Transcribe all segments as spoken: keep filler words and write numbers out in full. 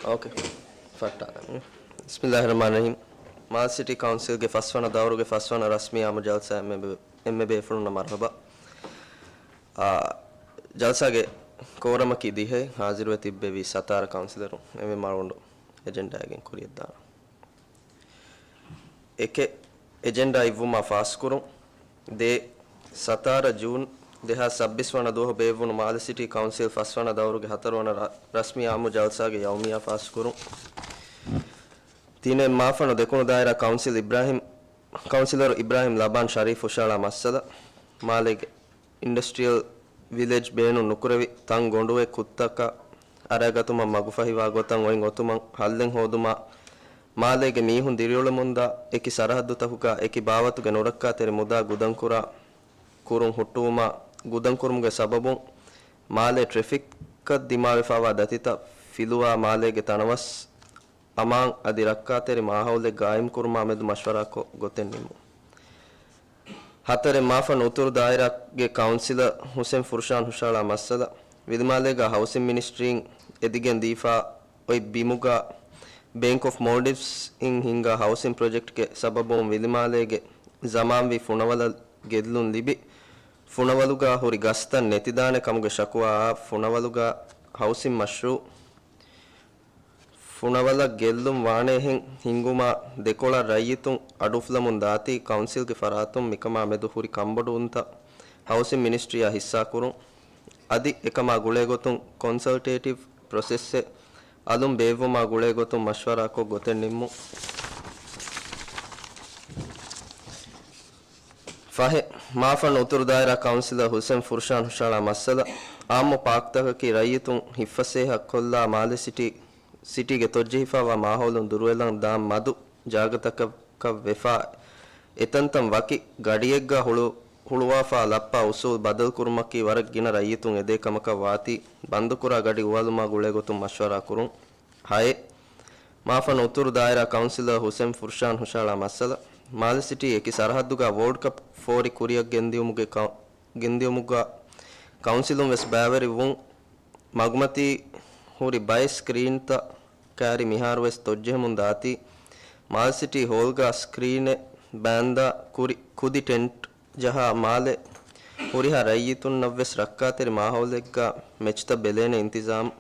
އޯކޭ. ފައްޓާ. ބިސްމިއްލާހި ރަޙްމާނި ރަޙީމް. މާލެ ސިޓީ ކައުންސިލްގެ ފަސްވަނަ ދައުރުގެ ފަސްވަނަ ރަސްމީ އާއްމު ޖަލްސާ އެންމެ ބޭ-، އެންމެ ބޭފުޅުންނަށް މަރުޙަބާ. އާ، ޖަލްސާގެ ކޯރަމަކީ ދިހައެއް، ހާޒިރުވެ ތިއްބެވި ސަތާރަ ކައުންސިލަރު އެންމެ މަރުވަންޑު އެޖެންޑާއެއް ގެން ކުރިޔަށްދާނަން. އެކެއް، އެޖެންޑާ އިއްވުމާ ފާސްކުރުން. ދޭއް، ސަތާރަ ޖޫން ދެހާސް ސައްބީސް ވަނަ ދުވަހު ބޭއްވުނު މާލެ ސިޓީ ކައުންސިލް ފަސްވަނަ ދައުރުގެ ހަތަރުވަނަ ރަ-، ރަސްމީ އާއްމު ޖަލްސާގެ ޔައުމިއްޔާ ފާސްކުރުން. ތިނެއް، މާފަންނު ދެކުނު ދާއިރާ ކައުންސިލް އިބްރާހިމް، ކައުންސިލަރު އިބްރާހިމް ލަބާން ޝަރީފް ހުށަހަޅާ މައްސަލަ، މާލޭގެ އިންޑަސްޓްރިއަލް ވިލެޖް ބޭނުން ނުކުރެވި ތަން ގޮނޑުވެ ކުށްތަކަށް އަރައިގަތުމަށް މަގުފަހިވާ ގޮތަށް އޮތް އޮތުމަށް ހައްލެއް ހޯދުމާ، މާލޭގެ މީހުން ދިރިއުޅެމުންދާ އެކި ސަރަހައްދުތަކުގަ އެކި ބާވަތުގެ ނުރައްކާތެރި މުދާ ގުދަންކުރާ ކުރުން ހުއްޓުވުމާ، ގުދަންކުރުމުގެ ސަބަބުން މާލޭ ޓްރެފިކަށް ދިމާވެފާވާ ދަތިތައް ފިލުވާ، މާލޭގެ ތަނަވަސް އަމާން އަދި ރައްކާތެރި މާހައުލެއް ގާއިމްކުރުމާމެދު މަޝްވަރާކޮށް ގޮތެއް ނިންމުން. ހަތަރެއް، މާފަން އުތުރު ދާއިރާގެ ކައުންސިލަރ ހުސެން ފުރުޝާން ހުށަހަޅާ މައްސަލަ، ވިލިމާލޭގަ ހައުސިން މިނިސްޓްރީން އެދިގެން ދީފާ އޮތް ބިމުގަ ބޭންކް އޮފް މޯލްޑިވްސް އިން ހިންގާ ހައުސިން ޕްރޮޖެކްޓްގެ ސަބަބުން ވިލިމާލޭގެ ޒަމާންވީ ފުނަވަލަށް ގެއްލުން ލިބި، ފުނަވަލުގަ ހުރި ގަސްތައް ނެތިދާނެ ކަމުގެ ޝަކުވާއާ، ފުނަވަލުގަ ހައުސިން މަޝްރޫއު ފުނަވަލަށް ގެއްލުން ވާނޭހެން ހިންގުމާ، ދެކޮޅަށް ރައްޔިތުން އަޑުއުފުލަމުން ދާތީ، ކައުންސިލްގެ ފަރާތުން މިކަމާ މެދު ހުރި ކަންބޮޑުވުންތައް ހައުސިން މިނިސްޓްރީއާ ހިއްސާކުރުން. އަދި އެކަމާ ގުޅޭގޮތުން ކޮންސަލްޓޭޓިވް ޕްރޮސެސްއެއް އަލުން ބޭއްވުމާ ގުޅޭގޮތުން މަޝްވަރާކޮށް ގޮތެއް ނިންމުން. ފަހެއް، މާފަންނު އުތުރު ދާއިރާ ކައުންސިލަރ ހުސެން ފުރުޝާން ހުށަހަޅާ މައްސަލަ، އާއްމު ޕާކްތަކަކީ ރައްޔިތުން ހިއްފަސޭހަ ކޮށްލާ މާލެ ސިޓީ، ސިޓީގެ ތޮއްޖެހިފާވާ މާހައުލުން ދުރުވެލަން ދާން މަދު ޖާގަތަކަކަށް ވެފާ، އެތަންތަން ވަކި ގަޑިއެއްގަ ހުޅު-، ހުޅުވާފާ ލައްޕާ އުސޫލް ބަދަލުކުރުމަކީ ވަރަށް ގިނަ ރައްޔިތުން އެދޭ ކަމަކަށް ވާތީ، ބަންދުކުރާ ގަޑި އުވާލުމާ ގުޅޭގޮތުން މަޝްވަރާ ކުރުން. ހައެއް، މާފަން އުތުރު ދާއިރާ ކައުންސިލަރ ހުސެން ފުރުޝާން ހުށަހަޅާ މައްސަލަ، މާލެ ސިޓީ އެކި ސަރަހައްދުގަ ވޯލްޑް ކަޕް ފޯރި ކުރިއަށް ގެންދިއުމުގެ ކައު-، ގެންދިއުމުގަ ކައުންސިލުން ވެސް ބައިވެރިވުން، މަގުމަތީ ހުރި ބައެއް ސްކްރީންތައް ކައިރި މިހާރުވެސް ތޮއްޖެހެމުން ދާތީ، މާލެ ސިޓީ ހޯލްގަ ސްކްރީނެއް ބާންދާ ކުރި-، ކުދި ޓެންޓް ޖަހާ މާލެ ހުރިހާ ރައްޔިތުންނަށްވެސް ރައްކާތެރި މާހައުލެއްގަ މެޗްތައް ބެލޭނެ އިންތިޒާމް،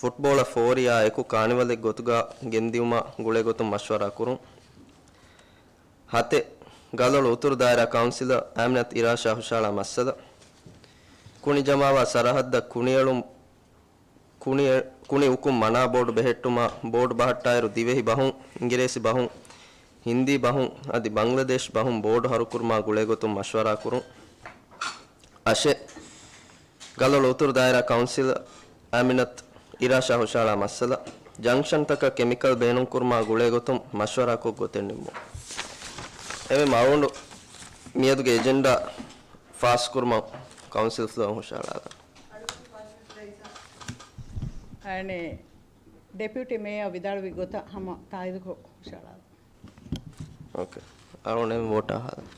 ފުޓްބޯޅަ ފޯރިއާ އެކު ކާނިވަލެއް ގޮތުގަ ގެންދިއުމާ ގުޅޭގޮތުން މަޝްވަރާ ކުރުން. ހަތެއް، ގަލޮޅު އުތުރު ދާއިރާ ކައުންސިލަރ އާމިނަތު އިރާޝާ ހުށަހަޅާ މައްސަލަ، ކުނި ޖަމާވާ ސަރަހައްދަށް ކުނިއެޅުން، ކުނި-، ކުނި އުކުން މަނާ ބޯޑު ބެހެއްޓުމާ، ބޯޑު ބަހައްޓާއިރު ދިވެހި ބަހުން، އިނގިރޭސި ބަހުން، ހިންދީ ބަހުން އަދި ބަންގްލަދޭޝް ބަހުން ބޯޑު ހަރުކުރުމާ ގުޅޭގޮތުން މަޝްވަރާ ކުރުން. އަށެއް، ގަލޮޅު އުތުރު ދާއިރާ ކައުންސިލަރ އާމިނަތު އިރާޝާ ހުށަހަޅާ މައްސަލަ، ޖަންކްޝަންތަކަށް ކެމިކަލް ބޭނުންކުރުމާ ގުޅޭގޮތުން މަޝްވަރާކޮށް ގޮތެއް ނިންމުން. އެމެ މައުންޑު މިއަދުގެ އެޖެންޑާ ފާސްކުރުމަށް ކައުންސިލް ފްލޯއަށް ހުށަހަޅާލަން. އަނެ، ޑެޕިއުޓީ މޭޔަރ ވިދާޅުވި ގޮތަށް ހަމަ ތާއީދުކޮށް ހުށަހަޅާލަން. އޯކޭ. އަޅުގަނޑު ވޯޓާ ހާލަން.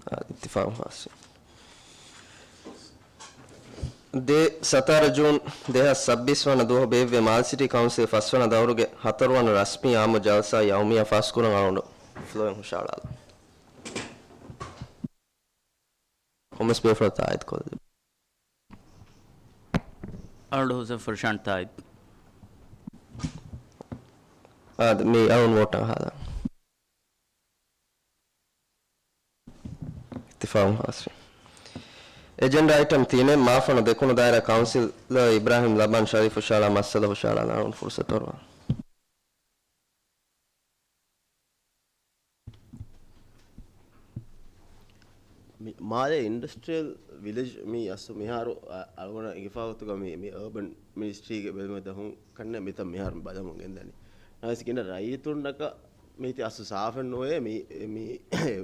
އާ، އިއްތިފާގު ފާސްވި. ދޭއް، ސަތާރަ ޖޫން ދެހާސް ސައްބީސް ވަނަ ދުވަހު ބޭއްވޭ މާލެ ސިޓީ ކައުންސިލް ފަސްވަނަ ދައުރުގެ ހަތަރުވަނަ ރަސްމީ އާއްމު ޖަލްސާ ޔައުމިއްޔާ ފާސްކުރަން އަޅުގަނޑު ފްލޯއިން ހުށަހަޅާލަން. ކޮންމެސް ބޭފުޅަށް ތާއީދުކޮށްލި. އަޅު ހުސެން ފުރުޝާން ތާއީދު. އާދެ، މި އަޅުން ވޯޓަށް ހާލަން. އިއްތިފާގު ހާސްވި. އެޖެންޑާ އައިޓަމް ތިނެއް، މާފަންނު ދެކުނު ދާއިރާ ކައުންސިލަރ އިބްރާހިމް ލަބާން ޝަރީފް ހުށަހަޅާ މައްސަލަ ހުށަހަޅާލަން އަޅުން ފުރުސަތު އޮރުވާ. މި މާލެ އިންޑަސްޓްރިއަލް ވިލެޖް މި އަސްލު މިހާރު އަ-، އަޅުގަނޑަށް އެނގިފާ ގޮތުގަ މި، މި އަރބަން މިނިސްޓްރީގެ ބެލުމެއް ދަހުން ކަންނެ މިތަން މިހާރު ބަލަމުން ގެންދަނީ. ނަވެސް ގިނަ ރައްޔިތުންނަކަށް މީތި އަސްލު ސާފެއް ނުވޭ މި، މި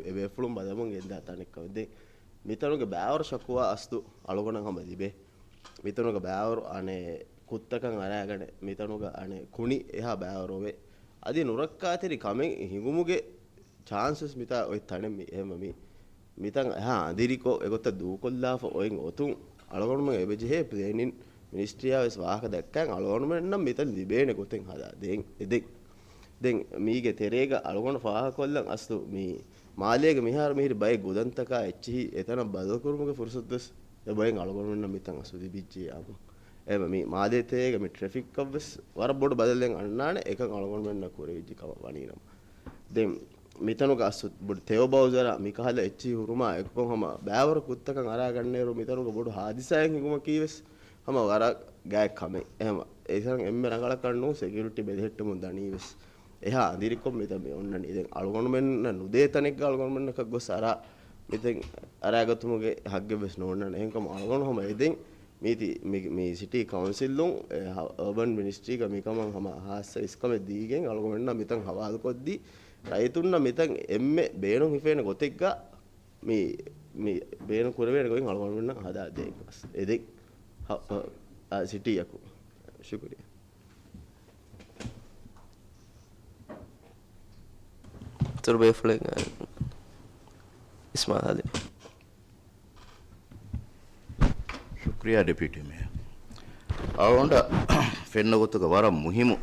އެ ބޭފުޅުން ބަލަމުން ގެންދާ ތަނެއްކަމެއް. ދެން މިތަނުގެ ބައިވަރު ޝަކުވާ އަސްލު އަޅުގަނޑަށް ހަމަ ލިބޭ. މިތަނުގެ ބައިވަރު އަނެއް ކުށްތަކަށް އަރާގަނެ، މިތަނުގަ އަނެއް ކުނި އެހާ ބައިވަރުވޭ. އަދި ނުރައްކާތެރި ކަމެއް ހިނގުމުގެ ޗާންސެސް މިތާ އޮތް ތަނެއް މި. އެހެންވެ މި، މިތަން އެހާ އަނދިރިކޮށް، އެގޮތަށް ދޫކޮށްލާފަ އޮތް އޮތުން އަޅުގަނޑުމެން އެބަޖެހޭ ޕްލޭނިން މިނިސްޓްރީއާ ވެސް ވާހަކަ ދައްކާ އަޅުގަނޑުމެންނަށް މިތަން ލިބޭނެ ގޮތެއް ހަދާ ދޭން އެދެން. ދެން މީގެ ތެރޭގަ އަޅުގަނޑު ފާހަގަކޮށްލަން އަސްލު މި މާލޭގަ މިހާރު މިހިރި ބައެއް ގުދަންތަކާ އެއްޗިހި އެތަނަށް ބަދަލުކުރުމުގެ ފުރުސަތު ވެސް އެބައިން އަޅުގަނޑުމެންނަށް މިތަން އަސްލު ލިބިއްޖެ އާމު. އެމަ މި މާލޭ ތެރޭގަ މި ޓްރެފިކް އަށް ވެސް ވަރަށް ބޮޑު ބަދަލެއް އަންނާނެ އެކަން އަޅުގަނޑުމެންނަށް ކުރެވިއްޖެ ކަމަށް ވަނީނަމަ. ދެން މިތަނުގަ އަސްލު ބޮޑު ތެޔޮ ބައުޒަރާ މިކަހަލަ އެއްޗިހި ހުރުމާ އެކުކޮށް ހަމަ ބައިވަރު ކުށްތަކަށް އަރާ ގަންނައިރު މިތަނުގަ ބޮޑު ހާދިސާއެއް ހިނގުމަކީ ވެސް ހަމަ ވަރަށް ގާތް ކަމެއް. އެހެމަ އެތަން އެންމެ ރަނގަޅަކަށް ނޫން ސެކިއުރިޓީ ބެލެހެއްޓެމުން ދަނީ ވެސް. އެހާ އަނދިރިކޮށް މިތަން މި އޮންނަނީ. ދެން އަޅުގަނޑުމެންނަށް ނުދޭ ތަނެއްގަ އަޅުގަނޑުމެންނަކަށް ގޮސް އަރާ މިތަން އަރާގަތުމުގެ ހައްގެއް ވެސް ނޯންނާނެ. އެހެންކަމުން އަޅުގަނޑު ހަމަ އެދެން މީތި މި، މި ސިޓީ ކައުންސިލުން އެ، ހަ-، އަރބަން މިނިސްޓްރީގަ މިކަމަށް ހަމަ ހާއްސަ އިސްކަމެއް ދީގެން އަޅުގަނޑުމެންނަށް މިތަން ހަވާލުކޮށްދީ، ރައްޔިތުންނަށް މިތަން އެންމެ ބޭނުން ހިފޭނެ ގޮތެއްގަ މި، މި ބޭނުން ކުރެވޭނެ ގޮތް އަޅުގަނޑުމެންނަށް ހަދާ ދޭން އެދެން. ހަ-، ހަ-، އާ، ސިޓީއަކު. ޝުކުރިއްޔާ. އިތުރު ބޭފުޅެއް އިސްމާއިލް އަލީ. ޝުކްރިޔާ ޑެޕިއުޓީ މޭޔަރ. އަޅުގަނޑަށް ފެންނަ ގޮތުގަ ވަރަށް މުހިއްމު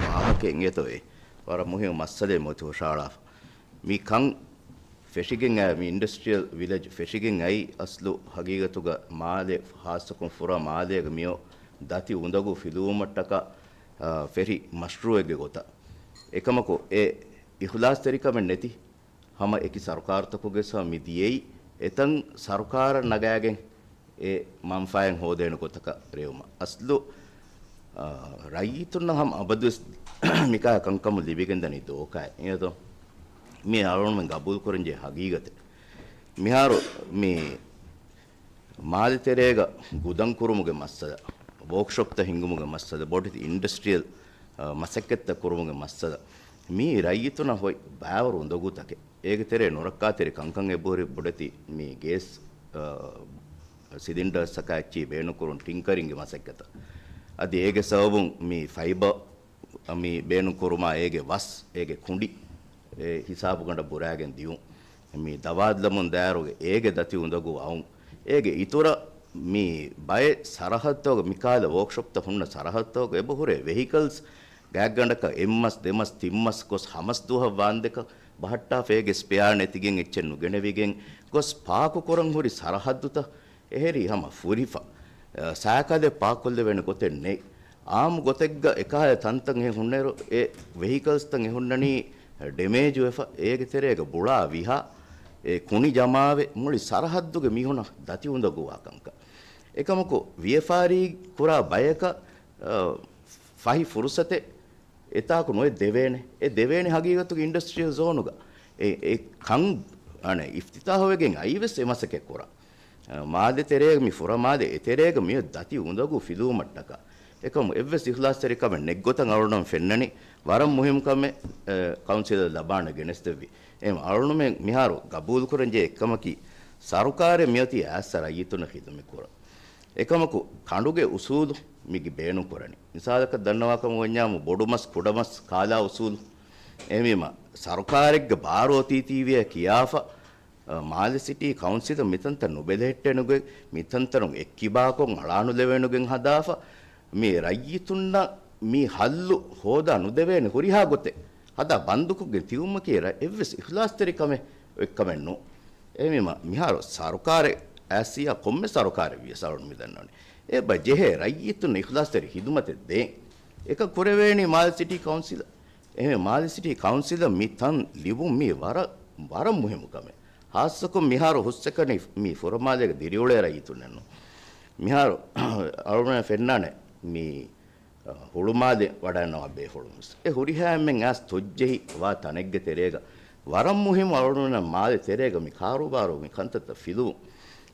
ވާހަކައެއް އެތޯއޭ. ވަރަށް މުހިއްމު މައްސަލައެއް މިއޮތީ ހުށަހަޅާފަ. މި ކަން ފެށިގެން އައި، މި އިންޑަސްޓްރިއަލް ވިލެޖް ފެށިގެން އައި، އަސްލު ހަގީގަތުގަ މާލެ ހާއްސަކޮށް ފުރަ މާލޭގަ މިއޮ ދަތި އުނދަގޫ ފިލުވުމަށްޓަކާ، އާ، ފެށި މަޝްރޫއެއްގެ ގޮތަށް. އެކަމަކު އެ އިޚްލާޞްތެރިކަމެއް ނެތި ހަމަ އެކި ސަރުކާރުތަކުގެ ސަ މި ދިޔައީ އެތަން ސަރުކާރަށް ނަގާގެން އެ މަންފާއެއް ހޯދޭނެ ގޮތަކަށް ރޭވުމަށް. އަސްލު، އާ، ރައްޔިތުންނަށް ހަމަ އަބަދުވެސް މިކާ ކަންކަމުން ލިބިގެންދަނީ ދޯކާއެއް. އިނގޭތޯ؟ މި އަޅުގަނޑުމެން ގަބޫލުކުރަންޖެހޭ ހަގީގަތެއް. މިހާރު މި މާލެ ތެރޭގަ ގުދަން ކުރުމުގެ މައްސަލަ، ވޯކްޝޮޕްތައް ހިންގުމުގެ މައްސަލަ، ބޮޑެތި އިންޑަސްޓްރިއަލް، އާ، މަސައްކަތްތައް ކުރުމުގެ މައްސަލަ، މީ ރައްޔިތުންނަށް ހޮތް ބައިވަރު އުނދަގޫތަކެއް. އޭގެ ތެރޭ ނުރައްކާތެރި ކަންކަން އެބަހުރި ބޮޑެތި މި ގޭސް، އާ، ސިލިންޑަރސްއަކާ އެއްޗިހި ބޭނުންކުރުން ޓިންކަރިންގެ މަސައްކަތަށް. އަދި އޭގެ ސަބަބުން މި ފައިބަ މި ބޭނުންކުރުމާ އޭގެ ވަސް، އޭގެ ކުނޑި، އެ ހިސާބުގަނޑަށް ބުރާގެން ދިޔުން. މި ދަވާތްލަމުން ދާއިރުގެ އޭގެ ދަތި އުނދަގޫ އައުން. އޭގެ އިތުރަށް މި ބައެއް ސަރަހައްދުތަކުގަ މިކާލަ ވޯކްޝޮޕްތައް ހުންނަ ސަރަހައްދުތަކުގަ އެބަހުރޭ ވެހިކަލްސް ގާތްގަނޑަކަށް އެއްމަސް ދެމަސް ތިންމަސް ގޮސް ހަމަސްދުވަހަށް ވާންދެކަށް ބަހައްޓާފަ އޭގެ ސްޕެއާ ނެތިގެން އެއްޗެއް ނުގެނެވިގެން ގޮސް ޕާކުކުރަން ހުރި ސަރަހައްދުތައް އެހެރީ ހަމަ ފުރިފަ، އަ، ސައިކަލެއް ޕާކްކޮށްލެވޭނެ ގޮތެއް ނެތް. އާއްމު ގޮތެއްގަ އެކަހަލަ ތަންތަން އެ ހުންނައިރު އެ ވެހިކަލްސްތައް އެ ހުންނަނީ ޑެމޭޖުވެފަ، އޭގެ ތެރޭގަ ބުޅާ ވިހާ، އެ ކުނި ޖަމާވެ، މުޅި ސަރަހައްދުގެ މީހުނަށް ދަތި އުނދަގޫވާ ކަންކަން. އެކަމަކު، ވިޔަފާރީ ކުރާ ބަޔަކަށް، އަ، ފަހި ފުރުސަތެއް އެތާކު ނުވެ ދެވޭނެ. އެ ދެވޭނެ ހަގީގަތުގެ އިންޑަސްޓްރިއަލް ޒޯނުގަ. އެ، އެ ކަން، އަނެއް، އިފްތިތާހުވެގެން އައީވެސް އެ މަސައްކަތް ކުރާ. އަ، މާލެ ތެރޭގަ މި ފުރަ މާލެ އެތެރޭގަ މިއޮތް ދަތި އުނދަގޫ ފިލުވުމަށްޓަކާ. އެކަމު އެއްވެސް އިޚްލާޞްތެރިކަމެއް ނެތްގޮތަށް އަޅުގަނޑު ފެންނަނީ. ވަރަށް މުހިއްމު ކަމެއް، އެ، ކައުންސިލަށް ލަބާން ގެނެސްދެއްވި. އެހެން އަޅުގަނޑުމެން މިހާރު ގަބޫލުކުރަންޖެހޭ އެއްކަމަކީ، ސަރުކާރެއް މިއޮތީ އައިސް ރައްޔިތުންނަށް ޚިދުމަތް ކުރަން. އެކަމަކު ކަނޑުގެ އުސޫލު މީގެ ބޭނުން ކުރަނީ. މިސާލަކަށް ދަންނަވާކަމަށް ވަންޏާމު ބޮޑު މަސް، ކުޑަ މަސް، ކާލާ އުސޫލު. އެހެންވީމަ ސަރުކާރެއްގެ ބާރު އޮތީތީވިޔަ ކިޔާފަ، އަ، މާލެ ސިޓީ ކައުންސިލަށް މިތަންތަން ނުބެލެހެއްޓޭނުގެ، މިތަންތަނުން އެއްކިބާކޮށް އަޅާނުލެވޭނުގެން ހަދާފަ، މި ރައްޔިތުންނަށް މި ހައްލު ހޯދާ ނުދެވޭނެ ހުރިހާ ގޮތެއް ހަދާ ބަންދުކޮށްގެން ތިބުމަކީ ރަ-، އެއްވެސް އިޚްލާޞްތެރި ކަމެއް އޮތްކަމެއް ނޫން. އެހެންވީމަ، މިހާރު ސަރުކާރެއް އައިސް ކޮންމެ ސަރުކާރެއް ވިޔަސް އަޅުން މި ދަންނަވަނީ. އެބަ ޖެހޭ ރައްޔިތުން އިޚްލާޞްތެރި ޚިދުމަތެއް ދޭން. އެކަން ކުރެވޭނީ މާލެ ސިޓީ ކައުންސިލަށް. އެހެން މާލެ ސިޓީ ކައުންސިލަށް މި ތަން ލިބުން މީ ވަރަށް، ވަރަށް މުހިއްމު ކަމެއް. ހާއްސަކޮށް މިހާރު ހުސްއެކަނި މި ފުރަމާލޭގެ ދިރިއުޅޭ ރައްޔިތުންނެއްނު. މިހާރު އަޅުގަނޑަށް ފެންނާނެ މި ހުޅުމާލެ ވަޑައިންނަވާ ބޭފުޅުން ވެސް. އެ ހުރިހާ އެންމެން އައިސް ތޮއްޖެހި ވާ ތަނެއްގެ ތެރޭގަ ވަރަށް މުހިއްމު އަޅުގަނޑުމެން މާލެ ތެރޭގަ މި ކާރޫބާރޫ މި ކަންތައްތައް ފިލުވުން.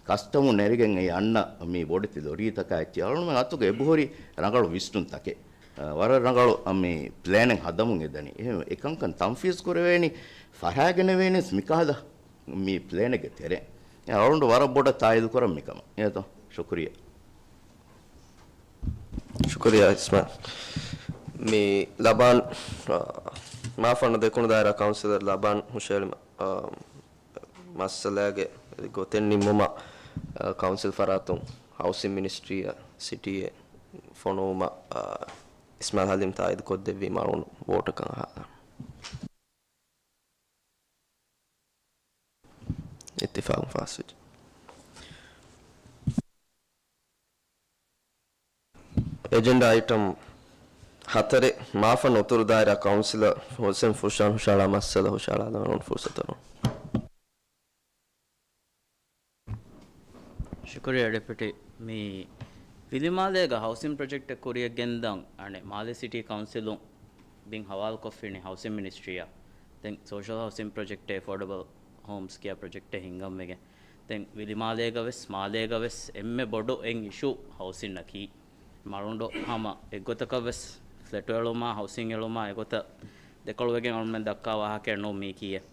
ކަސްޓަމު ނެރިގެން އެ އަންނަ މި ބޮޑެތި ލޮރީތަކާ އެއްޗެއް އަޅުގަނޑުމެން އަތުގަ އެބަހުރި ރަނގަޅު ވިސްނުންތަކެއް. އަ، ވަރަށް ރަނގަޅު، އަ، މި ޕްލޭނެއް ހަދަމުން އެދަނީ. އެހެން އެކަންކަން ތަންފީޒް ކުރެވޭނީ ފަށާގެނެވޭނީސް މިކަހަލަ މި ޕްލޭނެއްގެ ތެރޭ. އެ އަޅުގަނޑު ވަރަށް ބޮޑަށް ތާއީދު ކުރަން މިކަމަށް. އެހެންތޯ؟ ޝުކުރިއްޔާ. ޝުކުރިއްޔާ އިސްމާއިލް. މި ލަބާން، އާ، މާފަންނު ދެކުނު ދާއިރާ ކައުންސިލަރ ލަބާން ހުށައެޅި މަ-، އާ، މައްސަލާގެ ގޮތެއް ނިންމުމަށް، އާ، ކައުންސިލް ފަރާތުން ހައުސިން މިނިސްޓްރީއަށް ސިޓީއެއް ފޮނުވުމަށް، އާ، އިސްމާއިލް ހަލީމް ތާއީދު ކޮށްދެއްވީމަ އަޅުގަނޑު ވޯޓަކަށް އަހާލާނަން. އިއްތިފާގުން ފާސްވެއްޖެ. އެޖެންޑާ އައިޓަމް ހަތަރެއް، މާފަން އުތުރު ދާއިރާ ކައުންސިލަރ ހުސެން ފުރުޝާން ހުށަހަޅާ މައްސަލަ ހުށަހަޅާލަން ފުރުސަތު އަރުން. ޝުކުރިއްޔާ ޑެޕިއުޓީ. މި ވިލިމާލޭގަ ހައުސިން ޕްރޮޖެކްޓެއް ކުރިއަށް ގެންދަން އަނެއް މާލެ ސިޓީ ކައުންސިލުން ބިން ހަވާލުކޮށްފިނި ހައުސިން މިނިސްޓްރީއަށް. ދެން ސޯޝަލް ހައުސިން ޕްރޮޖެކްޓެއް، އެފޯޑަބަލް ހޯމްސް ކިޔާ ޕްރޮޖެކްޓެއް ހިންގަން ވެގެން. ދެން ވިލިމާލޭގަ ވެސް، މާލޭގަ ވެސް އެންމެ ބޮޑު އެއް އިޝޫ ހައުސިންއަކީ. މަޅުނޑު ހަމަ އެއްގޮތަކަށް ވެސް ފްލެޓު އެޅުމާ، ހައުސިން އެޅުމާ އެގޮތަށް ދެކޮޅުވެގެން އަޅުމެން ދައްކާ ވާހަކައެއް ނޫން މީކީއެއް.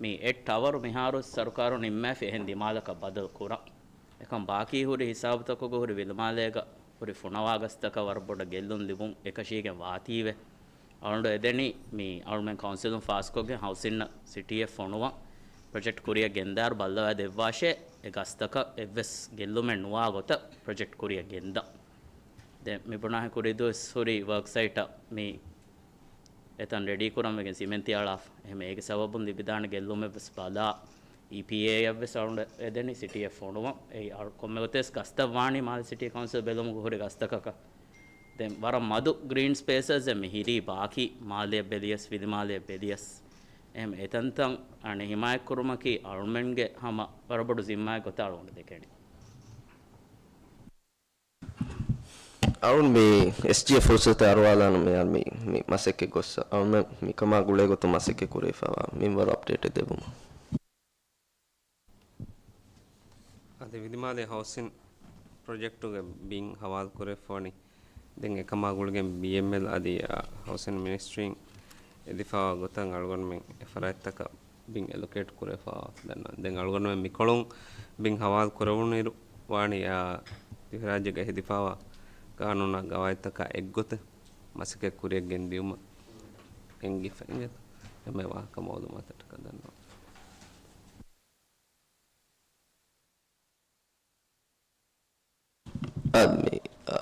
މި އެއް ޓަވަރު މިހާރު ސަރުކާރު ނިންމާފި އެހެން ދިމާލަކަށް ބަދަލު ކުރަން. އެކަން ބާކީ ހުރި ހިސާބުތަކުގަ ހުރި ވިލިމާލޭގަ ހުރި ފުނަވާ ގަސްތަކަށް ވަރަށް ބޮޑަށް ގެއްލުން ލިބުން އެކަށީގެން ވާތީވެ. އަޅުގަނޑު އެދެނީ މި އަޅުމެން ކައުންސިލުން ފާސްކޮށްގެން ހައުސިންއަށް ސިޓީއެއް ފޮނުވަން، ޕްރޮޖެކްޓް ކުރިއަށް ގެންދާއިރު ބައްލަވާ ދެއްވާށޭ، އެ ގަސްތަކަށް އެއްވެސް ގެއްލުމެއް ނުވާ ގޮތަށް ޕްރޮޖެކްޓް ކުރިއަށް ގެންދަން. ދެން މި ބުނާހެން ކުރީ ދުވަސް ހުރި ވަރކް ސައިޓަށް މި އެތަން ރެޑީ ކުރަން ވެގެން ސިމެންތި އަޅާފަ. އެހެން އޭގެ ސަބަބުން ލިބިދާނެ ގެއްލުމެއް ވެސް ބަލާ، އީޕީއޭއަށް ވެސް އަޅުގަނޑު އެދެނީ ސިޓީއެއް ފޮނުވަން. އެއީ އަޅު-، ކޮންމެ ގޮތެއް ވެސް ގަސްތައް ވާނީ މާލެ ސިޓީ ކައުންސިލް ބެލުމުގަ ހުރި ގަސްތަކަކަށް. ދެން ވަރަށް މަދު ގްރީން ސްޕޭސަސް އެއް މި ހިރީ ބާކީ މާލެއަށް ބެލިޔަސް، ވިލިމާލެއަށް ބެލިޔަސް. އެހެން އެތަންތަން އަނެއް ހިމާޔަތްކުރުމަކީ އަޅުމެންގެ ހަމަ ވަރަށް ބޮޑު ޒިންމާއެއް ގޮތަށް އަޅުގަނޑު ދެކެނީ. އަޅުން މި އެސްޖީއެފް ފުރުސަތު އަރުވާލާނަ މި، މި، މި މަސައްކަތް ގޮއްސަ އަޅުމެން މިކަމާ ގުޅޭ ގޮތުން މަސައްކަތް ކުރެވިފައިވާ މިންވަރު އަޕްޑޭޓެއް ދެއްވުމަށް. އަދި ވިލިމާލެ ހައުސިން ޕްރޮޖެކްޓުގެ ބިން ހަވާލު ކުރެވިފަވަނީ. ދެން އެކަމާ ގުޅިގެން ބީއެމްއެލް އަދި، އާ، ހައުސިން މިނިސްޓްރީން އެދިފައިވާ ގޮތަށް އަޅުގަނޑުމެން އެ ފަރާތްތަކަށް ބިން އެލޮކޭޓް ކުރެވިފައިވާ ދަންނަވަން. ދެން އަޅުގަނޑުމެން މިކޮޅުން ބިން ހަވާލު ކުރެވުނުއިރު ވާނީ، އާ، ދިވެހިރާއްޖޭގަ އެދިފައިވާ ގާނޫނާ ގަވާއިދުތަކާ އެއްގޮތަށް މަސައްކަތް ކުރިއަށް ގެންދިއުމަށް އެނގިފަ އިނގޭތޯ. އެންމެ ވާހަކަ މައުލޫމާތަށްޓަކައި ދަންނަވަން. އަދި މި، އާ،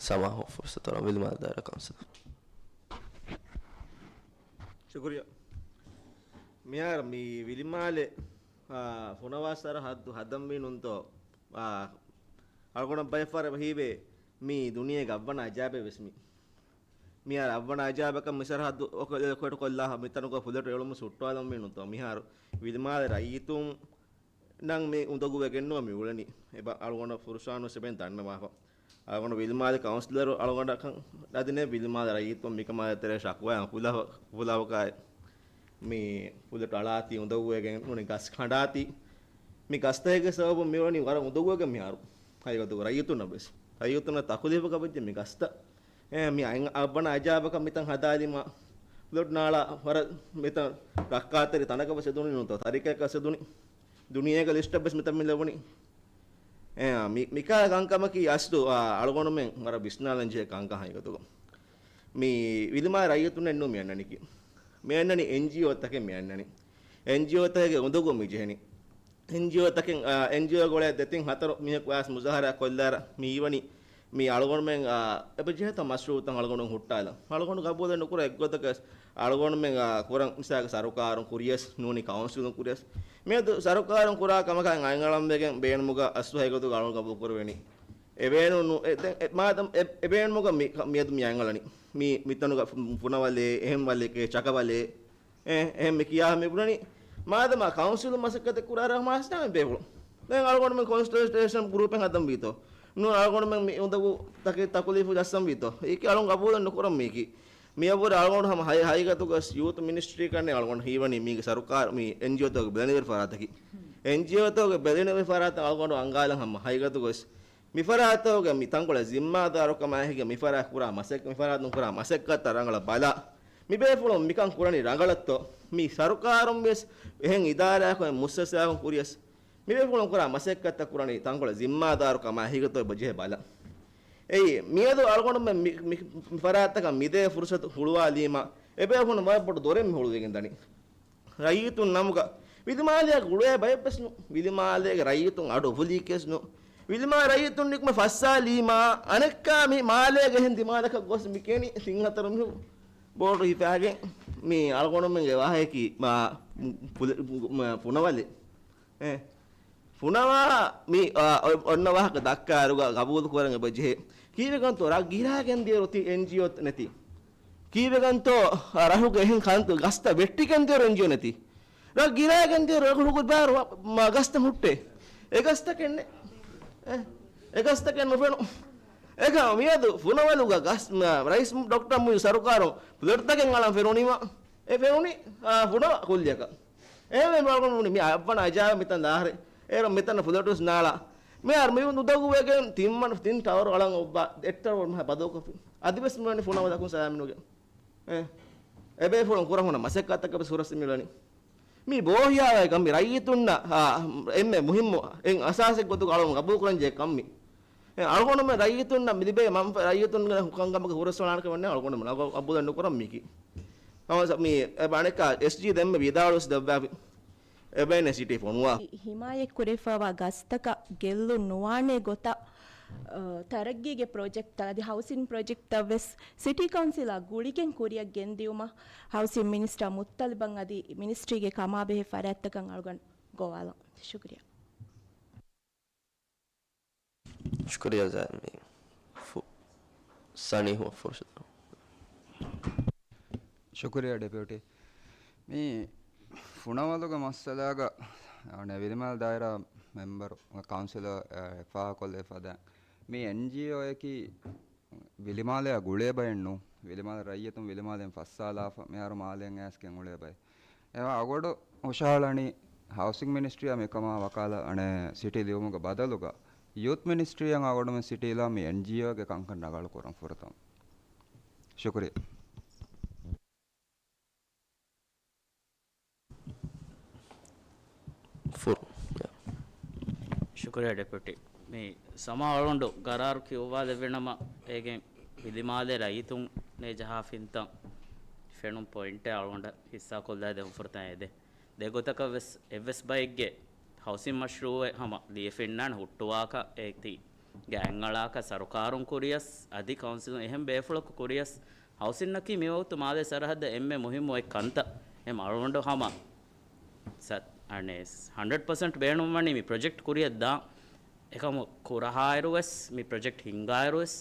ސަމާހު ފުރުސަތު އަރަން ވިލިމާލެ ދާއިރާ ކައުންސިލް. ޝުކުރިއްޔާ. މިހާރު މި ވިލިމާލެ، އާ، ފުނަވާ ސަރަހައްދު ހަދަންވީ ނޫންތޯ، އާ، އަޅުގަނޑަށް ބައެއް ފަހަރަށް ހީވޭ މީ ދުނިޔޭގެ އަށްވަނަ އަޖާބެއް ވެސް މީ. މިހާރު އަށްވަނަ އަޖާބަކަށް މި ސަރަހައްދު އޮކޮ-، އޮކޮޓުކޮށްލާފަ މިތަނުގަ ފުލެޓު އެޅުމުން ހުއްޓާލަންވީ ނޫންތޯ. މިހާރު ވިލިމާލެ ރައްޔިތުންނަށް މި އުނދަގޫވެގެންނުވަ މި އުޅެނީ. އެބަ އަޅުގަނޑަށް ފުރުސާނު ސެބެން ދަންނަވާފަ. އަޅުގަނޑު ވިލިމާލެ ކައުންސިލަރު އަޅުގަނޑަކަށް ނަދިނޭ ވިލިމާލެ ރައްޔިތުން މިކަމާ ތެރޭ ޝަކުވާ އުފުލާ-، އުފުލާފަކާއި މި ފުލެޓު އަޅާތީ އުނދަގޫވެގެން ނޫނީ ގަސް ކަނޑާތީ. މި ގަސްތަކެއްގެ ސަބަބުން މި އުޅެނީ ވަރަށް އުނދަގޫވެގެން މިހާރު. ހަގީގަތުގަ ރައްޔިތުންނަށް ވެސް. ރައްޔިތުންނަށް ތަކުލީފަކަށް ވެއްޖެ މި ގަސްތައް. އެ، މި އައި-، އަށްވަނަ އަޖާބަކަށް މިތަން ހަދާލީމަ، ފުލެޓު ނާޅާ ވަރަށް މިތަން ރައްކާތެރި ތަނަކަށް ވެސް އެދުނީ ނޫންތޯ، ތަރިކައަކަށް ވެސް އެދުނީ. ދުނިޔޭގެ ލިސްޓަށް ވެސް މިތަން މި ލެވުނީ. އެ، މި-، މިކާ ކަންކަމަކީ އަސްލު، އާ، އަޅުގަނޑުމެން ވަރަށް ވިސްނާލަން ޖެހޭ ކަންކަން ހަގީގަތުގަ. މި ވިލިމާލެ ރައްޔިތުންނެއް ނޫން މި އަންނަނީކީ. މި އަންނަނީ އެންޖީއޯތަކެއް މި އަންނަނީ. އެންޖީއޯތަކެއްގެ އުނދަގޫ މި ޖެހެނީ. އެންޖީއޯތަކެއް، އާ، އެންޖީއޯ ގުޅޭ ދެތިން ހަތަރު މީހަކު އައިސް މުޒާހަރާ ކޮށްލާއިރަށް މި ހީވަނީ މި އަޅުގަނޑުމެން، އާ، އެބަ ޖެހޭތޯ މަޝްރޫއުތައް އަޅުގަނޑު ހުއްޓާލަން. އަޅުގަނޑު ގަބޫލެއް ނުކުރޭ އެއްގޮތަކަށް އަޅުގަނޑުމެން، އާ، ކުރަން މިސާލަކަށް ސަރުކާރުން ކުރިޔަސް ނޫނީ ކައުންސިލުން ކުރިޔަސް. މިއަދު ސަރުކާރުން ކުރާ ކަމަކާ އަންގަޅަން ވެގެން ބޭނުމުގަ އަސްލު ހަގީގަތުގަ އަޅުގަނޑު ގަބޫލު ކުރެވެނީ. އެ ބޭނުން ނު-، އެ-، ދެން އެ-، މާދަމް އެ-، އެ ބޭނުމުގަ މި-، މިއަދު މި އަންގަޅަނީ. މި-، މިތަނުގަ ފު-، ފުނަވަލޭ، އެހެން ވަލެކޭ، ޗަކަވަލޭ. އެ-، އެހެން މި ކިޔާ މި ބުނަނީ، މާދަމާ ކައުންސިލުން މަސައްކަތެއް ކުރާ ރަހްމާސް ނާމެ ބޭފުޅު. ދެން އަޅުގަނޑުމެން ކޮންސަލްޓޭޝަން ގްރޫޕެއް ހަދަން ވީތޯ. ނޫން އަޅުގަނޑުމެން މި އުނދަގޫ ތަކެއް ތަކުލީފު ޖައްސަން ވީތޯ. އެއީކީ އަޅުން ގަބޫލެއް ނުކުރަން މީކީ. މިއަށްވުރެ އަޅުގަނޑު ހަމަ ހައި-، ހަގީގަތުގަސް ޔޫތު މިނިސްޓްރީ ކަންނޭ އަޅުގަނޑު ހީވަނީ މީގެ ސަރުކާރު މި އެންޖީއޯތަކުގެ ބެލެނިވެރި ފަރާތަކީ. އެންޖީއޯތަކުގެ ބެލެނިވެރި ފަރާތަށް އަޅުގަނޑު އަންގާލަން ހަމަ ހަގީގަތުގަސް މިފަރާތަކުގެ މި ތަންކޮޅެއް ޒިންމާދާރުކަމާ އެހީގެ މިފަރާތް ކުރާ މަސައް-، މިފަރާތުން ކުރާ މަސައްކަތްތައް ރަނގަޅަށް ބަލާ، މިބޭފުޅުން މިކަން ކުރަނީ ރަނގަޅަށްތޯ؟ މި ސަރުކާރުން ވެސް އެހެން އިދާރާއަކުން އެ މުއައްސަސާއަކުން ކުރިޔަސް މިބޭފުޅުން ކުރާ މަސައްކަތްތައް ކުރަނީ ތަންކޮޅެއް ޒިންމާދާރުކަމާ އެހީގަތޯ އެބަ ޖެހޭ ބަލަން. އެއީ، މިއަދު އަޅުގަނޑުމެން މި، މި، މި ފަރާތްތަކަށް މިދޭ ފުރުސަތު ހުޅުވާލީމަ، އެބޭފުޅުން ވަރަށް ބޮޑު ދޮރެއް މި ހުޅުވިގެން ދަނީ. ރައްޔިތުން ނަމުގަ ވިލިމާލެއަށް ގުޅޭ ބައެއްވެސް ނު. ވިލިމާލޭގެ ރައްޔިތުން އަޑު އުފުލީކީވެސް ނު. ވިލިމާލެ ރައްޔިތުން ނިކުމެ ފައްސާލީމާ، އަނެއްކާ މި މާލޭގެ އެހެން ދިމާލަކަށް ގޮސް މި ކިޔަނީ ތިން ހަތަރު މީހުން ބޯޓު ހިފާގެން މި އަޅުގަނޑުމެންގެ ވާހަކައަކީ މާ ފުލެ-، މާ ފުނަވަލެއް. އެ، ފުނަވާ މި، އާ، އޮ-، އޮންނަ ވާހަކަ ދައްކާއިރުގަ ގަބޫލު ކުރަން އެބަޖެހޭ. ކީއްވެގެންތޯ ރަށް ގިރާގެން ދިޔައިރު ތި އެންޖީއޯ ނެތި؟ ކީއްވެގެންތޯ، އާ، ރަށުގެ އެހެން ކަންތައް ގަސްތައް ވެއްޓިގެން ދިޔައިރު އެންޖީއޯ ނެތި؟ ރަށް ގިރާގެން ދިޔައިރު ރަށުގެ ބާރު ވަ-، މަ-، ގަސްތައް ހުއްޓޭ. އެ ގަސްތަކެއް ނެ-، އެ، އެ ގަސްތަކެއް ނުފެނު. އެކަމަ މިއަދު ފުނަވަލުގަ ގަސް-، މަ-، ރައީސް ޑޮކްޓަރ މުއިޒު ސަރުކާރުން ފްލެޓްތަކެއް އަޅަން ފެނުނީމަ، އެ ފެނުނީ، އާ، ފުނަވަ ކުއްލިއަކަށް. އެހެންވެ މި އަޅުގަނޑު މި އައްވަނަ އަޖާއިބު މިތަން ދާހަރެ. އޭރު މިތަނަށް ފުލެޓުސް ނާޅާ. މިހާރު މި ނުދޮގުވެގެން ތިން ވަނަ ތިން ޓަވަރު އަޅަން އޮއްވާ އެއް ޓަވަރު މިހާ ބަދަލުކޮށްފި. އަދިވެސް މިވަނީ ފުނަވަލަކުން ސަލާމިނުގެ. އެ، އެބޭފުޅުން ކުރަން ހުންނަ މަސައްކަތްތަކަށް ވެސް ހުރަސް މިވަނީ. މީ ބޯހިޔާވައިގަ މި ރައްޔިތުންނަށް، އާ، އެންމެ މުހިއްމު އެއް އަސާސެއް ގޮތުގަ އަޅުގަނޑު ގަބޫލުކުރަން ޖެހޭ ކަން މީ. އެ، އަޅުގަނޑުމެން ރައްޔިތުންނަށް މި ލިބޭ މަންފާ ރައްޔިތުންގެ ހުކަންކަމަކަށް ހުރަސްވާނެ ކަމެއް ނެތް އަޅުގަނޑުމެން ގަބޫލެއް ނުކުރަން މީކީ. ހަމަ ސަ-، މީ އެ އަނެއްކާ އެސްޖީ ދެންމެ ވިދާޅުވެސް ދެއްވާފި. އެބައިން ސިޓީ ފޮނުވާ. ހި-، ހިމާޔަތްކުރެވިފައިވާ ގަސްތަކަށް ގެއްލުން ނުވާނޭ ގޮތަށް، އަ، ތަރައްގީގެ ޕްރޮޖެކްޓްތައް އަދި ހައުސިން ޕްރޮޖެކްޓްތައް ވެސް ސިޓީ ކައުންސިލާ ގުޅިގެން ކުރިއަށް ގެންދިއުމަށް ހައުސިން މިނިސްޓަރ މުއްތަލިބަށް އަދި މިނިސްޓްރީގެ ކަމާބެހޭ ފަރާތްތަކަށް އަޅުގަނޑު ގޮވާލަން. ޝުކުރިއްޔާ. ޝުކުރިއްޔާ ޒައިމީ. ފު-، ސަނީހު ފުރުސަތު. ޝުކުރިއްޔާ ޑެޕިއުޓީ. މި ފުނަވަލުގެ މައްސަލާގަ، އަނެ، ވިލިމާލެ ދާއިރާ މެމްބަރު، ކައުންސިލަރ، އެ، ފާހަގަކޮށްލެވިފަދަ މި އެންޖީއޯއަކީ ވިލިމާލެއާ ގުޅޭ ބައެއް ނޫން. ވިލިމާލެ ރައްޔިތުން ވިލިމާލެއިން ފައްސާލާފަ، މިހާރު މާލެއިން އައިސްގެން އުޅޭ ބައެއް. އެވާ އަގޮޑު ހުށަހަޅަނީ ހައުސިން މިނިސްޓްރީއާ މިކަމާ ވަކާލާ އަނެއް ސިޓީ ލިޔުމުގެ ބަދަލުގަ ޔޫތް މިނިސްޓްރީއަށް އަގޮޑުމެން ސިޓީލާ މި އެންޖީއޯގެ ކަންކަން ރަނގަޅު ކުރަން ފުރަތަމަ. ޝުކުރިއްޔާ. ފުރު. ޝުކުރިއްޔާ ޑެޕިއުޓީ. މި ސަމާ އަޅުގަނޑު ގަރާރު ކިޔުއްވާލެއްވިނަމަ، އޭގެން ވިލިމާލެ ރައްޔިތުން ނޭޖަހާ ފިންތައް ފެނުން ޕޮއިންޓެއް އަޅުގަނޑަށް ހިއްސާކޮށްލާދޭން ފުރަތަމަ އެދެ. ދެގޮތަކަށް ވެސް އެއްވެސް ބައެއްގެ ހައުސިން މަޝްރޫއެއް ހަމަ ލިޔެފިންނާނެ ހުއްޓުވާކަށް އޭތި ގާތް އަޅާކަށް ސަރުކާރުން ކުރިޔަސް، އަދި ކައުންސިލުން އެހެން ބޭފުޅަކު ކުރިޔަސް، ހައުސިންއަކީ މިވަގުތު މާލޭ ސަރަހައްދަށް އެންމެ މުހިއްމު އެއް ކަންތައް. އެހެން އަޅުގަނޑު ހަމަ ސަ-، އަނެސް ހަންޑްރެޑް ޕަސެންޓް ބޭނުންވަނީ މި ޕްރޮޖެކްޓް ކުރިއަށް ދާން. އެކަމު ކުރަހާއިރު ވެސް، މި ޕްރޮޖެކްޓް ހިންގާއިރު ވެސް،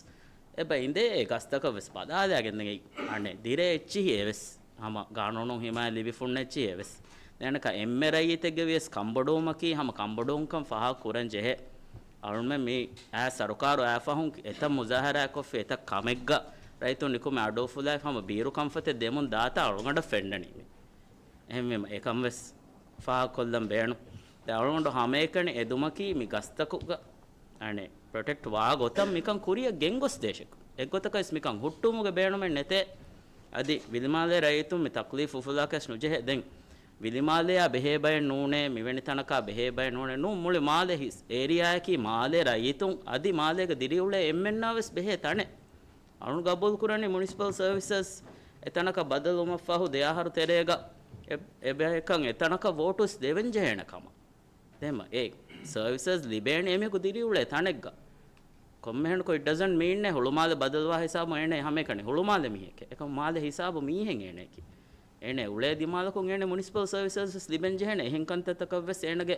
އެބަ އިނދޭ އެ ގަސްތަކަށް ވެސް ބަލާލާގެން ދެން އަނެއް ދިރޭ އެއްޗިހި އެވެސް. ހަމަ ގާނޫނުން ހިމާޔަތް ލިބިފުންނަ އެއްޗިހި އެވެސް. ދެން އަނެކާ އެންމެ ރައްޔިތެއްގެ ވިޔަސް ކަންބޮޑުވުމަކީ ހަމަ ކަންބޮޑުވުންކަން ފާހަގަ ކުރަން ޖެހޭ. އަޅުމެން މި އާ ސަރުކާރު އާ ފަހުން އެތައް މުޒާހަރާ ކޮށްފި އެތައް ކަމެއްގަ ރައްޔިތުން ނިކުމެ އަޑުއުފުލާފި ހަމަ ބީރު ކަންފަތެއް ދެމުން ދާތާ އަޅުގަނޑަށް ފެންނަނީ މި. އެހެންވީމަ އެކަން ވެސް ފާހަގަކޮށްލަން ބޭނުން. ދެ އަޅުގަނޑު ހަމައެކަނި އެދުމަކީ މި ގަސްތަކުގަ އަނެއް ޕްރޮޓެކްޓް ވާ ގޮތަށް މިކަން ކުރިއަށް ގެންގޮސްދޭށެކު. އެއްގޮތަކަށް ވެސް މިކަން ހުއްޓުވުމުގެ ބޭނުމެއް ނެތޭ. އަދި ވިލިމާލޭ ރައްޔިތުން މި ތަކްލީފް އުފުލާކަށް ނުޖެހޭ. ދެން ވިލިމާލެއާ ބެހޭ ބައެއް ނޫނޭ، މިވެނި ތަނަކާ ބެހޭ ބައެއް ނޫނޭ. ނޫން، މުޅި މާލެ ހިސް އޭރިއާއަކީ މާލޭ ރައްޔިތުން އަދި މާލޭގަ ދިރިއުޅޭ އެންމެންނާ ވެސް ބެހޭ ތަނެއް. އަޅުން ގަބޫލުކުރަނީ މުނިސިޕަލް ސަރވިސަސް އެތަނަކަށް ބަދަލުވުމަށްފަހު ދެ އަހަރު ތެރޭގަ އެ-، އެބައިކަން އެތަނަކަށް ވޯޓުސް ދެވެން ޖެހޭނެ ކަމަށް. ދެމަ އެ ސަރވިސަސް ލިބޭނެ އެމީހަކު ދިރިއުޅޭ ތަނެއްގަ. ކޮންމެހެންކޮ it doesn't mean އެ ހުޅުމާލެ ބަދަލުވާ ހިސާބު އޭނެ ހަމައެކަނި ހުޅުމާލެ މީހެކޭ. އެކަމު މާލެ ހިސާބު މީހެއް އޭނެއަކީ. އޭނެ އުޅޭ ދިމާލަކުން އޭނެ މުނިސިޕަލް ސަރވިސަސް ވެސް ލިބެން ޖެހޭނެ އެހެން ކަންތައްތަކަށް ވެސް އޭނަގެ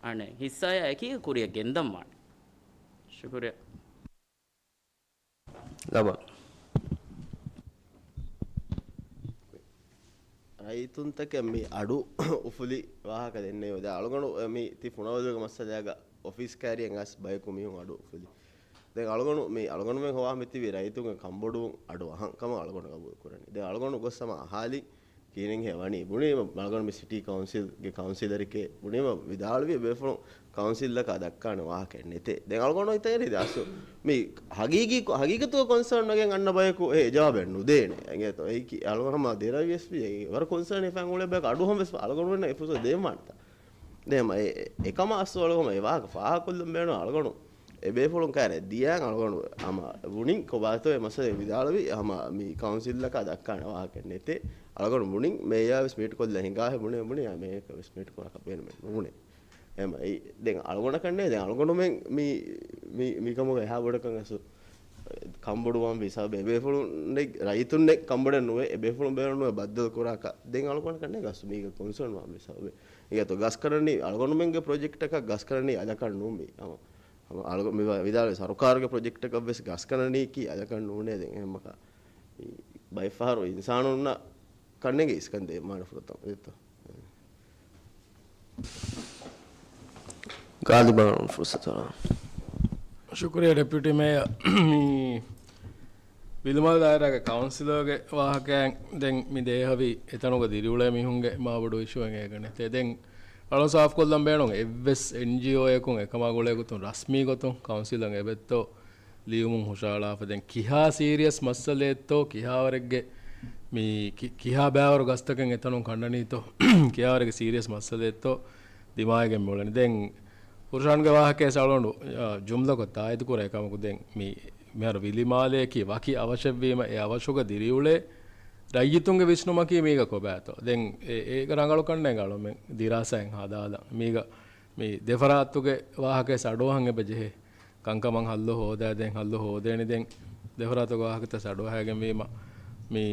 އަނެއް ހިއްސާޔާ އެކީ ކުރިއަށް ގެންދަންވާނެ. ޝުކުރިއްޔާ. ލަބަން. ރައްޔިތުންތަކެއް މި އަޑު އުފުލި ވާހަކަ ދެންނެވި. ދެ އަޅުގަނޑު މި ތި ފުނަވަލުގެ މައްސަލައިގަ އޮފީސް ކައިރިއަށް އައިސް ބަޔަކު މީހުން އަޑު އުފުލި. ދެން އަޅުގަނޑު މި އަޅުގަނޑުމެން ހޮވާ މިތިބީ ރައްޔިތުންގެ ކަންބޮޑުވުން އަޑު އަހަން ކަމަށް އަޅުގަނޑު ގަބޫލު ކުރަނީ. ދެން އަޅުގަނޑު ގޮސް ހަމަ އަހާލި ކިހިނެއްހޭ ވަނީ؟ ބުނީމަ އަޅުގަނޑު މި ސިޓީ ކައުންސިލްގެ ކައުންސިލަރެކޭ ބުނީމަ ވިދާޅުވި ބޭފުޅުން ކައުންސިލަކާ ދައްކާނެ ވާހަކައެއް ނެތޭ. ދެން އަޅުގަނޑު ހިތަށް އެރި ދާސު މި ހަގީގީ، ހަގީގަތުގަ ކޮންސާން ނަގެން އަންނަ ބަޔަކު އެ ޖަވާބެއް ނުދޭނެ. އެނގޭތޯ؟ އެއީކީ އަޅުގަނޑު ހަމަ ދެރަވިޔަސް ވި އެ ވަރަށް ކޮންސާން ހިފަން އުޅޭ ބަޔަކު އަޑު ހަމަ ވެސް އަޅުގަނޑުމެންނަށް އެ ފުރުސަތު ދޭން ވާނެތާ. ދެން އެ-، އެކަމަށް އަސްލު އަޅުގަނޑު އެ ވާހަކަ ފާހަގަކޮށްލަން ބޭނުން އަޅުގަނޑު އެ ބޭފުޅުން ކައިރިއަށް ދިޔައިން އަޅުގަނޑު ހަމަ ބުނިން ކޮބާތޯ އެ މައްސަލަ ވިދާޅުވި ހަމަ މި ކައުންސިލަކާ ދައްކާނެ ވާހަކައެއް ނެތޭ. އަޅުގަނޑު ބުނިން މޭޔާ ވެސް މީޓް ކޮށްލަ ހިނގާހެ ބުނޭ ބުނި އާ މޭޔަކަށް ވެސް މީޓް ކުރާކަށް ބޭނުމެއް ނޫނޭ. އެމަ އެ-، ދެން އަޅުގަނޑަކަށް ނޭ، ދެން އަޅުގަނޑުމެން މި، މި، މިކަމުގަ އެހާ ބޮޑަކަށް އަސް ކަންބޮޑުވާން ހިސާބެއް އެބޭފުޅުންނެއް، ރައްޔިތުންނެއް ކަންބޮޑެއް ނުވޭ، އެބޭފުޅުން ބޭނުން ނުވޭ ބައްދަލު ކުރާކަށް. ދެން އަޅުގަނޑަކަށް ނޭ ގަސް މީގަ ކޮންސަރން ވާން ހިސާބެއް. އިގޭތޯ ގަސް ކަންނަނީ އަޅުގަނޑުމެންގެ ޕްރޮޖެކްޓަކަށް ގަސް ކަންނަނީ އަލަކަށް ނޫން މީ. ހަމަ، ހަމަ އަޅުގަ-، މި ވިދާޅުވި ސަރުކާރުގެ ޕްރޮޖެކްޓަކަށް ވެސް ގަސް ކަންނަނީކީ އަލަކަށް ނޫނޭ. ދެން އެހެންމަކާ މި ބައެއް ފަހަރު އިންސާނުންނަށް ކަންނޭނގެ އިސްކަން ދޭ މާނަ ފުރަތަމަ ދެއްތޯ. ގާލިބާނު ފުރުސަތު. ޝުކުރިއްޔާ ޑެޕިއުޓީ މޭޔަރ. މި ވިލުމާލެ ދާއިރާގެ ކައުންސިލަރގެ ވާހަކައިން ދެން މި ދޭހަވީ އެތަނުގަ ދިރިއުޅޭ މީހުންގެ މާބޮޑު އިޝޫއެއް އޭގަ ނެތޭ. ދެން އަޅުން ސާފުކޮށްލަން ބޭނުން އެއްވެސް އެންޖީއޯއަކުން އެކަމާ ގުޅޭ ގޮތުން ރަސްމީ ގޮތުން ކައުންސިލަށް އެބައްތޯ ލިޔުމުން ހުށަހަޅާފަ. ދެން ކިހާ ސީރިއަސް މައްސަލައެއްތޯ، ކިހާވަރެއްގެ މި ކި-، ކިހާ ބައިވަރު ގަސްތަކެއް އެތަނުން ކަންނަނީތޯ، ކިހާވަރެއްގެ ސީރިއަސް މައްސަލައެއްތޯ ދިމާވެގެން މިއުޅެނީ. ދެން ފުރުޝާންގެ ވާހަކަޔަށް އަޅުގަނޑު، އާ، ޖުމްލަކޮށް ތާއީދު ކުރޭ ކަމަކު، ދެން މި މިހާރު ވިލިމާލެއަކީ ވަކި އަވަށެއްވީމަ، އެ އަވަށުގަ ދިރިއުޅޭ ރައްޔިތުންގެ ވިސްނުމަކީ މީގަ ކޮބާތޯ. ދެން އެ-، އޭގަ ރަނގަޅު ކަންނޭނގެ އަޅުމެން ދިރާސާއެއް ހަދާލަން. މީގަ މި ދެފަރާތުގެ ވާހަކަޔަށް އަޑުއަހަން އެބަ ޖެހޭ. ކަންކަމަށް ހައްލު ހޯދާ، ދެން ހައްލު ހޯދޭނެ. ދެން ދެފަރާތުގެ ވާހަކަތައް އަޑުއަހައިގެންވީމަ، މި،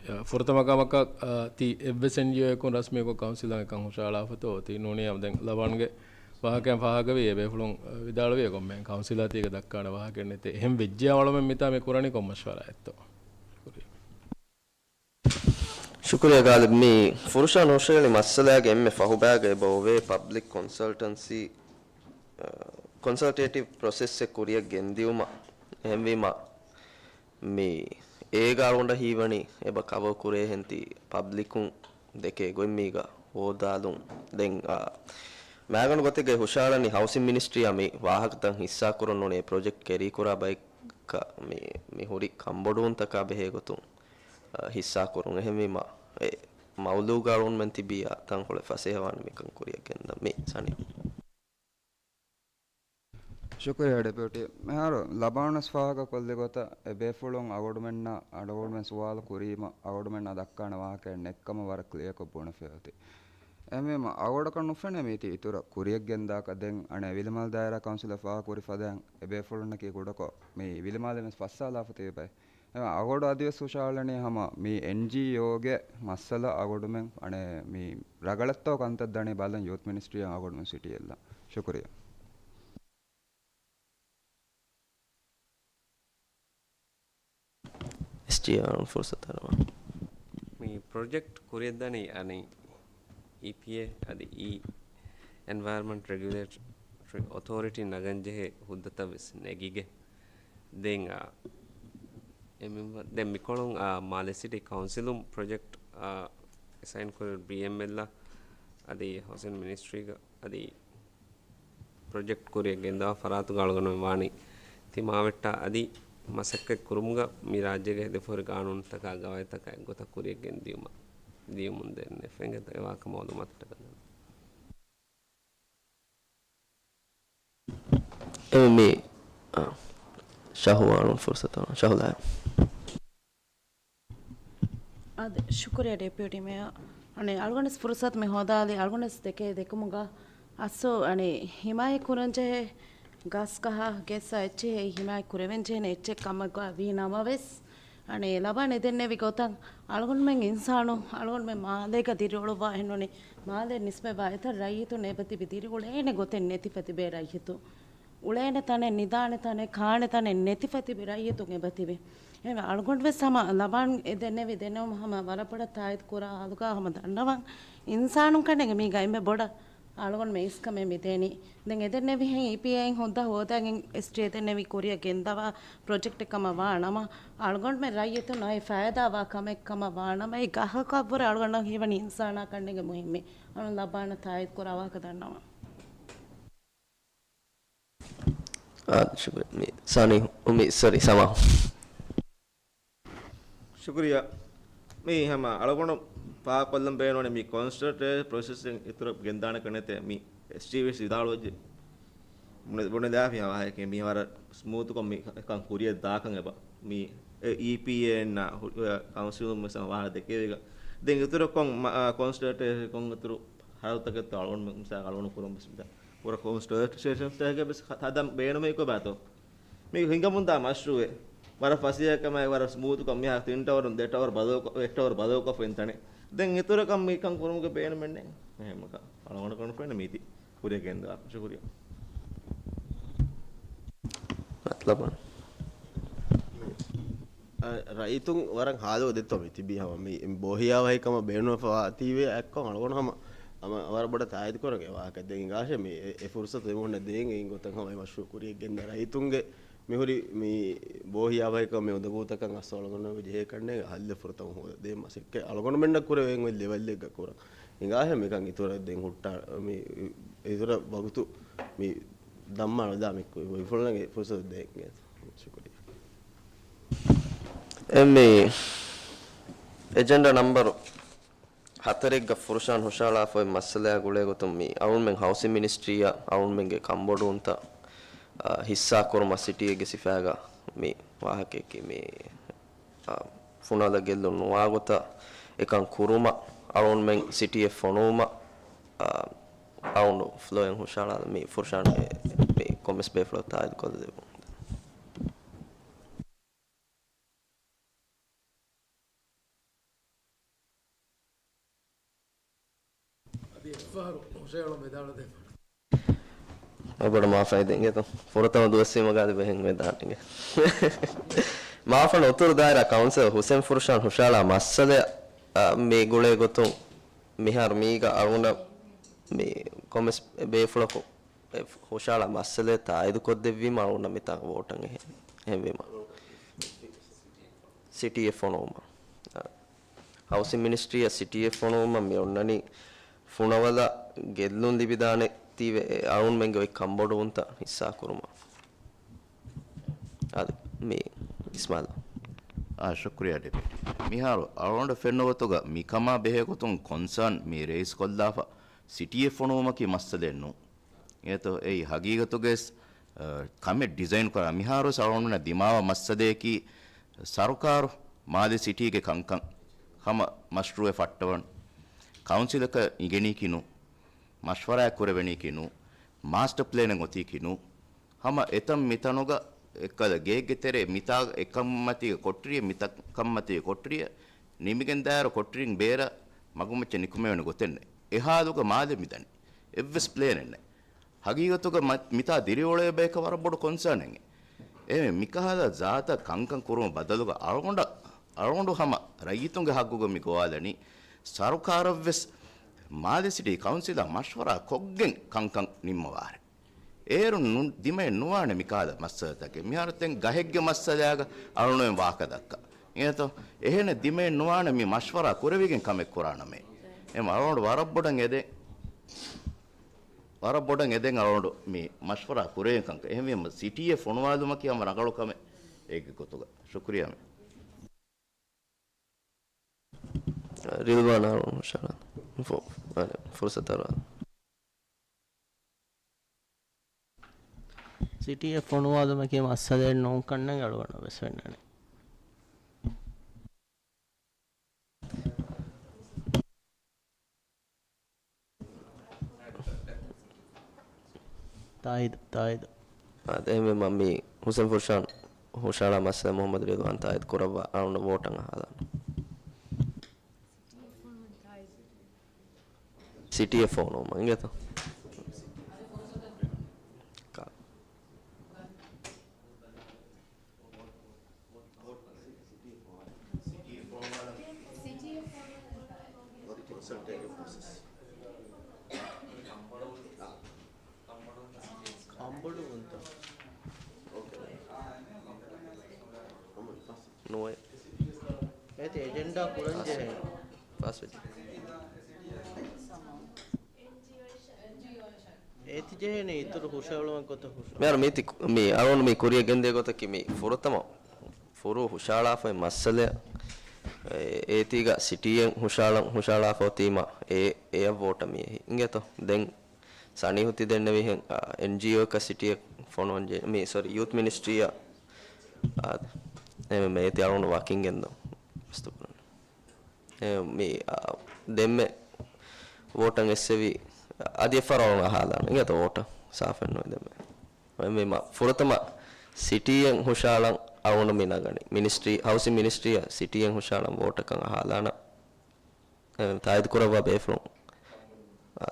އަ، ފުރަތަމަ ކަމަކަށް، އަ، ތި އެއްވެސް އެންޖީއޯއަކުން ރަސްމީކޮށް ކައުންސިލަށް އެކަން ހުށަހަޅާފަތޯ އޮތީ ނޫނީ. ދެން ލަބާންގެ ވާހަކައިން ފާހަގަވީ އެބޭފުޅުން، އަ، ވިދާޅުވި އެގޮތްމެ ކައުންސިލާ ތީގަ ދައްކާނެ ވާހަކައެއް ނެތޭ. އެހެން ވެއްޖެޔާ އަޅުމެން މިތާ މި ކުރަނީ ކޮން މަޝްވަރާއެއްތޯ؟ ޝުކުރިއްޔާ ގާލިބް. މި ފުރުޝާން ހުށަހެޅި މައްސަލާގެ އެންމެ ފަހުބައިގަ އެބަ އޮވޭ ޕަބްލިކް ކޮންސަލްޓަންސީ، އަ، ކޮންސަލްޓޭޓިވް ޕްރޮސެސްއެއް ކުރިއަށް ގެންދިއުމަށް. އެހެންވީމަ، މި އޭގަ އަޅުގަނޑަށް ހީވަނީ އެބަ ކަވަރ ކުރޭހެން ތި ޕަބްލިކުން ދެކޭ ގޮތް މީގަ ހޯދާލުން. ދެން، އާ، މާގަނޑު ގޮތެއްގައި ހުށަހަޅަނީ ހައުސިން މިނިސްޓްރީއާ މި ވާހަކަތައް ހިއްސާކުރަން ނޫނީ ޕްރޮޖެކްޓް ކެރީކުރާ ބައެއް ކަ-، މި، މި ހުރި ކަންބޮޑުވުންތަކާ ބެހޭ ގޮތުން، އަ، ހިއްސާކުރުން. އެހެންވީމަ، އެ މައުލޫގަ އަޅުގަނޑުމެން ތިބިޔާ ތަންކޮޅެއް ފަސޭހަވާނެ މިކަން ކުރިއަށް ގެންދަން މި ސަނި. ޝުކުރިއްޔާ ޑެޕިއުޓީ. މިހާރު ލަބާނަސް ފާހަގަ ކޮށްލި ގޮތަށް އެބޭފުޅުން އަޅުގަނޑުމެންނަށް، އަޅުގަނޑުމެން ސުވާލު ކުރީމަ، އަޅުގަނޑުމެންނަށް ދައްކާނެ ވާހަކައެއް ނެއްކަމަށް ވަރަށް ކްލިއަކޮށް ބުނެފައި އޮތީ. އެހެންވީމަ، އަޅުގަނޑަކަށް ނުފެނޭ މީތި އިތުރަށް ކުރިއަށް ގެންދާކަށް. ދެން އަނެއް ވިލިމާލެ ދާއިރާ ކައުންސިލަށް ފާހަގަކުރި ފަދައިން އެބޭފުޅުންނަކީ ކުޑަކޮށް މި ވިލިމާލެ ވެސް ފައްސާލާފަ ތިބި ބައެއް. އެ އަޅުގަނޑު އަދިވެސް ހުށަހަޅަނީ ހަމަ މި އެންޖީއޯގެ މައްސަލަ އަޅުގަނޑުމެން އަނެއް މި ރަގަޅަށްތޯ ކަންތައް ދަނީ ބަލަން ޔޫތް މިނިސްޓްރީއަށް އަޅުގަނޑުމެން ސިޓީއެއްލާ. ޝުކުރިއްޔާ. އެސްޓީއާރުން ފުރުސަތު އަރަވާ. މި ޕްރޮޖެކްޓް ކުރިއަށްދަނީ އަނެއް އީޕީއޭ އަދި އީ އެންވަޔަރމަންޓް ރެގިއުލޭޓަރީ އޮތޯރިޓީ ނަގަންޖެހޭ ހުއްދަތައް ވެސް ނެގިގެން. ދެން، އާ، އެ މިންވަ-، ދެން މިކޮޅުން، އާ، މާލެ ސިޓީ ކައުންސިލުން ޕްރޮޖެކްޓް، އާ، އެސައިން ކުރި ބީއެމްއެލްއަށް އަދި ހައުސިން މިނިސްޓްރީގަ އަދި ޕްރޮޖެކްޓް ކުރިއަށް ގެންދަވާ ފަރާތުގަ އަޅުގަނޑުމެން ވާނީ ތިމާވެއްޓާ އަދި މަސައްކަތް ކުރުމުގަ މި ރާއްޖޭގެ ދެފަހުރި ގާނޫނުތަކާ ގަވާއިދުތަކާ އެއްގޮތަށް ކުރިއަށް ގެންދިޔުމަށް، ދިޔުމުން ދެން އެފެންގެ ވާހަކަ މައުލޫމާތުތަކަށް ދަން. އެ މި، އާ، ޝަހުވާނު ފުރުސަތު ޝަހުލާ. އާދެ، ޝުކުރިއްޔާ ޑެޕިއުޓީ މޭޔަރ. އަނެއް އަޅުގަނޑު ފުރުސަތު މި ހޯދާލި އަޅުގަނޑު ދެކޭ ދެކުމުގަ އަސްލު އަނެއް ހިމާޔަތް ކުރަންޖެހޭ ގަސްގަހާ ގެއްސާ އެއްޗެހި ހިމާޔަތް ކުރެވެންޖެހޭނެ އެއްޗެއް ކަމަށް ވީ ނަމަވެސް، އަނެއް ލަބާން އެދެންނެވި ގޮތަށް އަޅުގަނޑުމެން އިންސާނު އަޅުގަނޑުމެން މާލޭގަ ދިރިއުޅުއްވާ އެހެންނޫނީ މާލޭ ނިސްބަތްވާ އެތައް ރައްޔިތުން އެބަތިބި ދިރިއުޅޭނެ ގޮތެއް ނެތިފަ ތިބޭ ރައްޔިތުން. އުޅޭނެ ތަނެއް، ނިދާނެ ތަނެއް، ކާނެ ތަނެއް ނެތިފަ ތިބި ރައްޔިތުން އެބަތިބި. އެހެންވެ، އަޅުގަނޑު ވެސް ހަމަ ލަބާން އެ ދެންނެވި ދެނެވުމަށް ހަމަ ވަރަށް ބޮޑަށް ތާއީދު ކުރާ ހާލުގަ ހަމަ ދަންނަވަން، އިންސާނުން ކަންނޭނގެ މީގަ އެންމެ ބޮޑަށް އަޅުގަނޑުމެން އިސްކަމެއް މިދޭނީ. ދެން އެ ދެންނެވިހެން އީޕީއޭއިން ހުއްދަ ހޯދައިގެން އެސްޓީ އެ ދެންނެވި ކުރިއަށް ގެންދަވާ ޕްރޮޖެކްޓެއް ކަމަށް ވާ ނަމަ، އަޅުގަނޑުމެން ރައްޔިތުން އައި ފައިދާވާ ކަމެއް ކަމަށް ވާ ނަމަ، އެ ގަހަކަށްވުރެ އަޅުގަނޑަށް ހީވަނީ އިންސާނާ ކަންނޭނގެ މުހިއްމީ. އަޅުން ލަބާނަށް ތާއީދު ކުރާ ވާހަކަ ދަންނަވަން. އާ، ޝުކުރިއްޔާ. މި ސާނީ، މި، ސޮރީ، ސަމާ. ޝުކުރިއްޔާ. މި ހަމަ އަޅުގަނޑު ފާހަގަކޮށްލަން ބޭނުންވަނީ މި ކޮންސަލްޓޭޓިވް ޕްރޮސެސް އިތުރަށް ގެންދާނެކަން ނެތޭ. މި އެސްޓީ ވެސް ވިދާޅުވެއްޖެ. ބުނެ-، ބުނެލާފި ހަމަ ވާހަކައެއް މި ވަރަށް ސްމޫތުކޮށް މި ކަން ކުރިއަށް ދާކަން އެބަ. މި އީޕީއޭ އިންނާ ކައުންސިލުން ވެސް ހަމަ ވާހަކަ ދެކެވިގަ. ދެން އިތުރަށް ކޮން މަ-، އާ، ކޮންސަލްޓޭޓިވް ކޮން އިތުރު ހަރަދުތަކެއްތޯ އަޅުގަނޑު މި-، މިސާލަކަށް އަޅުގަނޑު ކުރަން ވެސް މިތާ. ކުރަކޮށް ސްޓޯރޭޖް ސްޓޭޝަންސްތަކެއް ވެސް ހަ-، ހަދަން ބޭނުމެއް ކޮބާތޯ؟ މި ހިނގަމުންދާ މަޝްރޫއެއް ވަރަށް ފަސޭހަކަމާއި ވަރަށް ސްމޫތުކަން މިހާ ތިން ޓަވަރުން ދެ ޓަވަރު ބަދަލުކޮ-، އެއް ޓަވަރު ބަދަލުކޮށްފައިން ތަނެއް. ދެން އިތުރަކަށް މިކަން ކުރުމުގެ ބޭނުމެއް ނެތް. އެހެން ކަ-، އަޅުގަނޑަކަށް ނުފެނޭ މީތި ކުރިއަށް ގެންދާ. ޝުކުރިއްޔާ. މަތްލަބުން. އަ، ރައްޔިތުން ވަރަށް ހާލުވެ ދެއްތޯ މި ތިބީ ހަމަ މި ބޯހިޔާވަހިކަމަށް ބޭނުންވެފަ ތީވެ އެއްކޮށް އަޅުގަނޑު ހަމަ، ހަމަ ވަރަށް ބޮޑަށް ތާއީދު ކުރަން އެ ވާހަކަ ދެން އިނގާށޭ މި އެ، އެ ފުރުސަތު އެމީހުންނަށް ދޭން އެއިން ގޮތަށް ހަމަ އެ މަޝްރޫއު ކުރިއަށް ގެންދާ ރައްޔިތުންގެ މިހުރި މި ބޯހިޔާވަހިކަމެއް އުނދަގޫތަކަށް އަސް އަޅުގަނޑު ޖެހޭ ކަންނޭނގެ ހައްލެއް ފުރަތަމަ ހޯދަ ދޭން މަސައްކަތް އަޅުގަނޑުމެންނަށް ކުރެވެން އޮތް ލެވެލްއެއްގަ ކުރަން. އިނގާށޭ މިކަން އިތުރަށް ދެން ހުއްޓާ މި އިތުރަށް ވަގުތު މި ދަންމާ ނުދާ މި ކު-، މި ފުޅުންގެ ފުރުސަތު ދޭން. ޝުކުރިއްޔާ. އެ މި އެޖެންޑާ ނަމްބަރު ހަތަރެއްގަ ފުރުޝާން ހުށަހަޅާފައި މައްސަލައާ ގުޅޭ ގޮތުން މި އަޅުންމެން ހައުސިން މިނިސްޓްރީއަށް އަޅުންމެންގެ ކަންބޮޑުވުންތައް، އާ، ހިއްސާކުރުމަށް ސިޓީއެއްގެ ސިފައިގަ މި ވާހަކައަކީ މި، އާ، ފުނަލަ ގެއްލުން ނުވާގޮތަށް އެކަން ކުރުމަށް އަޅުންމެން ސިޓީއެއް ފޮނުވުމަށް، އާ، އަޅުން ފްލޯއިން ހުށަހަޅާ މި ފުރުޝާންގެ މި ކޮމެސް ބޭފުޅަށް ތާއީދު ކޮށްލެވުން. އަދި އެއްފަހަރު ހުށަހެޅުން ވިދާޅުވެދެން. އެބޮޑަށް މާފަށް ދެން އިނގޭތޯ. ފުރަތަމަ ދުވަސްވީމަ ގާދި ބެހެން ވެދާނެގެ. މާފަން އުތުރު ދާއިރާ ކައުންސިލަރ ހުސެން ފުރުޝާން ހުށަހަޅާ މައްސަލަ، އަ، މި ގުޅޭ ގޮތުން މިހާރު މީގަ އަޅުގަނޑަށް މި ކޮމެސް ބޭފުޅަކު އެ ހުށަހަޅާ މައްސަލަ ތާއީދު ކޮށްދެއްވީމަ އަޅުގަނޑަށް މިތާ ވޯޓަށް އެހެ-، އެހެންވީމަ. ސިޓީއެއް ފޮނުވުމަށް. އަ، ހައުސިން މިނިސްޓްރީއަށް ސިޓީއެއް ފޮނުވުމަށް މި އޮންނަނީ ފުނަވަލަ ގެއްލުން ލިބިދާނެ ތީވެ އެ އަޅުންމެންގެ އޮތް ކަންބޮޑުވުންތައް ހިއްސާކުރުމަށް. އަދި މި އިސްމާލް. އާ، ޝުކުރިއްޔާ ޑެޕިއުޓީ. މިހާރު އަޅުގަނޑަށް ފެންނަ ގޮތުގަ މިކަމާ ބެހޭ ގޮތުން ކޮންސާން މި ރޭސް ކޮށްލާފަ ސިޓީއެއް ފޮނުވުމަކީ މައްސަލައެއް ނޫން. އެތޯ، އެއީ ހަގީގަތުގައި، އަ، ކަމެއް ޑިޒައިން ކުރާ މިހާރުވެސް އަޅުގަނޑުމެންނަށް ދިމާވާ މައްސަލަޔަކީ ސަރުކާރު މާލެ ސިޓީގެ ކަންކަން ހަމަ މަޝްރޫއެއް ފައްޓަވަން ކައުންސިލަކަށް އިނގެނީކީ ނޫން، މަޝްވަރާއެއް ކުރެވެނީކީ ނޫން، މާސްޓަ ޕްލޭނެއް އޮތީކީ ނޫން. ހަމަ އެތަން މިތަނުގަ އެއްކަލަ ގޭގެ ތެރޭ މިތާ އެކަންމަތީގަ ކޮޓަރިއެއް، މިތަ ކަންމަތީގަ ކޮޓަރިއެއް، ނިމިގެން ދާއިރު ކޮޓަރިން ބޭރަށް މަގުމައްޗަށް ނިކުމެވޭނެ ގޮތެއް ނެތް. އެ ހާލުގަ މާލެ މިދަނީ. އެއްވެސް ޕްލޭނެއް ނެތް. ހަގީގަތުގަ މަ-، މިތާ ދިރިއުޅޭ ބަޔަކަށް ވަރަށް ބޮޑު ކޮންސާނެއް. އެހެން މިކަހަލަ ޒާތަށް ކަންކަން ކުރުމުގެ ބަދަލުގަ އަޅުގަނޑަށް، އަޅުގަނޑު ހަމަ ރައްޔިތުންގެ ހައްގުގަ މި ގޮވާލަނީ ސަރުކާރަށްވެސް މާލެ ސިޓީ ކައުންސިލާ މަޝްވަރާ ކޮށްގެން ކަންކަން ނިންމަވާރެ. އޭރުން ނު-، ދިމައެއް ނުވާނެ މިކަހަލަ މައްސަލަތަކެއް. މިހާރު ދެން ގަހެއްގެ މައްސަލައިގަ އަޅުން ވާހަކަ ދައްކާ. އެހެންތޯ؟ އެހެނެއް ދިމައެއް ނުވާނެ މި މަޝްވަރާ ކުރެވިގެން ކަމެއް ކުރާނަމޭ. އެހެން އަޅުގަނޑު ވަރަށް ބޮޑަށް އެދެން، ވަރަށް ބޮޑަށް އެދެން އަޅުގަނޑު މި މަޝްވަރާ ކުރެވޭނެ ކަންކަން. އެހެންވީމަ ސިޓީއެއް ފޮނުވާލުމަކީ ހަމަ ރަނގަޅު ކަމެއް އޭގެ ގޮތުގަ. ޝުކުރިއްޔާ މެ. ރިލްވާން އަޅުން ހުށަހަޅާ. ފު-، އަނެ، ފުރުސަތު އަރާ. ސިޓީއެއް ފޮނުވާލުމަކީ މައްސަލައެއް ނޫން ކަންނޭނގެ އަޅުގަނޑަށް ވެސް ފެންނަނީ. ތާއީދު، ތާއީދު. އާދެ، އެހެންވީމަ މި ހުސެން ފުރުޝާން ހުށަހަޅާ މައްސަލަ މުހައްމަދު ރިލްވާން ތާއީދު ކުރައްވާ އަޅުން ވޯޓަށް އަހާލާނަން. ސިޓީއެއް ފޮނުވުމަށް އިނގޭތޯ؟ ކާ. ކަންބޮޑުވުންތައް. ނުވައެއް. އޭތި އެޖެންޑާ ކުރަން ޖެހޭ. ފާސް ވެއްޖެ. އޭތި ޖެހޭނެ އިތުރު ހުށަހެޅުމެއް ގޮތަށް ހުށަ. މިހާރު މީތި، މި އަޅުން މި ކުރިއަށް ގެންދޭ ގޮތަކީ މި ފުރަތަމަ ފުރޫ ހުށަހަޅާފައި މައްސަލަ، އޭ، އޭތީގަ ސިޓީއެއް ހުށަހަޅަން، ހުށަހަޅާފަ އޮތީމަ އެ، އެއަށް ވޯޓަށް މި އެހި. އިނގޭތޯ؟ ދެން ސަނީހު ތި ދެންނެވިހެން، އާ، އެންޖީއޯއަކަށް ސިޓީއެއް ފޮނުވަން ޖެ-، މި، ސޮރީ، ޔޫތް މިނިސްޓްރީއަށް، އާ، އެ، މޭތި އަޅުން ވަކިން ގެންދަ ވަސްތުކުރަން. އެ، މި، އާ، ދެންމެ ވޯޓަށް އެއްސެވި، އަދި އެއްފަރާތް އަހާލާނަން. އިނގޭތޯ ވޯޓަށް ސާފެއް ނުވެދެމެ. އެހެންވީމަ ފުރަތަމަ ސިޓީއެއް ހުށަހަޅަން އަޅުގަނޑު މި ނަގަނީ. މިނިސްޓްރީ، ހައުސިން މިނިސްޓްރީއަށް ސިޓީއެއް ހުށަހަޅަން ވޯޓަކަށް އަހާލާނަން. އެ، ތާއީދު ކުރައްވާ ބޭފުޅުން. އާ،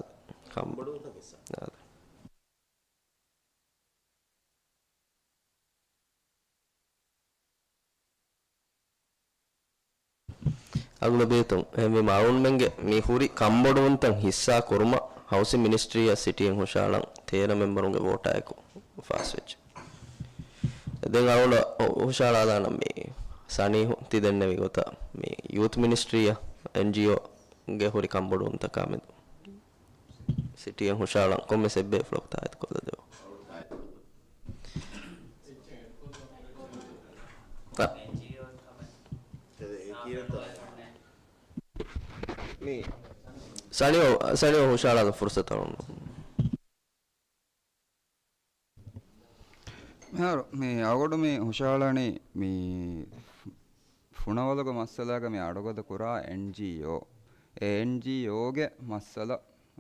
ކަން-، އާ. އަގުލަބޭތުން އެހެންވީމަ އަޅުގަނޑުމެންގެ މި ހުރި ކަންބޮޑުވުންތައް ހިއްސާ ކުރުމަށް ހައުސިން މިނިސްޓްރީއަށް ސިޓީއެއް ހުށަހަޅަން ތޭރަ މެމްބަރުންގެ ވޯޓާއެކު ފާސްވެއްޖެ. ދެން އަޅުގަނޑަށް ހު-، ހުށަހަޅާލާނަން މި ސަނީހު ތި ދެންނެވި ގޮތަށް މި ޔޫތު މިނިސްޓްރީއަށް އެންޖީއޯގެ ހުރި ކަންބޮޑުވުންތަކާމެދު ސިޓީއެއް ހުށަހަޅަން ކޮންމެސް އެއްބޭފުޅަކު ތާއީދު ކޮށްލަދެވޭ. އަ. މި ސަނީހު، ސަނީހު ހުށަހަޅާލަން ފުރުސަތު އަޅުން. މިހާރު މި އަޅުގަނޑު މި ހުށަހަޅަނީ މި ފުނަވަލުގެ މައްސަލާގަ މި އަޑުގަދަ ކުރާ އެންޖީއޯ. އެ އެންޖީއޯގެ މައްސަލަ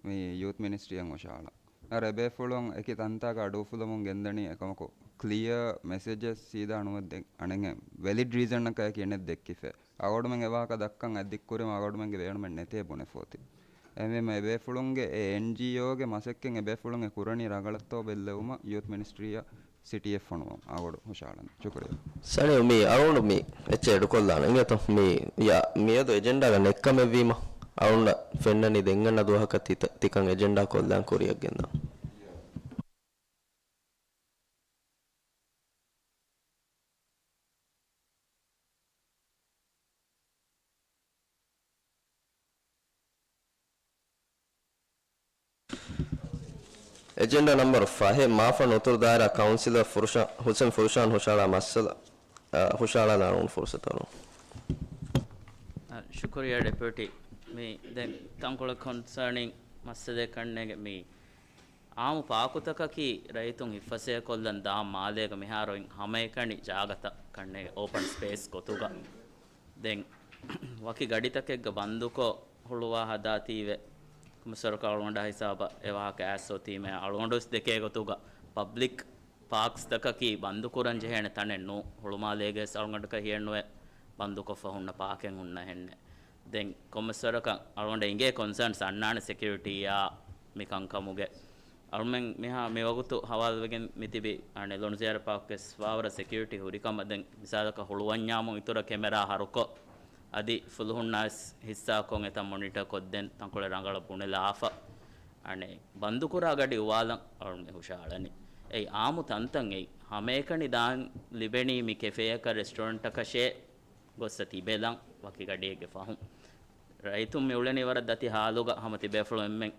މި ޔޫތު މިނިސްޓްރީއަށް ހުށަހަޅަން. އަރަ އެބޭފުޅުން އެކި ތަންތާގަ އަޑުއުފުލަމުން ގެންދަނީ އެކަމަކު ކްލިއަރ މެސެޖެއް ސީދާ ނުވެ ދެ-، އަނެއް ވެލިޑް ރީޒަނަކާއެކީ އެނެއް ދެއްކިފަ. އަޅުގަނޑުމެން އެ ވާހަކަ ދައްކަން އަތް ދިއްކުރީމަ އަޅުގަނޑުމެންގެ ބޭނުމެއް ނެތޭ ބުނެފޯތި. އެހެންވީމަ އެބޭފުޅުންގެ އެ އެންޖީއޯގެ މަސައްކަތް އެބޭފުޅުން އެ ކުރަނީ ރަނގަޅަށްތޯ ބެއްލެވުމަށް ޔޫތު މިނިސްޓްރީއަށް ސިޓީއެއް ފޮނުވަން އަޅުގަނޑު ހުށަހަޅަން. ޝުކުރިއްޔާ. ސަނީހު މި އަޅުގަނޑު މި އެއްޗެއް އެޑުކޮށްލާނަން. އިނގޭތޯ މި ޔާ، މިއަދު އެޖެންޑާގަ ނެތްކަމެއްވީމަ އަޅުގަނޑަށް ފެންނަނީ ދެން އަންނަ ދުވަހަކަށް ތިތަ-، ތިކަން އެޖެންޑާ ކޮށްލާން ކުރިއަށް ގެންދަން. އެޖެންޑާ ނަމްބަރު ފަހެއް، މާފަން އުތުރު ދާއިރާ ކައުންސިލަރ ފުރުޝާ-، ހުސެން ފުރުޝާން ހުށަހަޅާ މައްސަލަ، އަ، ހުށަހަޅާލާނަން ފުރުސަތު އަޅުން. އަ، ޝުކުރިއްޔާ ޑެޕިއުޓީ. މި ދެން ތަންކޮޅެއް ކޮންސާނިން މައްސަލައެއް ކަންނޭނގެ މި އާއްމު ޕާކުތަކަކީ ރައްޔިތުން ހިއްފަސޭހަކޮށްލަން ދާން މާލޭގަ މިހާރު އިން ހަމައެކަނި ޖާގަތައް ކަންނޭނގެ އޯޕަން ސްޕޭސް ގޮތުގަ. ދެން ވަކި ގަޑިތަކެއްގަ ބަންދުކޮށް ހުޅުވާ ހަދާތީވެ، ކުމިސަރުކާ އަޅުގަނޑާ ހިސާބަށް އެ ވާހަކަ އައިސް އޮތީމޭ އަޅުގަނޑުވެސް ދެކޭ ގޮތުގަ ޕަބްލިކް ޕާކްސްތަކަކީ ބަންދުކުރަން ޖެހޭނެ ތަނެއް ނޫ. ހުޅުމާލޭގެވެސް އަޅުގަނޑަކަށް ހިޔެއްނުވޭ ބަންދުކޮށްފަ ހުންނަ ޕާކެއް ހުންނަ ހެންނެއް. ދެން ކޮންމެސްވަރަކަށް އަޅުގަނޑަށް އިނގޭ ކޮންސާންސް އަންނާނެ ސެކިއުރިޓީއާ މި ކަންކަމުގެ. އަޅުމެން މިހާ މިވަގުތު ހަވާލުވެގެން މިތިބި އަނެއް ލޮނުޒިޔާރަ ޕާކްވެސް ވާވަރަށް ސެކިއުރިޓީ ހުރިކަމަށް ދެން މިސާލަކަށް ހުޅުވަންޏާމު އިތުރަށް ކެމެރާ ހަރުކޮށް، އަދި ފުލުހުންނާވެސް ހިއްސާކޮށް އެތަން މޮނިޓަރ ކޮށްދޭން ތަންކޮޅެއް ރަނގަޅަށް ބުނެލާފަ. އަނެއް ބަންދުކުރާ ގަޑި އުވާލަން އަޅުމެން ހުށަހަޅަނީ. އެއީ އާއްމު ތަންތަން އެއީ ހަމައެކަނި ދާން ލިބެނީ މި ކެފޭއަކަށް ރެސްޓޯރެންޓަކަށޭ ގޮއްސަ ތިބެލަން ވަކި ގަޑިއެއްގެ ފަހުން. ރައްޔިތުން މި އުޅެނީ ވަރަށް ދަތި ހާލުގަ ހަމަ ތިބޭފުޅުން އެންމެން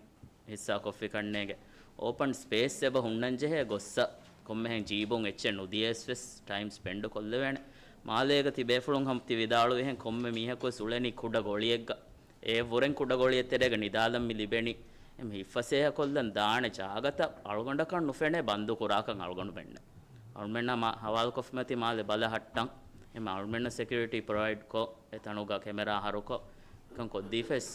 ހިއްސާކޮށްފި ކަންނޭނގެ. އޯޕަން ސްޕޭސް އެބަ ހުންނަންޖެހޭ ގޮއްސަ ކޮންމެހެން ޖީބުން އެއްޗެއް ނުދިޔަސްވެސް ޓައިމް ސްޕެންޑް ކޮށްލެވޭނެ. މާލޭގަ ތިބޭފުޅުން ހަމަ ތި ވިދާޅުވިހެން ކޮންމެ މީހަކުވެސް އުޅެނީ ކުޑަ ގޮޅިއެއްގަ. އެ ވުރެން ކުޑަ ގޮޅިއެއް ތެރޭގަ ނިދާލަން މި ލިބެނީ. އެމް ހިއްފަސޭހަކޮށްލަން ދާނެ ޖާގަތައް އަޅުގަނޑަކަށް ނުފެނޭ ބަންދުކުރާކަން އަޅުގަނޑުމެންނަށް. އަޅުމެންނާ މާ ހަވާލުކޮށްފަމަތި މާލެ ބަލަހައްޓަން. އެމް އަޅުމެންނަށް ސެކިއުރިޓީ ޕްރޮވައިޑްކޮށް، އެ ތަނުގަ ކެމެރާ ހަރުކޮށް، ކަން ކޮށްދީފަސް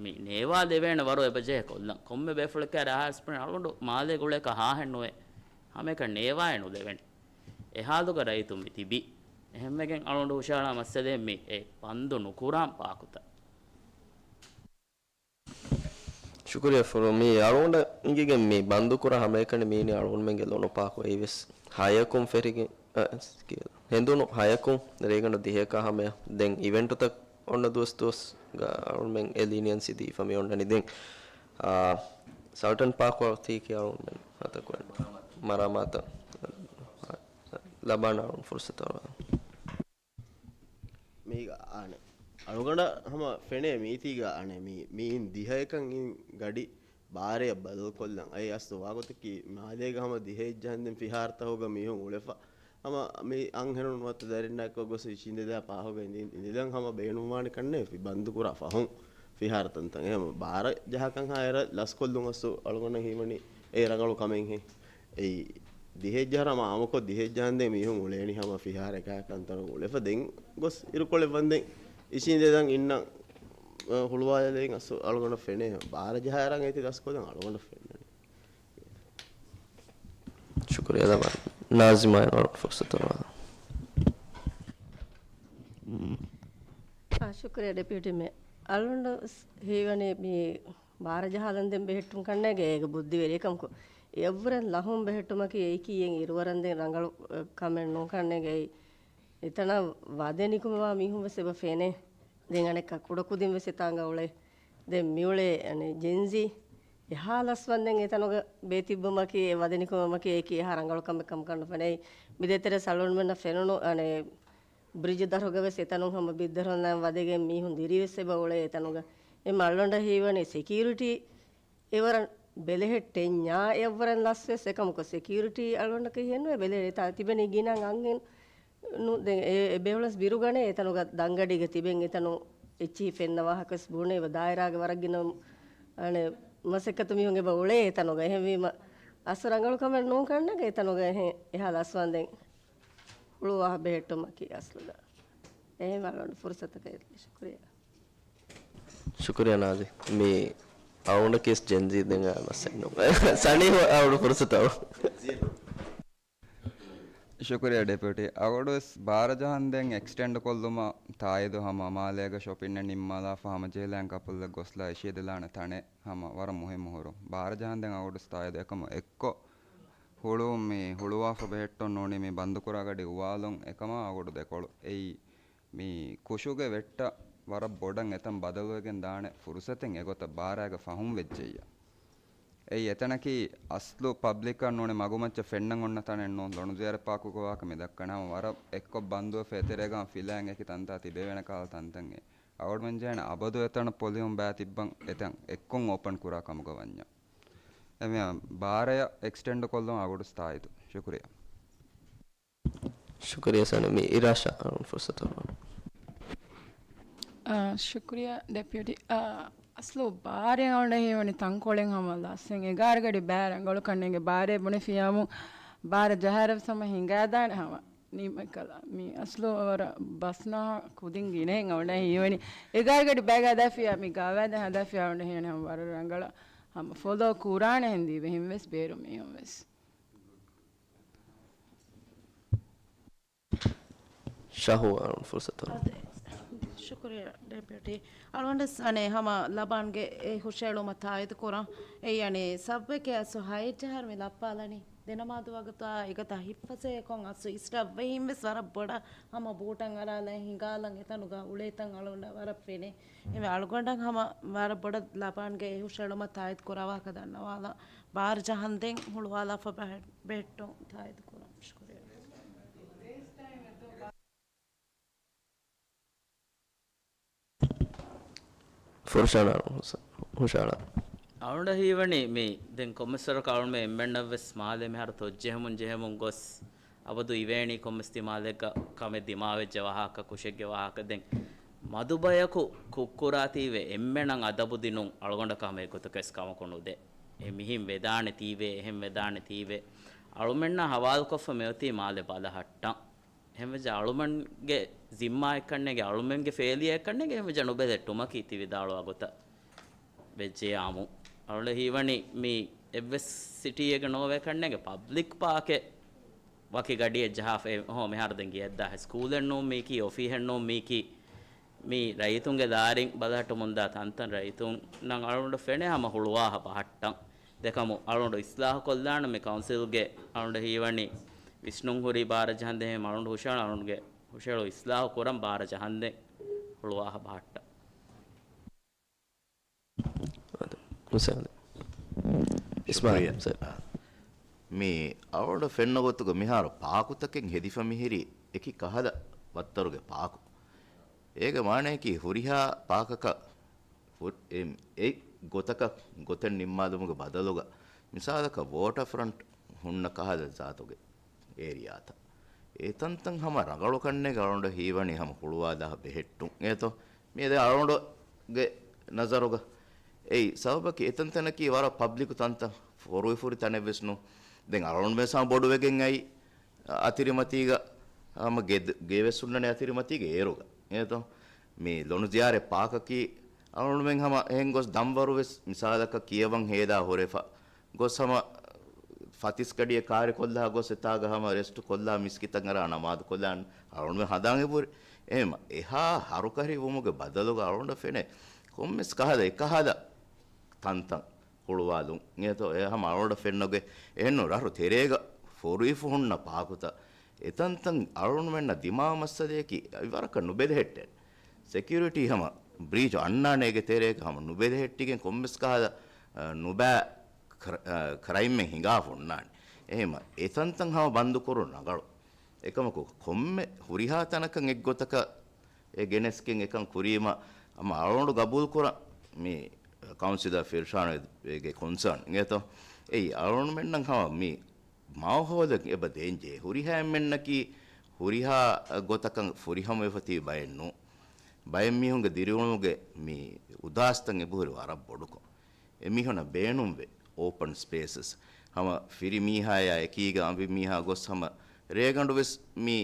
މި ނޭވާލެވޭނެ ވަރު އެބަޖެހޭ ކޮށްލަން. ކޮންމެ ބޭފުޅެކޭ ރަހާސް ބުނެ އަޅުގަނޑު މާލޭ ގުޅޭކަށް ހާހެއްނުވޭ. ހަމައެކަނި ނޭވާއެއް ނުލެވެނެ. އެ ހާލުގަ ރައްޔިތުން މި ތިބީ. އެހެންވެގެން އަޅުގަނޑު ހުށަހަޅާ މައްސަލައެއް މި އެ ބަންދު ނުކުރާން ޕާކުތައް. ޝުކުރިއްޔާ ފުރު. މީ އަޅުގަނޑަށް އިނގިގެން މި ބަންދުކުރާ ހަމައެކަނި މީނީ އަޅުގަނޑުމެންގެ ލޮނު ޕާކު އެއީވެސް ހަޔަކުން ފެށިގެން، އަ، ކިޔާ. ހެނދުނު ހަޔަކުން ރޭގަނޑު ދިހަޔަކާ ހަމަޔަށް ދެން އިވެންޓުތައް އޮންނަ ދުވަސް ދުވަސްގަ އަޅުމެން އެ ލީނިއަންސީ ދީފަ މި އޮންނަނީ. ދެން، އާ، ސަލްޓަން ޕާކު އޮތީކީ އަޅުމެން ހަތަކު މަރާމާތަށް ލަބާނަ އަޅުން ފުރުސަތު އަޅު. މީގަ އަނެއް އަޅުގަނޑަށް ހަމަ ފެނޭ މީތީގަ އަނެއް މީ، މީ އިން ދިހައެކަން އިން ގަޑި ބާރަޔަށް ބަދަލުކޮށްލަން. އައި އަސްލު ވާގޮތަކީ މާލޭގަ ހަމަ ދިހައެއް ޖަހަންދެން ފިހާރަތަކުގަ މީހުން އުޅެފަ. ހަމަ މި އަންހެނުން ނުވަތަ ދަރިންނާއެކު ގޮސް އިށީނދެދާ ޕާހުގަ އިނދި-، އިނދިލަން ހަމަ ބޭނުންވާނެ ކަންނޭ ފި-، ބަންދުކުރާ ފަހުން ފިހާރަ ތަންތަން. އެހެން ބާރަ ޖަހާކަންހާ އެރަށް ލަސްކޮށްލުން އަސްލު އަޅުގަނޑަށް ހީވަނީ އެ ރަނގަޅު ކަމެއްހެން. އެއީ ދިހައެއް ޖަހަން ހަމަ އާއްމުކޮށް ދިހައެއް ޖަހަންދެން މީހުން އުޅޭނީ ހަމަ ފިހާރައެއްގަ ކަންތައް އުޅެފަ ދެން ގޮސް އިރުކޮޅެއް ވަންދެން އިށީނދެދަން އިންނަން އަ، ހުޅުވާލަލެއިން އަސް އަޅުގަނޑަށް ފެނޭ. ބާރަ ޖަހާއިރަށް އޭތި ދަސްކޮށްލަން އަޅުގަނޑަށް ފެންނަނީ. ޝުކުރިއްޔާ. ދަމާ ނާޒިމާއަށް އަޅުގަނޑު ފުރުސަތު ދެއްވާލަން. އާ، ޝުކުރިއްޔާ ޑެޕިއުޓީ މޭޔަރ. އަޅުގަނޑު ހީވަނީ މި ބާރަ ޖަހާލަން ދެން ބެހެއްޓުން ކަންނޭގެ އޭގެ ބުއްދިވެރި އެކަމަކު، އެއަށްވުރެން ލަހުން ބެހެއްޓުމަކީ އެއީކީ އެއް އިރުވަރަށް ދެން ރަނގަޅު، އަ، ކަމެއް ނޫން ކަންނޭގެ. އެތަނަށް ވަދެ ނިކުމެވާ މީހުން ވެސް އެބަ ފެނޭ. ދެން އަނެއްކާ ކުޑަކުދިން ވެސް އެތާނގަ އުޅޭ. ދެން މިއުޅޭ، އަނެއް، ޖެންޒީ އެހާ ލަސްވަންދެން އެތަނުގަ ބޭތިއްބުމަކީ، އެ ވަދެ ނިކުމެވުމަކީ އެކީ އެހާ ރަނގަޅު ކަމެއް ކަމަކަށް ނުފެނޭ. މި ދޭތެރޭ ސަލޫންމެންނަށް ފެނުނު، އަނެއް، ބްރިޖު ދަށުގަ ވެސް އެތަނުން ހަމަ ބިއްދަރުން ވަދެގެން މީހުން ދިރިވެސް އެބަ އުޅޭ އެތަނުގަ. އެ މައްލަނޑަށް ހީވަނީ ސެކިއުރިޓީ އެވަރަށް ބެލެހެއްޓެންޏާ އެއަށްވަރަށް ލަސްވެސް އެކަމަކު ސެކިއުރިޓީ އަޅުގަނޑަކަށް ހިއެއްނުވޭ ބެލެހެއްޓާ ތިބެނީ ގިނަ އަންހެން ނު، ދެން އެ، އެ ބޭވަޅަސް ބިރުގަނޭ އެތަނުގަ ދަންގަޑީގަ ތިބެން އެތަނު އެއްޗިހި ފެންނަ ވާހަކަވެސް ބުނެ އެބަ ދާއިރާގެ ވަރަށް ގިނަ، އަނެ، މަސައްކަތު މީހުން އެބަ އުޅޭ އެތަނުގަ. އެހެންވީމަ އަސް ރަނގަޅު ކަމެއް ނޫން ކަންނޭގެ އެތަނުގަ އެހެން އެހާ ލަސްވަންދެން ހުޅުވާހަ ބެހެއްޓުމަކީ އަސްލުގަ. އެހެން އަޅުގަނޑު ފުރުސަތަކަށް ޝުކުރިއްޔާ. ޝުކުރިއްޔާ ނާޒި. މި އަޅުގަނޑަކީ ޖެންޒީ ދެން މަސް އެއްނު. ސަނީހު އަޅުގަނޑު ފުރުސަތު އަޅު. ޝުކުރިއްޔާ ޑެޕިއުޓީ. އަޅުގަނޑުވެސް ބާރަ ޖަހަންދެން އެކްސްޓެންޑް ކޮށްލުމަށް ތާއީދު ހަމަ މާލޭގަ ޝޮޕިންއެއް ނިންމާލާފަ ހަމަޖެހިލައިން ކަޕަލްއެއް ގޮސްލާ އިށީދެލާނެ ތަނެއް ހަމަ ވަރަށް މުހިއްމު ހުރުން. ބާރަ ޖަހަންދެން އަޅުގަނޑުވެސް ތާއީދު އެކަމު އެއްކޮށް ހުޅުވުން މި ހުޅުވާފަ ބެހެއްޓުން ނޫނީ މި ބަންދުކުރާ ގަޑި އުވާލުން އެކަމާ އަޅުގަނޑު ދެކޮޅު. އެއީ މި ކުށުގެ ވެއްޓަށް ވަރަށް ބޮޑަށް އެތަން ބަދަލުވެގެން ދާނެ ފުރުސަތެއް އެގޮތަށް ބާރާގަ ފަހުން ވެއްޖެއްޔާ. އެއީ އެތަނަކީ އަސްލު ޕަބްލިކަށް ނޫނީ މަގުމައްޗަށް ފެންނަން އޮންނަ ތަނެއް ނޫން. ލޮނުޒިޔާރަތް ޕާކުގެ ވާހަކަ މި ދައްކަނީ ހަމަ ވަރަށް އެއްކޮށް ބަންދުވެފަ އެތެރޭގަ ފިލާއިން އެކި ތަންތާ ތިބެވޭނެ ކަހަލަ ތަންތަން. އެ އަޅުގަނޑުމެން ޖެހޭނެ އަބަދު އެތަނަށް ޕޮލިހުން ބައި ތިއްބަން އެތަން އެއްކޮށް އޯޕަން ކުރާ ކަމުގަ ވަންޏާ. އެމެ ބާރަޔަށް އެކްސްޓެންޑް ކޮށްލުން އަޅުގަނޑު ތާއީދު. ޝުކުރިއްޔާ. ޝުކުރިއްޔާ ސަނި. މި އިރާޝާ އަޅުން ފުރުސަތު. އާ، ޝުކުރިއްޔާ ޑެޕިއުޓީ. އާ، އަސްލު ބާރެއް އަޅުގަނޑަށް ހީވަނީ ތަންކޮޅެއް ހަމަ ލަސްވެން. އެގާރަ ގަޑި ބައި ރަނގަޅު ކަންނޭނގެ ބާރޭ ބުނެފިޔާމު ބާރަ ޖަހާއިރަށް ހަމަ ހިނގާދާނެ ހަމަ. ނީމަކަލާ މި އަސްލު ވަރަށް ބަސްނާ ކުދިން ގިނައިން އަޅުގަނޑަށް ހީވަނީ. އެގާރަ ގަޑި ބައިގަ ހަދާފިޔާ މި ގާވާދަ ހަދާފިޔާ އަޅުގަނޑަށް ހީވަނީ ހަމަ ވަރަށް ރަނގަޅަށް ހަމަ ފޮލޯ ކުރާނެ ހެން ދީވެހިން ވެސް ބޭރު މީހުން ވެސް. ޝަހު އަޅުން ފުރުސަތު. ޝުކުރިއްޔާ ޑެޕިއުޓީ. އަޅުގަނޑަސް އަނެއް ހަމަ ލަބާންގެ އެ ހުށައެޅުމަށް ތާއީދު ކުރަން. އެއީ އަނެއް ސަބަބެކޭ އަސް ހައެއް ޖަހާއިރު މި ލައްޕާލަނީ. ދެނަމާދު ވަގުތާ އެގޮތަށް ހިއްޕަސޭ ކޮން އަސް އިސްރަށް ވެހިން ވެސް ވަރަށް ބޮޑަށް ހަމަ ބޫޓަށް އަރާލައި ހިނގާލަން އެތަނުގަ އުޅޭތަން އަޅުގަނޑަށް ވަރަށް ފެނޭ. އެމެ އަޅުގަނޑަށް ހަމަ ވަރަށް ބޮޑަށް ލަބާންގެ އެ ހުށައެޅުމަށް ތާއީދު ކުރާ ވާހަކަ ދަންނަވާލަން. ބާރަ ޖަހަންދެން ހުޅުވާލާފަ ބެހެ-، ބެހެއްޓުން ތާއީދު ކުރަން. ޝުކުރިއްޔާ. ފުރުޝާނާ ހުސ-، ހުށައަޅާ. އަޅުގަނޑަށް ހީވަނީ މި ދެން ކޮންމެސްވަރަކަށް އަޅުގަނޑުމެން އެންމެންނަށްވެސް މާލެ މިހާރު ތޮއްޖެހެމުން ޖެހެމުން ގޮސް އަބަދު އިވޭނީ ކޮންމެސް ތިމާލެއްގަ ކަމެއް ދިމާވެއްޖެ ވާހަކަ، ކުށެއްގެ ވާހަކަ. ދެން މަދު ބަޔަކު ކުށްކުރާތީވެ އެންމެނަށް އަދަބު ދިނުން އަޅުގަނޑަކަށް ހަމަ އެގޮތަކަށް ވެސް ކަމަކު ނުދޭ. އެ މިހިން ވެދާނެތީވެ، އެހެން ވެދާނެތީވެ. އަޅުމެންނާ ހަވާލުކޮށްފަ މިއޮތީ މާލެ ބަލަހައްޓަން. އެހެންވެއްޖެ އަޅުމެންގެ ޒިންމާއެއްކަންނޭނގެ، އަޅުމެންގެ ފޭލިޔާއެއްކަންނޭނގެ، އެހެންވެއްޖެ ނުބެލެއްޓުމަކީ ތި ވިދާޅުވާ ގޮތަށް ވެއްޖެޔާމު. އަޅުގަނޑަށް ހީވަނީ މި އެއްވެސް ސިޓީއެއްގަ ނޯވޭ ކަންނޭނގެ ޕަބްލިކް ޕާކެއް ވަކި ގަޑިއެއް ޖަހާފަ، އެ، ހޯ، މިހާރު ދެން ގެއަށްދާ ސްކޫލެއް ނޫން މީކީ، އޮފީހެއް ނޫން މީކީ، މި ރައްޔިތުންގެ ދާރިން ބަލަހައްޓަމުންދާ ތަންތަން ރައްޔިތުންނަށް އަޅުގަނޑު ފެނޭ ހަމަ ހުޅުވާހަ ބަހައްޓަން. ދެކަމު އަޅުގަނޑު އިސްލާހު ކޮށްލާނަ މި ކައުންސިލްގެ އަޅުގަނޑަށް ހީވަނީ ވިސްނުން ހުރި ބާރަ ޖަހަންދެން އަޅުގަނޑު ހުށައަޅާ އަޅުގަނޑުގެ ހުށައެޅު އިސްލާހު ކުރަން ބާރަ ޖަހަންދެން ހުޅުވާހަ ބަހައްޓަން. ހުސެން. އިސްމާއިލް. ޝުކުރިއްޔާ. މި އަޅުގަނޑަށް ފެންނަ ގޮތުގަ މިހާރު ޕާކުތަކެއް ހެދިފަ މިހިރީ އެކި ކަހަލަ ވައްތަރުގެ ޕާކު. އޭގެ މާނަޔަކީ ހުރިހާ ޕާކަކަށް ހު-، އެ، އެ ގޮތަކަށް ގޮތެއް ނިންމާލުމުގެ ބަދަލުގަ މިސާލަކަށް ވޯޓަރ ފްރަންޓް ހުންނަ ކަހަލަ ޒާތުގެ އޭރިއާތައް. އެތަންތަން ހަމަ ރަނގަޅު ކަންނޭނގެ އަޅުގަނޑަށް ހީވަނީ ހަމަ ހުޅުވާލާ ބެހެއްޓުން. އޭތޯ؟ މިއަދު އަޅުގަނޑުގެ ނަޒަރުގަ އެއީ ސަބަބަކީ އެތަންތަނަކީ ވަރަށް ޕަބްލިކު ތަންތަން، ފޮރުވިފުރި ތަނެއްވެސް ނޫން. ދެން އަޅުގަނޑު މިސާ ބޮޑުވެގެން އައި އަތިރިމަތީގަ ހަމަ ގެ-، ގޭވެސް ހުންނަނީ އަތިރިމަތީގެ އޭރުގަ. އޭތޯ؟ މި ލޮނުޒިޔާރަތް ޕާކަކީ އަޅުގަނޑުމެން ހަމަ އެހެން ގޮސް ދަންވަރު ވެސް މިސާލަކަށް ކިޔަވަން ހޭދާ ހުރެފަ ގޮސް ހަމަ ފަތިސްގަޑިއެއް ކާރި ކޮށްލާ ގޮސް އެތާގަ ހަމަ ރެސްޓް ކޮށްލާ މިސްކިތަށް އަރާ ނަމާދު ކޮށްލާން އަޅުގަނޑުމެން ހަނދާން އެބުރި. އެހެން އެހާ ހަރުކަށި ވުމުގެ ބަދަލުގަ އަޅުގަނޑަށް ފެނޭ ކޮންމެސް ކަހަލަ އެކަހަލަ ތަންތަން ހުޅުވާލުން. އިނގޭތޯ އެ ހަމަ އަޅުގަނޑަށް ފެންނަގެ އެހެންނު ރަށު ތެރޭގަ ފޮރުވިފަ ހުންނަ ޕާކުތައް އެތަންތަން އަޅުގަނޑުމެންނަށް ދިމާވާ މައްސަލަޔަކީ ވަރަކަށް ނުބެލެހެއްޓޭނެ. ސެކިއުރިޓީ ހަމަ ބްރީޗް އަންނާނެ އޭގެ ތެރޭގަ ހަމަ ނުބެލެހެއްޓިގެން ކޮންމެސް ކަހަލަ، އަ، ނުބައި ކްރ-، އަ، ކްރައިމެއް ހިނގާފަ ހުންނާނެ. އެހެންމަ އެތަންތަން ހަމަ ބަންދުކުރުން ރަނގަޅު. އެކަމަކު ކޮންމެ ހުރިހާ ތަނަކަށް އެއްގޮތަކަށް އެ ގެނެސްގެން އެކަން ކުރީމަ ހަމަ އަޅުގަނޑު ގަބޫލުކުރަން މި ކައުންސިލަރ ފިރްޝާންގެ ކޮންސާން އިނގޭތޯ. އެއީ އަޅުގަނޑުމެންނަށް ހަމަ މި މާހައުލެއް އެބަ ދޭންޖެހޭ. ހުރިހާ އެންމެންނަކީ ހުރިހާ ގޮތަކަށް ފުރިހަމަވެފަ ތިބި ބައެއް ނޫން. ބައެއް މީހުންގެ ދިރިއުޅުމުގެ މި އުދާސްތައް އެބަހުރި ވަރަށް ބޮޑުކޮށް. އެމީހުންނަށް ބޭނުންވޭ އޯޕަން ސްޕޭސަސް. ހަމަ ފިރި މީހާޔާ އެކީގަ އަނބި މީހާ ގޮސް ހަމަ ރޭގަނޑު ވެސް މި،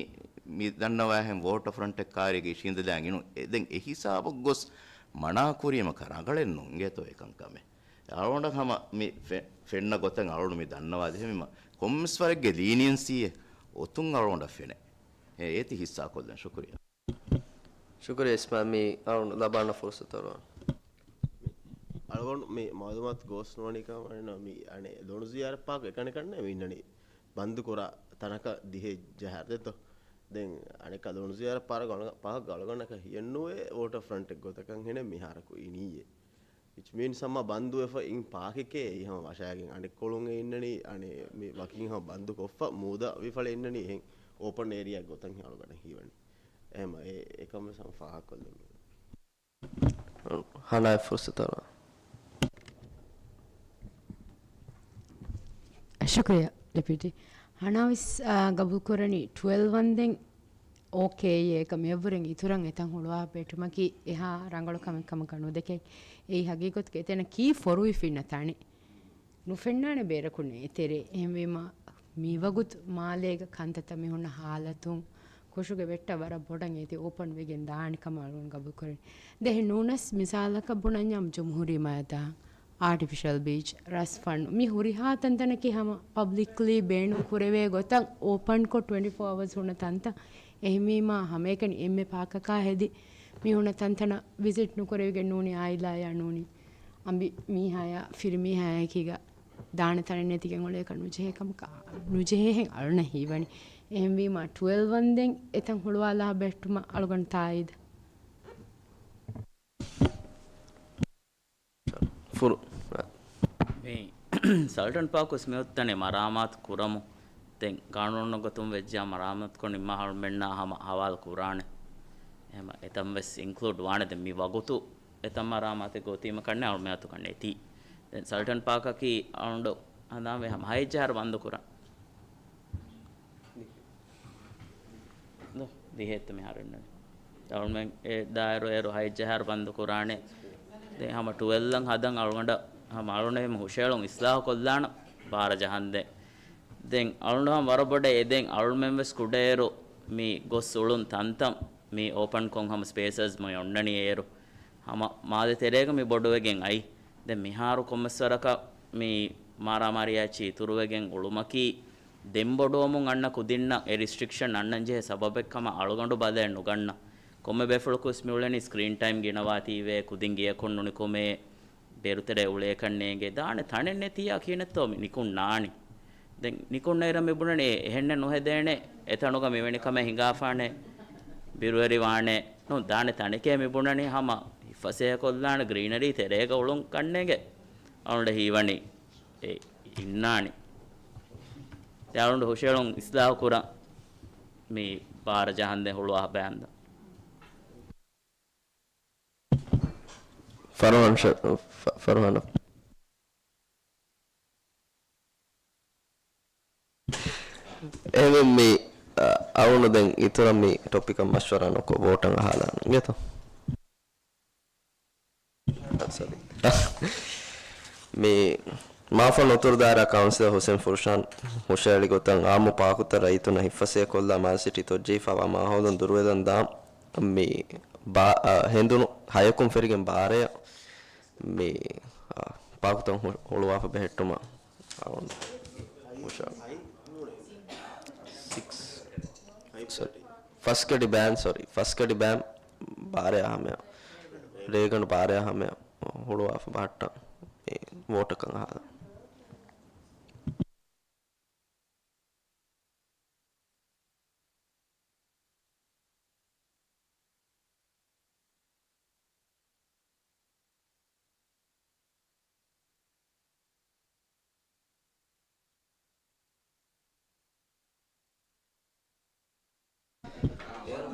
މި ދަންނަވާހެން ވޯޓަރ ފްރަންޓެއް ކާރިގަ އިށީނދެލާން އިނުން. އެ ދެން އެ ހިސާބަށް ގޮސް މަނާ ކުރީމަ ކަ-، ރަނގަޅެއް ނޫން އިނގޭތޯ އެކަންކަމެއް. އަޅުގަނޑަށް ހަމަ މި ފެ-، ފެންނަ ގޮތަށް އަޅުގަނޑު މި ދަންނަވާ ދެހެވީމަ ކޮންމެސް ވަރެއްގެ ލީނިއަންސީއެއް އޮތުން އަޅުގަނޑަށް ފެނޭ. އެ-، އޭތި ހިއްސާ ކޮށްލަން. ޝުކުރިއްޔާ. ޝުކުރިއްޔާ އިސްމާ، މި އަޅުގަނޑު ލަބާނަ ފުރުސަތު އަޅުގަނޑު. އަޅުގަނޑު މި މައުލޫމާތު ގޯސް ނުވަނީ ކަމަށް ވަނީ ނަމަ މި އަނެއް ލޮނުޒިޔާރަ ޕާކް އެކަނިކަންނޭ މި އިންނަނީ ބަންދު ކުރާ ތަނަކަށް ދިހައެއް ޖަހާ ދެއްތޯ. ދެން އަނެއްކާ ލޮނުޒިޔާރަ ޕާކް ގަޅު-، ޕާކް ގަޅުގަނޑަކަށް ހިޔެއްނުވޭ ވޯޓަރ ފްރަންޓެއް ގޮތަކަށް ހެނެއް މިހާރަކު އިނީއޭ. ވިޗް މީންސް ހަމަ ބަންދުވެފަ އިން ޕާކެކޭ އެއީ ހަމަ ވަށާގެން އަނެއްކޮޅުން އެ އިންނަނީ، އަނެއް މި ވަކިން ހަމަ ބަންދު ކޮށްފަ މޫދަ ވިފަޅެ އިންނަނީ އެހެން އޯޕަން އޭރިއާ ގޮތަށް ހި އަޅުގަނޑަށް ހީވަނީ. އެހެމަ އެ އެކަން ވެސް ހަމަ ފާހަގަކޮށްލަން. ހަނާއަށް ފުރުސަތު އަރާ. ޝުކުރިއްޔާ، ޑެޕިއުޓީ. ހަނާވެސް، އާ، ގަބޫލުކުރަނީ ޓުވެލްވަންދެން އޯކޭ އޭކަ މިއަށްވުރެން އިތުރަށް އެތަން ހުޅުވާ ބެއްޓުމަކީ އެހާ ރަނގަޅު ކަމެއް ކަމަކަށް ނުދެކެން. އެއީ ހަގީގަތުގަ އެތަނަށް ކީ ފޮރުވިފަ އިންނަ ތަނެއް. ނުފެންނާނެ ބޭރަކުންނެއް އެތެރޭ. އެހެންވީމަ މިވަގުތު މާލޭގަ ކަންތައްތައް މިހުންނަ ހާލަތުން ކުށުގެ ވެއްޓަށް ވަރަށް ބޮޑަށް އޭތި އޯޕަން ވެގެން ދާނެ ކަމަށް އަޅުގަނޑު ގަބޫލުކުރަނީ. ދެން ނޫނަސް މިސާލަކަށް ބުނަންޏާ ޖުމްހޫރީ މައިދާން، އާޓިފިޝަލް ބީޗް، ރަސް ފަން، މި ހުރިހާ ތަންތަނަކީ ހަމަ ޕަބްލިކްލީ ބޭނުން ކުރެވޭ ގޮތަށް އޯޕަންކޮށް ޓްވެންޓީ ފޯ އަވަރސް ހުންނަ ތަންތަން. އެހެންވީމާ ހަމައެކަނި އެންމެ ޕާކަކާ ހެދި މި ހުންނަ ތަންތަނަށް ވިޒިޓް ނުކުރެވިގެން ނޫނީ އާއިލާޔާ ނޫނީ އަނބި މީހާޔާ ފިރި މީހާޔާ އެކީގަ ދާނެ ތަނެއް ނެތިގެން އުޅޭކަށް ނުޖެހޭ ކަމަކަށް، ނުޖެހޭހެން އަޅުންނަށް ހީވަނީ. އެހެންވީމާ ޓުވެލްވަންދެން އެތަން ހުޅުވާލާ ބެއްޓުމަށް އަޅުގަނޑު ތާއީދު. ފުރު-، މި ސަލްޓަން ޕާކު ވެސް މިއޮތް ތަނެއް މަރާމާތު ކުރަމު. ދެން ގާނޫނު ގޮތުން ވެއްޖާ މަރާމާތުކޮށް ނިންމާ އަޅުމެންނާ ހަމަ ހަވާލު ކުރާނެ. އެހެމަ އެތަން ވެސް އިންކްލޫޑް ވާނެ. ދެން މި ވަގުތު އެތަން މަރާމާތެއް ގޯތީމަ ކަންނެ އަޅުމެއް އަތުކަން ނެތީ. ދެން ސަލްޓަން ޕާކަކީ އަޅުނޑު ހަނދާންވެ ހަމަ ހައެއް ޖަހާރު ބަންދު ކުރަން. ދިހައެއްތަ މިހާރު އިންނަނީ. އަޅުމެން އެ ދާއިރު އޭރު ހައެއް ޖަހާރު ބަންދު ކުރާނެ. ދެން ހަމަ ޓުވެލްއަށް ހަދަން އަޅުގަނޑަށް ހަމަ އަޅުނެ ހުށައެޅުން އިސްލާހު ކޮށްލާނަ ބާރަ ޖަހަންދެން. ދެން އަޅުނޑު ހަމަ ވަރަށް ބޮޑަށް އެދެން އަޅުމެން ވެސް ކުޑައިރު މި ގޮސް އުޅުން ތަންތަން މި އޯޕަން ކޮށް ހަމަ ސްޕޭސަސް މި އޮންނަނީ އޭރު. ހަމަ މާލެ ތެރޭގަ މި ބޮޑުވެގެން އައި. ދެން މިހާރު ކޮންމެސް ވަރަކަށް މި މާރާމާރީއާ އެއްޗެއް އިތުރުވެގެން އުޅުމަކީ، ދެން ބޮޑުވަމުން އަންނަ ކުދިންނަށް އެ ރިސްޓްރިކްޝަން އަންނަން ޖެހޭ ސަބަބެއް ކަމަށް އަޅުގަނޑު ބަލައެއް ނުގަންނަ. ކޮންމެ ބޭފުޅަކު ވެސް މިއުޅެނީ ސްކްރީން ޓައިމް ގިނަވާތީވެ، ކުދިން ގެޔަކުން ނުނިކުމޭ، ބޭރުތެރޭ އުޅޭކަށް ނޭނގޭ. ދާނެ ތަނެއް ނެތިއްޔާ ކިހިނެއްތޯ މި ނިކުންނާނީ. ދެން ނިކުންނައިރަށް މި ބުނަނީ އެ-، އެހެންނެއް ނުހެދޭނެ، އެތަނުގަ މިވެނި ކަމެއް ހިނގާފާނެ، ބިރުވެރިވާނެ. ނޫން، ދާނެ ތަނެކޭ މި ބުނަނީ ހަމަ ހިތްފަސޭހަކޮށްލާނެ ގްރީނަރީ ތެރޭގަ އުޅުން ކަންނޭނގެ އަޅުގަނޑަށް ހީވަނީ އެ އިންނާނީ. އަޅުގަނޑު ހުށައެޅުން އިސްލާހު ކުރަން މި ބާރަ ޖަހަންދެން ހުޅުވާ ބަޔާންދަން. ފަރުހާން ޝަ-، ފަ-، ފަރުހާން. އެހެންވެ މި، އަ، އަޅުން ދެން އިތުރަށް މި ޓޮޕިކަށް މަޝްވަރާ ނުކޮށް ވޯޓަށް އަހާލާނަން އިނގޭތޯ. ސޮރީ. މި މާފަން އުތުރު ދާއިރާ ކައުންސިލަރ ހުސެން ފުރުޝާން ހުށައެޅި ގޮތަށް، އާއްމު ޕާކުތައް ރައްޔިތުންނަށް ހިތްފަސޭހަކޮށްލާ މާލެ ސިޓީ ތޮއްޖެހިފައިވާ މާހައުލުން ދުރުވެލަން ދާން މި ބާ-، އާ، ހެނދުނު ހަޔަކުން ފެރިގެން ބާރަޔަށް މި، އާ، ޕާކުތައް ހު-، ހުޅުވާފަ ބެހެއްޓުމަށް އަޅުން ހުށަ-، ސިކްސް. ސޮރީ. ފަސް ކަޑި ބާން، ސޮރީ. ފަސް ކަޑި ބާން ބާރަޔާ ހަމަޔަށް. ރޭގަނޑު ބާރަޔާ ހަމަޔަށް ހުޅުވާފަ ބަހައްޓަން މި ވޯޓަކަށް އަހާލަން.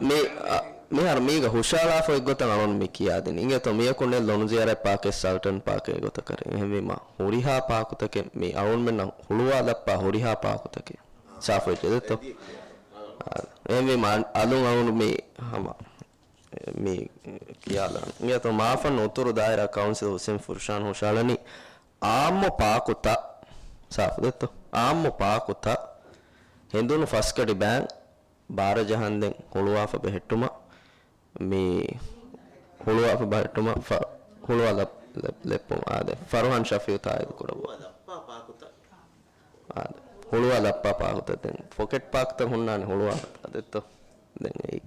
މި، އަ، މިހާރު މީގަ ހުށައަޅާފަ އޮތް ގޮތަށް އަޅުން މި ކިޔާދިނީ. އިނގޭތޯ މިޔަކުންނެއް ލޮނުޒިޔާރަތް ޕާކެއް ސަލްޓަން ޕާކެއް ގޮތަކަށް. އެހެންވީމަ ހުރިހާ ޕާކުތަކެއް މި އަޅުންމެންނަށް ހުޅުވާލައްޕާ ހުރިހާ ޕާކުތަކެއް ސާފުވެއްޖެ ދެއްތޯ؟ އާ، އެހެންވީމަ އަ-، އަލުން އަޅުން މި ހަމަ މި ކިޔާލާން. އިނގޭތޯ މާފަން އުތުރު ދާއިރާ ކައުންސިލް ހުސެން ފުރްޝާން ހުށައަޅަނީ އާއްމު ޕާކުތައް، ސާފު ދެއްތޯ؟ އާއްމު ޕާކުތައް ހެނދުނު ފަސް ކަޑި ބާން ބާރަ ޖަހަންދެން ހުޅުވާފަ ބެހެއްޓުމަށް، މި ހުޅުވާފަ ބެހެއްޓުމަށް ފަ-، ހުޅުވާލަ-، ލެ-، ލެއްޕުން އާދެ. ފަރުހާން ޝަފީއު ތާއީދު ކުރައްވާ. އާދެ. ހުޅުވާލައްޕާ ޕާކުތައް ދެން. ފޮކެޓް ޕާކުތައް ހުންނާނެ ހުޅުވާލައްޕާ ދެއްތޯ؟ ދެން އެއީ،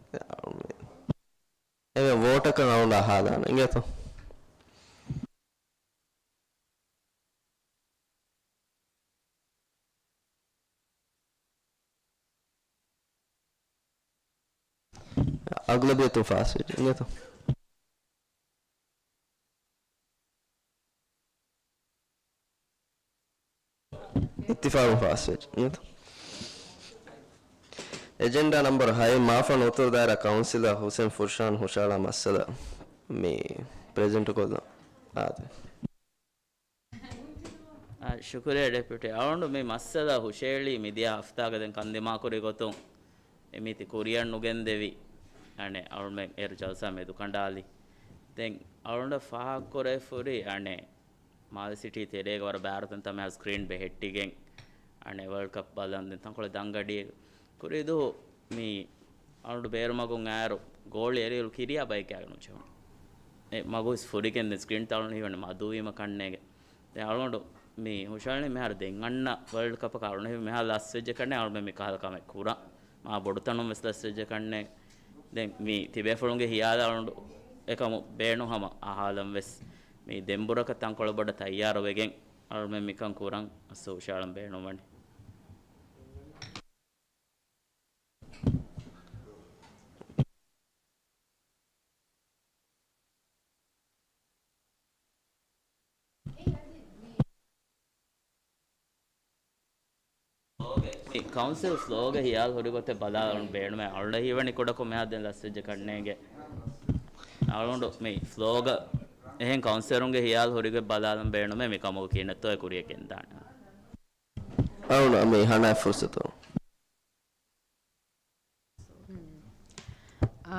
އެ ވޯޓަކަށް އަޅުން އަހާލާނެ. އިނގޭތޯ؟ އަޣްލަބިއްޔަތުން ފާސްވެއްޖެ އިނގޭތޯ؟ އިއްތިފާގުން ފާސްވެއްޖެ އިނގޭތޯ؟ އެޖެންޑާ ނަމްބަރު ހައެއް، މާފަން އުތުރު ދާއިރާ ކައުންސިލަރ ހުސެން ފުރްޝާން ހުށައަޅާ މައްސަލަ މި ޕްރެޒެންޓު ކޮށްލަން. އާދެ. އާ، ޝުކުރިއްޔާ ޑެޕިއުޓީ. އަޅުގަނޑު މި މައްސަލަ ހުށައެޅީ މިދިޔަ ހަފްތާގަ ދެން ކަންދިމާކުރި ގޮތުން އެ މީތި ކުރިއަށް ނުގެންދެވި، އަނެއް އަޅުމެން އޭރު ޖަލްސާ މެދުކަނޑާލި. ދެން އަޅުގަނޑަށް ފާހަގަކުރެވިފައި ހުރި، އަނެއް މާލެ ސިޓީ ތެރޭގަ ވަރަށް ބާރުތަންތަން މިހާރު ސްކްރީން ބެހެއްޓިގެން، އަނެއް ވަރލްޑް ކަޕް ބަލަން ދެން ތަންކޮޅެއް ދަންގަޑިއެއް ކުރިދުވަހު މި އަޅުގަނޑު ބޭރުމަގުން އާއިރު ގޯޅި އެރިއިރު ކިރިޔާ ބައެއް ގާތްގަ ނުޖެހުނު. އެ މަގު ވެސް ފުރިގެން ދެން ސްކްރީން ތަޅުން ހީވަނީ މަދުވީމަ ކަންނޭގެ. ދެން އަޅުގަނޑު މި ހުށައަޅަނީ މިހާރު ދެން އަންނަ ވަރލްޑް ކަޕަކަށް އަޅުގަނޑު ހީވަނީ މިހާރު ލަސްވެއްޖެ ކަންނޭނގެ އަޅުގަނޑު މި ކަހަލަ ކަމެއް ކުރަން. މާ ބޮޑު ތަނުން ވެސް ލަސްވެއްޖެ ކަންނޭނގެ. ދެން މި ތިބޭފުޅުންގެ ހިޔާލަށް އަޅުގަނޑު އެކަމު ބޭނުން ހަމަ އަހާލަން ވެސް މި ދެން ބުރަކަށް ތަންކޮޅެއް ބޮޑަށް ތައްޔާރުވެގެން އަޅުގަނޑުމެން މިކަން ކުރަން އަސްލު ހުށައަޅަން ބޭނުންވަނީ. މި ކައުންސިލް ފްލޯގެ ހިޔާލު ހުރި ގޮތެއް ބަލާލަން ބޭނުމޭ. އަޅުގަނޑަށް ހީވަނީ ކުޑަކޮށް މިހާ ދެން ލަސްވެއްޖެ ކަންނޭނގެ. އަޅުގަނޑު މި ފްލޯގަ އެހެން ކައުންސިލުންގެ ހިޔާލު ހުރި ގޮތް ބަލާލަން ބޭނުމޭ މި ކަމުގަ ކިހިނެއްތޯ އެ ކުރިޔަށް ގެންދާނެ. އަޅުގަނޑު މި ހަނާ ފުރުސަތު. އާ،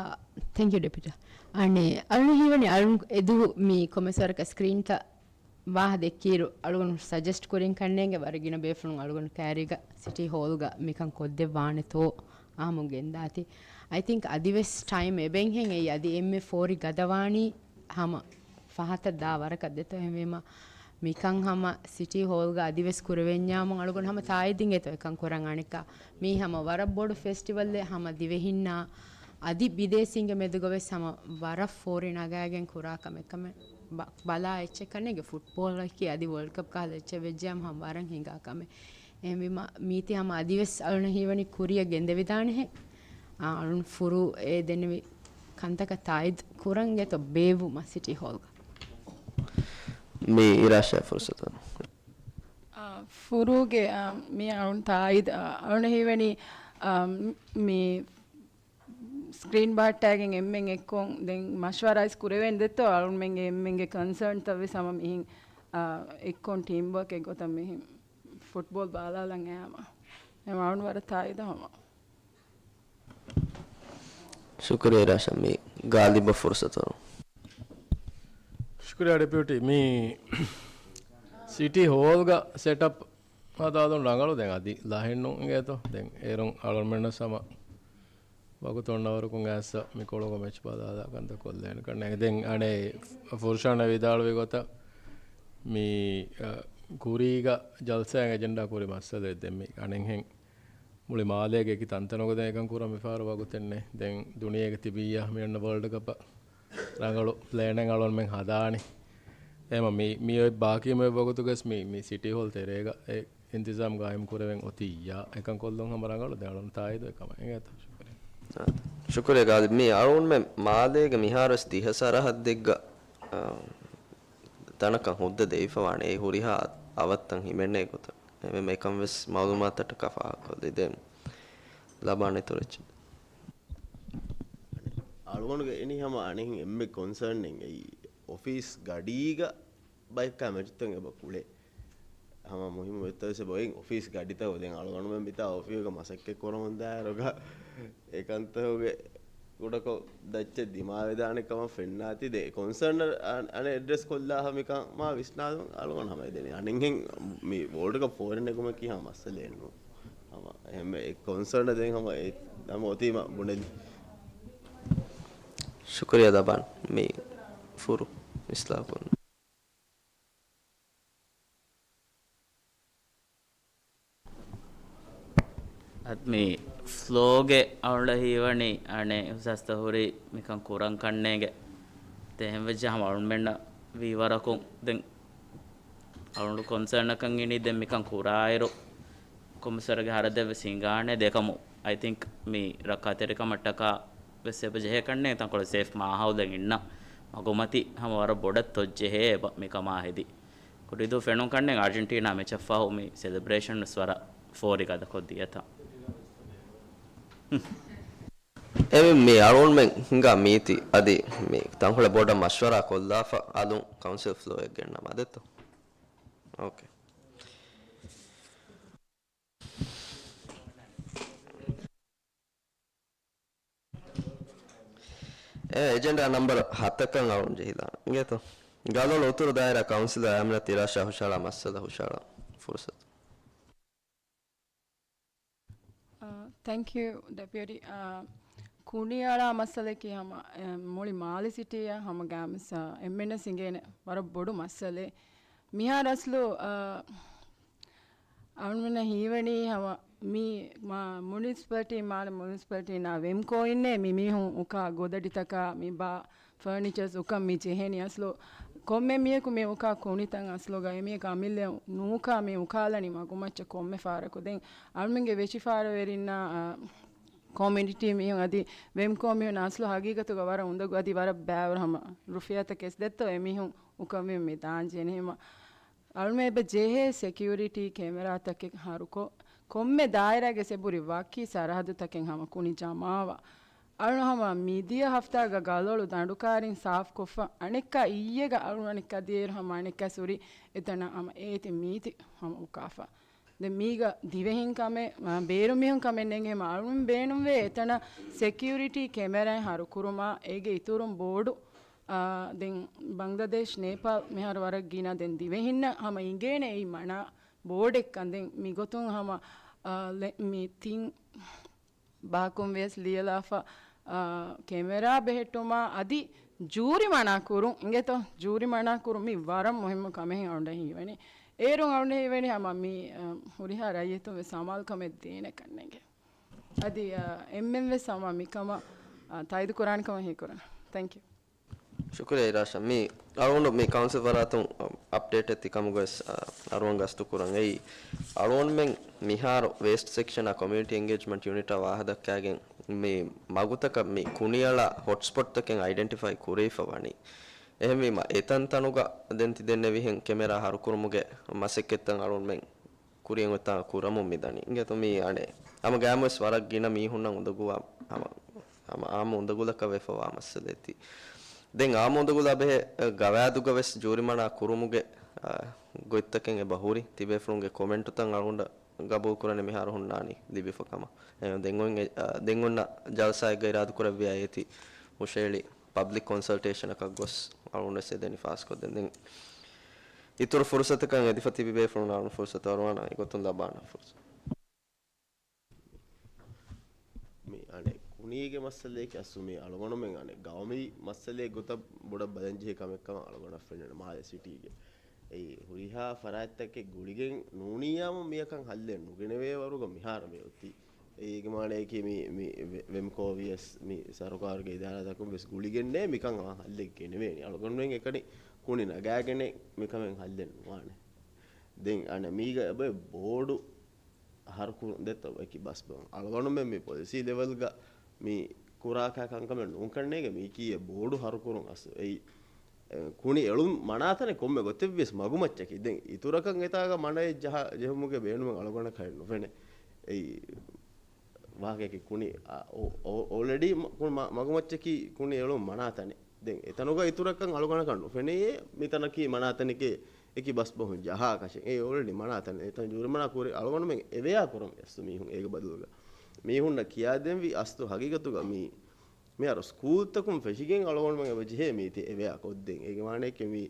ތެންކް ޔޫ ޑެޕިއުޓީ. އަނެއް އަޅުން ހީވަނީ އަޅުން އެދުވަހު މި ކޮމެސް ވަރަކަށް ސްކްރީންތައް ވާހަ ދެއްކިއިރު އަޅުގަނޑު ސަޖެސްޓް ކުރިން ކަންނޭނގެ ވަރަށް ގިނަ ބޭފުޅުން އަޅުގަނޑު ކައިރީގަ ސިޓީ ހޯލްގަ މިކަން ކޮށްދެއްވާނެތޯ އާމު ގެންދާތީ. އައި ތިންކް އަދިވެސް ޓައިމް އެބައިންހެން އެއީ އަދި އެންމެ ފޯރި ގަދަވާނީ ހަމަ ފަހަތަށް ދާ ވަރަކަށް ދެތޯ. އެހެންވީމަ މިކަން ހަމަ ސިޓީ ހޯލްގަ އަދިވެސް ކުރެވެންޏާމު އަޅުގަނޑު ހަމަ ތާއީދު ދިން އެތޯ އެކަން ކުރަން. އަނެއްކާ މީ ހަމަ ވަރަށް ބޮޑު ފެސްޓިވަލްއެއް ހަމަ ދިވެހިންނާ އަދި ބިދޭސީންގެ މެދުގަ ވެސް ހަމަ ވަރަށް ފޯރި ނަގާގެން ކުރާ ކަމެއް ކަމެއް ބަ-، ބަލާ އެއްޗެއް ކަންނޭނގެ ފުޓްބޯޅަކީ އަދި ވަރލްޑް ކަޕް ކަހަލަ އެއްޗެއް ވެއްޖެއްޔާމު ހަމަ ވަރަށް ހިނގާ ކަމެއް. އެހެންވީމަ މީތި ހަމަ އަދިވެސް އަޅުން ހީވަނީ ކުރިއަށް ގެންދެވިދާނެހެން. އާ، އަޅުން ފުރޫ އެ ދެންނެވި ކަންތަކަށް ތާއީދު ކުރަން އެތޯ ބޭއްވުމަށް ސިޓީ ހޯލްގަ. މި އިރާޝާ ފުރުސަތު. އާ، ފުރޫގެ، އާ، މި އަޅުން ތާއީދު، އާ، އަޅުން ހީވަނީ، އާ، މި ސްކްރީން ބަހައްޓާގެން އެންމެން އެއްކޮށް ދެން މަޝްވަރާ އިސް ކުރެވޭނެ ދެއްތޯ އަޅުމެންގެ އެންމެންގެ ކޮންސާންތައް ވެސް ހަމަ މިހިން، އާ، އެއްކޮށް ޓީމް ވޯކެއް ގޮތަށް މިހިން ފުޓްބޯލް ބާލާލަން އައީމަ. އެހެން އަޅުން ވަރަށް ތާއީދު ހަމަ. ޝުކުރިއްޔާ ރާޝަން މި ގާލިބަށް ފުރުސަތު. ޝުކުރިއްޔާ ޑެޕިއުޓީ. މި ސިޓީ ހޯލްގަ ސެޓަޕް ހަދާލުން ރަނގަޅު. ދެން އަދި ލަހެއްނު އިނގޭތޯ. ދެން އޭރުން އަޅުމެންނަށް ހަމަ ވަގުތު އޮންނަވަރަކުން އައިސް މި ކޮޅުގަ މެޗް ބަލާލާ ކަންތައް ކޮށްލޭނެ ކަންނޭނގެ. ދެން އަނެއް ފުރުޝާން ވިދާޅުވި ގޮތަށް މި، އަ، ކުރީގަ ޖަލްސާއިން އެޖެންޑާ ކުރި މައްސަލައެއް ދެން މި އަނެއްހެން މުޅި މާލޭގެ އެކި ތަންތަނުގަ ދެން އެކަން ކުރަން މިފަހަރު ވަގުތެއް ނެތް. ދެން ދުނިޔޭގަ ތިބިއްޔާ މި އޮންނަ ވަރލްޑް ކަޕަށް ރަނގަޅު ޕްލޭނެއް އަޅުގަނޑުމެން ހަދާނީ. އެހެމަ މި، މި އޮތް ބާކީ މި އޮތް ވަގުތުގަސް މި، މި ސިޓީ ހޯލް ތެރޭގަ އެ އިންތިޒާމް ގާއިމް ކުރެވެން އޮތިއްޔާ އެކަން ކޮށްލުން ހަމަ ރަނގަޅު ދެ އަޅުން ތާއީދު އެކަމަށް އެނގޭތޯ؟ ޝުކުރިއްޔާ. ޝުކުރިއްޔާ ގާލިބް. މި އަޅުންމެ މާލޭގެ މިހާރުވެސް ދިހަ ސަރަހައްދެއްގަ، އާ، ތަނަކަށް ހުއްދަ ދެވިފަވާނެ އެ ހުރިހާ އަވަށްތައް ހިމެނޭ ގޮތަށް. އެމެ އެކަން ވެސް މައުލޫމާތަށްޓަކާ ފާހަގަކޮށްލި ދެން ލަބާނެ އިތުރު އެއްޗެއް. އަޅުގަނޑުގެ އެނީ ހަމަ އަނެއް އެންމެ ކޮންސަރން އެއީ އޮފީސް ގަޑީގަ ބައެއްކާ މެޗުތައް އެބަ ކުޅޭ. ހަމަ މުހިއްމު ވެއްތަވެސް އެބައޮތް އޮފީސް ގަޑިތައް ދެން އަޅުގަނޑުމެން މިތާ އޮފީހުގަ މަސައްކަތް ކުރަމުން ދާއިރުގަ އެކަންތަކުގެ ކުޑަކޮށް ދައްޗެއް ދިމާވެދާނެ ކަމަށް ފެންނާތީ ދެ ކޮންސަރން އަނެއް އެޑްރެސް ކޮށްލާ ހަމަ މިކަމާ ވިސްނާލުން އަޅުގަނޑު ހަމަ ދެނީ. އަނެއްހެން މި ވޯލްޑް ކަޕް ފޯރިން ނެގުމަކީ ހަމަ މައްސަލައެއް ނޫން. ހަމަ އެހެން އެ ކޮންސަރން ދެން ހަމަ އެ ހަމަ އޮތީމަ ބުނެލި. ޝުކުރިއްޔާ ދަބާން މި ފުރު އިސްލާހު ކުރުން. އަދި މި ފްލޯގެ އަޅުނޑަށް ހީވަނީ އަނެއް އިހުސާސްތައް ހުރީ މިކަން ކުރަން ކަންނޭނގެ. ދެ އެހެން ވެއްޖެ ހަމަ އަޅުންމެންނަށް ވީ ވަރަކުން ދެން އަޅުނޑު ކޮންސަރނަކަށް އިނީ ދެން މިކަން ކުރާއިރު ކޮމިސަރގެ ހަރަދެއް ވެސް ހިނގާނެ. ދެކަމު އައި ތިންކް މި ރައްކާތެރިކަމަށްޓަކާ ވެސް އެބަ ޖެހޭ ކަންނޭނގެ ތަންކޮޅެއް ސޭފް މާހައުލެއް އިންނަ މަގުމަތި ހަމަ ވަރަށް ބޮޑަށް ތޮއްޖެހޭ އެބަ މިކަމާ ހެދި. ކުޑައިދޫ ފެނުން ކަންނޭނގެ އާޖެންޓީނާ މެޗަށްފަހު މި ސެލެބްރޭޝަން ވެސް ވަރަށް ފޯރި ގަދަކޮށްދިޔަތާ. އެމި މި އަޅުންމެން ހިނގާ މީތި އަދި މި ތަންކޮޅެއް ބޮޑަށް މަޝްވަރާ ކޮށްލާފަ އަލުން ކައުންސިލް ފްލޯއެއް ގެންނަ މަދެއްތޯ؟ އޯކޭ. އެ އެޖެންޑާ ނަމްބަރު ހަތަކަށް އަޅުން ޖެހިލާނެ. އިނގޭތޯ؟ ގަލޮޅު އުތުރު ދާއިރާ ކައުންސިލަރ އާމިނަ ތިރާޝާ ހުށަހަޅާ މައްސަލަ ހުށަހަޅާ ފުރުސަތު. އަ، ތެންކް ޔޫ، ޑެޕިއުޓީ. އަ، ކުނިއަޅާ މައްސަލައަކީ ހަމަ، އެ، މުޅި މާލެ ސިޓީއަށް ހަމަ ގާމިސް، އަ، އެންމެންނަސް އިނގޭނެ ވަރަށް ބޮޑު މައްސަލައެއް. މިހާރު އަސްލު، އަ، އަޅުމެންނަށް ހީވަނީ ހަމަ މި މާ މުނިސިޕަލިޓީ، މާލެ މުނިސިޕަލިޓީނާ ވެމްކޯއިންނޭ މި މީހުން އުކާ ގޮދަޑިތަކާ މި ބާ ފަރނިޗާސް އުކަން މި ޖެހެނީ. އަސްލު ކޮންމެ މީހަކު މި އުކާ ކުނިތައް އަސްލުގަ އެމީހަކު އަމިއްލަ ނޫކާ މި އުކާލަނީ މަގުމައްޗަށް ކޮންމެ ފަހަރަކު. ދެން އަޅުމެންގެ ވެށިފާރަވެރިންނާ، އާ، ކޮމިއުނިޓީ މީހުން އަދި ވެމްކޯ މީހުން އަސްލު ހަގީގަތުގަ ވަރަށް އުނދަގޫ އަދި ވަރަށް ބައިވަރު ހަމަ ރުފިޔާތަކެސް ދެއްތޯ އެމީހުން އުކަމެއް މި ދާން ޖެހެނީ. އެހެމަ އަޅުމެ އެބަ ޖެހޭ ސެކިއުރިޓީ ކެމެރާތަކެއް ހަރުކޮށް، ކޮންމެ ދާއިރާގެ ސެބުރި ވަކި ސަރަހައްދުތަކެއް ހަމަ ކުނި ޖަމާވާ. އަޅު ހަމަ މިދިޔަ ހަފްތާގަ ގަލޮޅު ދަނޑުކާރިން ސާފްކޮށްފަ، އަނެއްކާ އިއްޔެގަ އަޅު އަނެއްކާ ދިޔައިރު ހަމަ އަނެއްކާ ސުރި އެތަނަށް ހަމަ އޭތި މީތި ހަމަ އުކާފަ. ދެން މީގަ ދިވެހިން ކަމެއް، އާ، ބޭރު މީހުން ކަމެއް ނެނގެ ހަމަ އަޅުން ބޭނުންވޭ އެތަނަށް ސެކިއުރިޓީ ކެމެރާއެއް ހަރުކުރުމާ އޭގެ އިތުރުން ބޯޑު އާ، ދެން ބަންގްލަދޭޝް، ނޭޕާލް މިހާރު ވަރަށް ގިނަ. ދެން ދިވެހިންނަށް ހަމަ އިނގޭނެ އެއީ މަނާ ބޯޑެއްކަން. ދެން މިގޮތުން ހަމަ، އާ، ލެ-، މި ތިން ބާކުން ވިޔަސް ލިޔެލާފަ، އާ، ކެމެރާ ބެހެއްޓުމާ އަދި ޖޫރި މަނާ ކުރުން އިނގޭތޯ؟ ޖޫރި މަނާ ކުރުން މި ވަރަށް މުހިއްމު ކަމެއް އަޅުގަނޑަށް ހީވަނީ. އޭރުން އަޅުގަނޑަށް ހީވަނީ ހަމަ މި، އާ، ހުރިހާ ރައްޔިތުން ވެސް ސަމާލުކަމެއް ދޭނެ ކަންނޭނގެ. އަދި، އާ، އެންމެން ވެސް ހަމަ މިކަމަށް، އާ، ތާއީދު ކުރާނެ ކަމަށް ހީކުރަން. ތެންކް ޔޫ. ޝުކުރިއްޔާ އިރާޝާ. މި އަޅުގަނޑު މި ކައުންސިލް ފަރާތުން އަޕްޑޭޓެއް ތި ކަމުގަވެސް، އަ، އަރުވަން ގަސްތު ކުރަން. އެއީ އަޅުގަނޑުމެން މިހާރު ވޭސްޓް ސެކްޝަނާ ކޮމިއުނިޓީ އެންގޭޖްމަންޓް ޔުނިޓާ ވާހަ ދައްކާގެން މި މަގުތަކަށް މި ކުނިއަޅާ ހޮޓްސްޕޮޓްތަކެއް އައިޑެންޓިފައި ކުރެވިފަ ވަނީ. އެހެންވީމަ އެތަންތަނުގަ ދެން ތި ދެންނެވިހެން ކެމެރާ ހަރުކުރުމުގެ މަސައްކަތްތައް އަޅުގަނޑުމެން ކުރިއަށް އޮތާ ކުރަމުން މިދަނީ. އިނގޭތޯ މި އަނެއް ހަމަ ގައިމުވެސް ވަރަށް ގިނަ މީހުންނަށް އުނދަގޫވާ ހަމަ، ހަމަ އާއްމު އުނދަގުލަކަށް ވެފަވާ މައްސަލައެއް ތި. ދެން އާއްމު އުނދަގުލާ ބެހޭ، އަ، ގަވާއިދުގަވެސް ޖޫރިމަނާ ކުރުމުގެ، އަ، ގޮތްތަކެއް އެބަ ހުރި. ތިބޭފުޅުންގެ ކޮމެންޓުތައް އަޅުގަނޑަށް ގަބޫލުކުރަނީ މިހާރު ހުންނާނީ ލިބިފަ ކަމަށް. އެ، ދެން އޮތް، އަ، ދެން އޮންނަ ޖަލްސާއެއްގަ އިރާދަކުރެއްވިޔާ އޭތި ހުށައެޅި ޕަބްލިކް ކޮންސަލްޓޭޝަނަކަށް ގޮސް އަޅުގަނޑުވެސް އެދެނީ ފާސްކޮށްދޭން. ދެން އިތުރު ފުރުސަތަކަށް އެދިފަ ތިބި ބޭފުޅުންނަށް އަޅުގަނޑު ފުރުސަތު އަރުވާނަން އެގޮތުން ލަބާނަން ފުރުސަތު. މި އަނެއް ކު-، ކުނީގެ މައްސަލައަކީ އަސްލު މީ އަޅުގަނޑުމެން އަނެއް ގައުމީ މައްސަލައެއް ގޮތަށް ބޮޑަށް ބަލަންޖެހޭ ކަމެއްކަމަށް އަޅުގަނޑަށް ފެންނަނީ މާލެ ސިޓީގެ. އެއީ ހުރިހާ ފަރާތްތަކެއް ގުޅިގެން ނޫނިއްޔާމު މިއަކަށް ހައްލެއް ނުގެނެވޭ ވަރުގަ މިހާރު މި އޮތީ. އޭގެ މާނައަކީ މި، މި ވެ-، ވެމްކޯ ވިޔަސް މި ސަރުކާރުގެ އިދާރާތަކުން ވެސް ގުޅިގެންނޭ މިކަން އާ ހައްލެއް ގެނެވޭނީ. އަޅުގަނޑުމެން އެކަނި ކުނި ނަގާގެނެއް މިކަމެއް ހައްލެއް ނުވާނެ. ދެން އަނެއް މީގަ އެބަ ބޯޑު ހަރުކުރުން ދެއްތޯ އެކި ބަސްބަހުން. އަޅުގަނޑުމެން މި ޕޮލިސީ ލެވެލްގަ މި ކުރާކާ ކަންކަމެއް ނޫންކަންނޭގެ މީކީ އެ ބޯޑު ހަރުކުރުން އަސް އެއީ. އެ، ކުނި އެޅުން މަނާތަނެ ކޮންމެ ގޮތެއްވިޔަސް މަގުމައްޗަކީ. ދެން އިތުރަކަށް އެތާގަ މަނައެއް ޖަހާ، ޖެހުމުގެ ބޭނުމެއް އަޅުގަނޑަކަށް ނުފެނޭ. އެއީ ވާހަކައަކީ ކުނި، އަ، އޯ-، އޯ-، އޯލްރެޑީ މަ-، ކު-، މަ-، މަގުމައްޗަކީ ކުނި އެޅުން މަނާތަނެއް. ދެން އެތަނުގަ އިތުރަކަށް އަޅުގަނޑަކަށް ނުފެނޭ މިތަނަކީ މަނާތަނެކޭ އެކި ބަސްބަހުން ޖަހާކަށެއް. އެ އޯލްރެޑީ މަނާތަނެއް. އެތަން ޖޫރިމަނާ ކުރި އަޅުގަނޑުމެން އެވެޔާ ކުރަން ވިޔަސް މީހުން އޭގެ ބަދަލުގަ. މީހުންނަށް ކިޔާދޭންވީ އަސްލު ހަގީގަތުގަ މީ މިހާރު ސްކޫލްތަކުން ފެށިގެން އަޅުގަނޑުމެން އެބަޖެހޭ މީތި އެވެޔާ ކޮށްދޭން. އޭގެ މާނައަކީ މި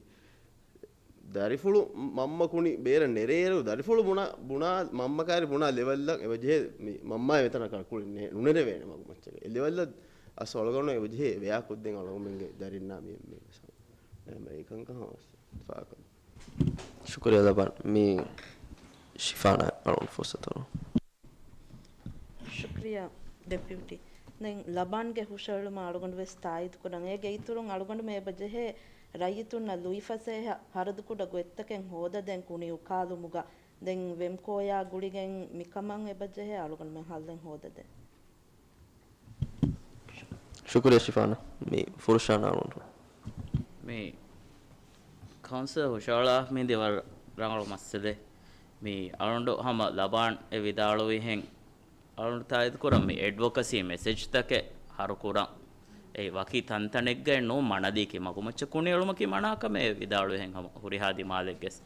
ދަރިފުޅު މަންމަ ކުނި ބޭރަށް ނެރޭއިރު ދަރިފުޅު ބުނާ، ބުނާ، މަންމަ ކާރި ބުނާ ލެވެލްއަށް އެބަޖެހޭ މި މަންމާ މިތަނަކަށް ކުނި ނެ-، ނުނެރެވޭނެ މަގުމައްޗަކަށް. އެ ލެވެލްއަށް އަސް އަޅުގަނޑު އެބަޖެހޭ އެވެޔާ ކޮށްދޭން އަޅުގަނޑުމެންގެ ދަރިންނާ މި އެންމެ ވެސް. އެހެން އެކަންކަން ފާކަން. ޝުކުރިއްޔާ ލަބާން. މި ޝިފާނާ އަޅުގަނޑު ފުރުސަތު. ޝުކުރިއްޔާ ޑެޕިއުޓީ. ދެން ލަބާންގެ ހުށައެޅުމަށް އަޅުގަނޑު ވެސް ތާއީދު ކުރަން. އޭގެ އިތުރުން އަޅުގަނޑުމެން އެބަ ޖެހޭ ރައްޔިތުންނަށް ލުއިފަސޭހަ ހަރަދުކުޑަ ގޮތްތަކެއް ހޯދަދޭން ކުނި އުކާލުމުގަ. ދެން ވެމްކޯއާ ގުޅިގެން މިކަމަށް އެބަ ޖެހޭ އަޅުގަނޑުމެން ހައްލެއް ހޯދަދޭން. ޝުކުރިއްޔާ ޝިފާނާ. މި ފުރުޝާނާ އަޅުގަނޑު. މި ކައުންސިލް ހުށައަޅާ މީ ދެ ވަރަށް ރަނގަޅު މައްސަލައެއް. މި އަޅުގަނޑު ހަމަ ލަބާން އެ ވިދާޅުވިހެން އަޅުގަނޑު ތާއީދު ކުރަން މި އެޑްވޮކަސީ މެސެޖްތަކެއް ހަރުކުރަން. އެ ވަކި ތަންތަނެއްގައެއް ނޫން މަނަދީކީ މަގުމައްޗަށް ކުނިއެޅުމަކީ މަނާކަމެއް ވިދާޅުވިހެން ހަމަ ހުރިހާ ދިމާލެއްގެސް.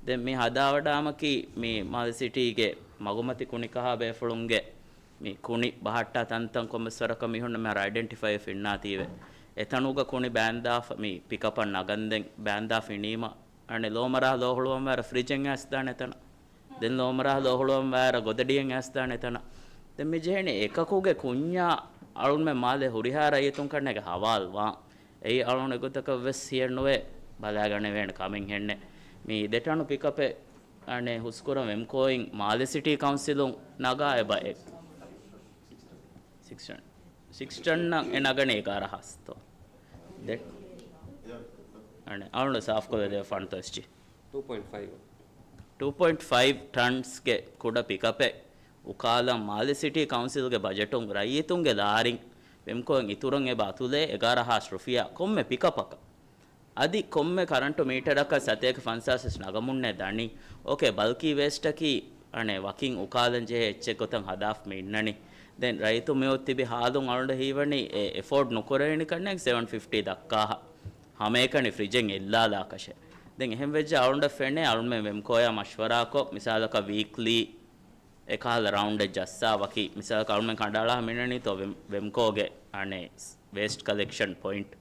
ދެން މި ހަދާވަޑާމަކީ މި މާލެ ސިޓީގެ މަގުމަތި ކުނިކަހާ ބޭފުޅުންގެ މި ކުނި ބަހައްޓާ ތަންތަން ކޮންމެސް ވަރަކަށް މީހުންނަށް މިހާރު އައިޑެންޓިފައި ފިންނާތީވެ. އެތަނުގަ ކުނި ބާންދާފަ މި ޕިކަޕަށް ނަގަންދެން ބާންދާ ފިނީމަ އަނެއް ލޯމަރާ ލޯހުޅުވަން ވާރަ ފްރިޖެއް އައިސްދާނެ ތަނަށް. ދެން ލޯމަރާ ލޯހުޅުވަން ވާރަ ގޮދަޑިއެއް އައިސްދާނެ ތަނަށް. ދެން މި ޖެހެނީ އެކަކުގެ ކުންޏާ އަޅުންމެ މާލެ ހުރިހާ ރައްޔިތުން ކަންނޭގެ ހަވާލުވާން. އެއީ އަޅުން އެގޮތަކަށް ވެސް ހިޔެއްނުވޭ ބަލާގަނެވޭނެ ކަމެއް ހެންނެ. މި ދެޓަނު ޕިކަޕެއް އަނެއް ހުސްކުރަން ވެމްކޯއިން މާލެ ސިޓީ ކައުންސިލުން ނަގާ އެބަ އެ ސިކްސް ޓަން. ސިކްސް ޓަންނަށް އެ ނަގަނީ އެގާރަ ހާސްތޯ؟ ދެ-، އަނެއް އަޅުން ސާފްކޮށްލަދޭ ފަންތޯސްޖި. ޓޫ ޕޮއިންޓް ފައިވް. ޓޫ ޕޮއިންޓް ފައިވް ޓަންސްގެ ކުޑަ ޕިކަޕެއް އުކާލަން މާލެ ސިޓީ ކައުންސިލްގެ ބަޖެޓުން ރައްޔިތުންގެ ލާރިން ވެމްކޯއިން އިތުރަށް އެބަ އަތުލޭ އެގާރަ ހާސް ރުފިޔާ ކޮންމެ ޕިކަޕަކަށް. އަދި ކޮންމެ ކަރަންޓު މީޓަރަކަށް ސަތޭކަ ފަންސާސް ވެސް ނަގަމުންނޭ ދަނީ. އޯކޭ، ބަލްކީ ވޭސްޓަކީ އަނެއް ވަކިން އުކާލަން ޖެހޭ އެއްޗެއް ގޮތަށް ހަދާފަ މި އިންނަނީ. ދެން ރައްޔިތުން މިއޮތް ތިބި ހާލުން އަޅުގަނޑަށް ހީވަނީ އެ އެފޯޑް ނުކުރެވޭނެ ކަންނޭނގެ ސެވެން ފިފްޓީ ދައްކާހާ. ހަމައެކަނި ފްރިޖެއް އެއްލާލާކަށެއް. ދެން އެހެން ވެއްޖެ އަޅުގަނޑަށް ފެނޭ އަޅުމެން ވެމްކޯޔާ މަޝްވަރާކޮށް މިސާލަކަށް ވީކްލީ އެކަހަލަ ރައުންޑެއް ޖައްސާ ވަކި މިސާލަކަށް އަޅުމެން ކަނޑައަޅާ މިނަނީތޯ ވެމް-، ވެމްކޯގެ އަނެއް ވޭސްޓް ކަލެކްޝަން ޕޮއިންޓް.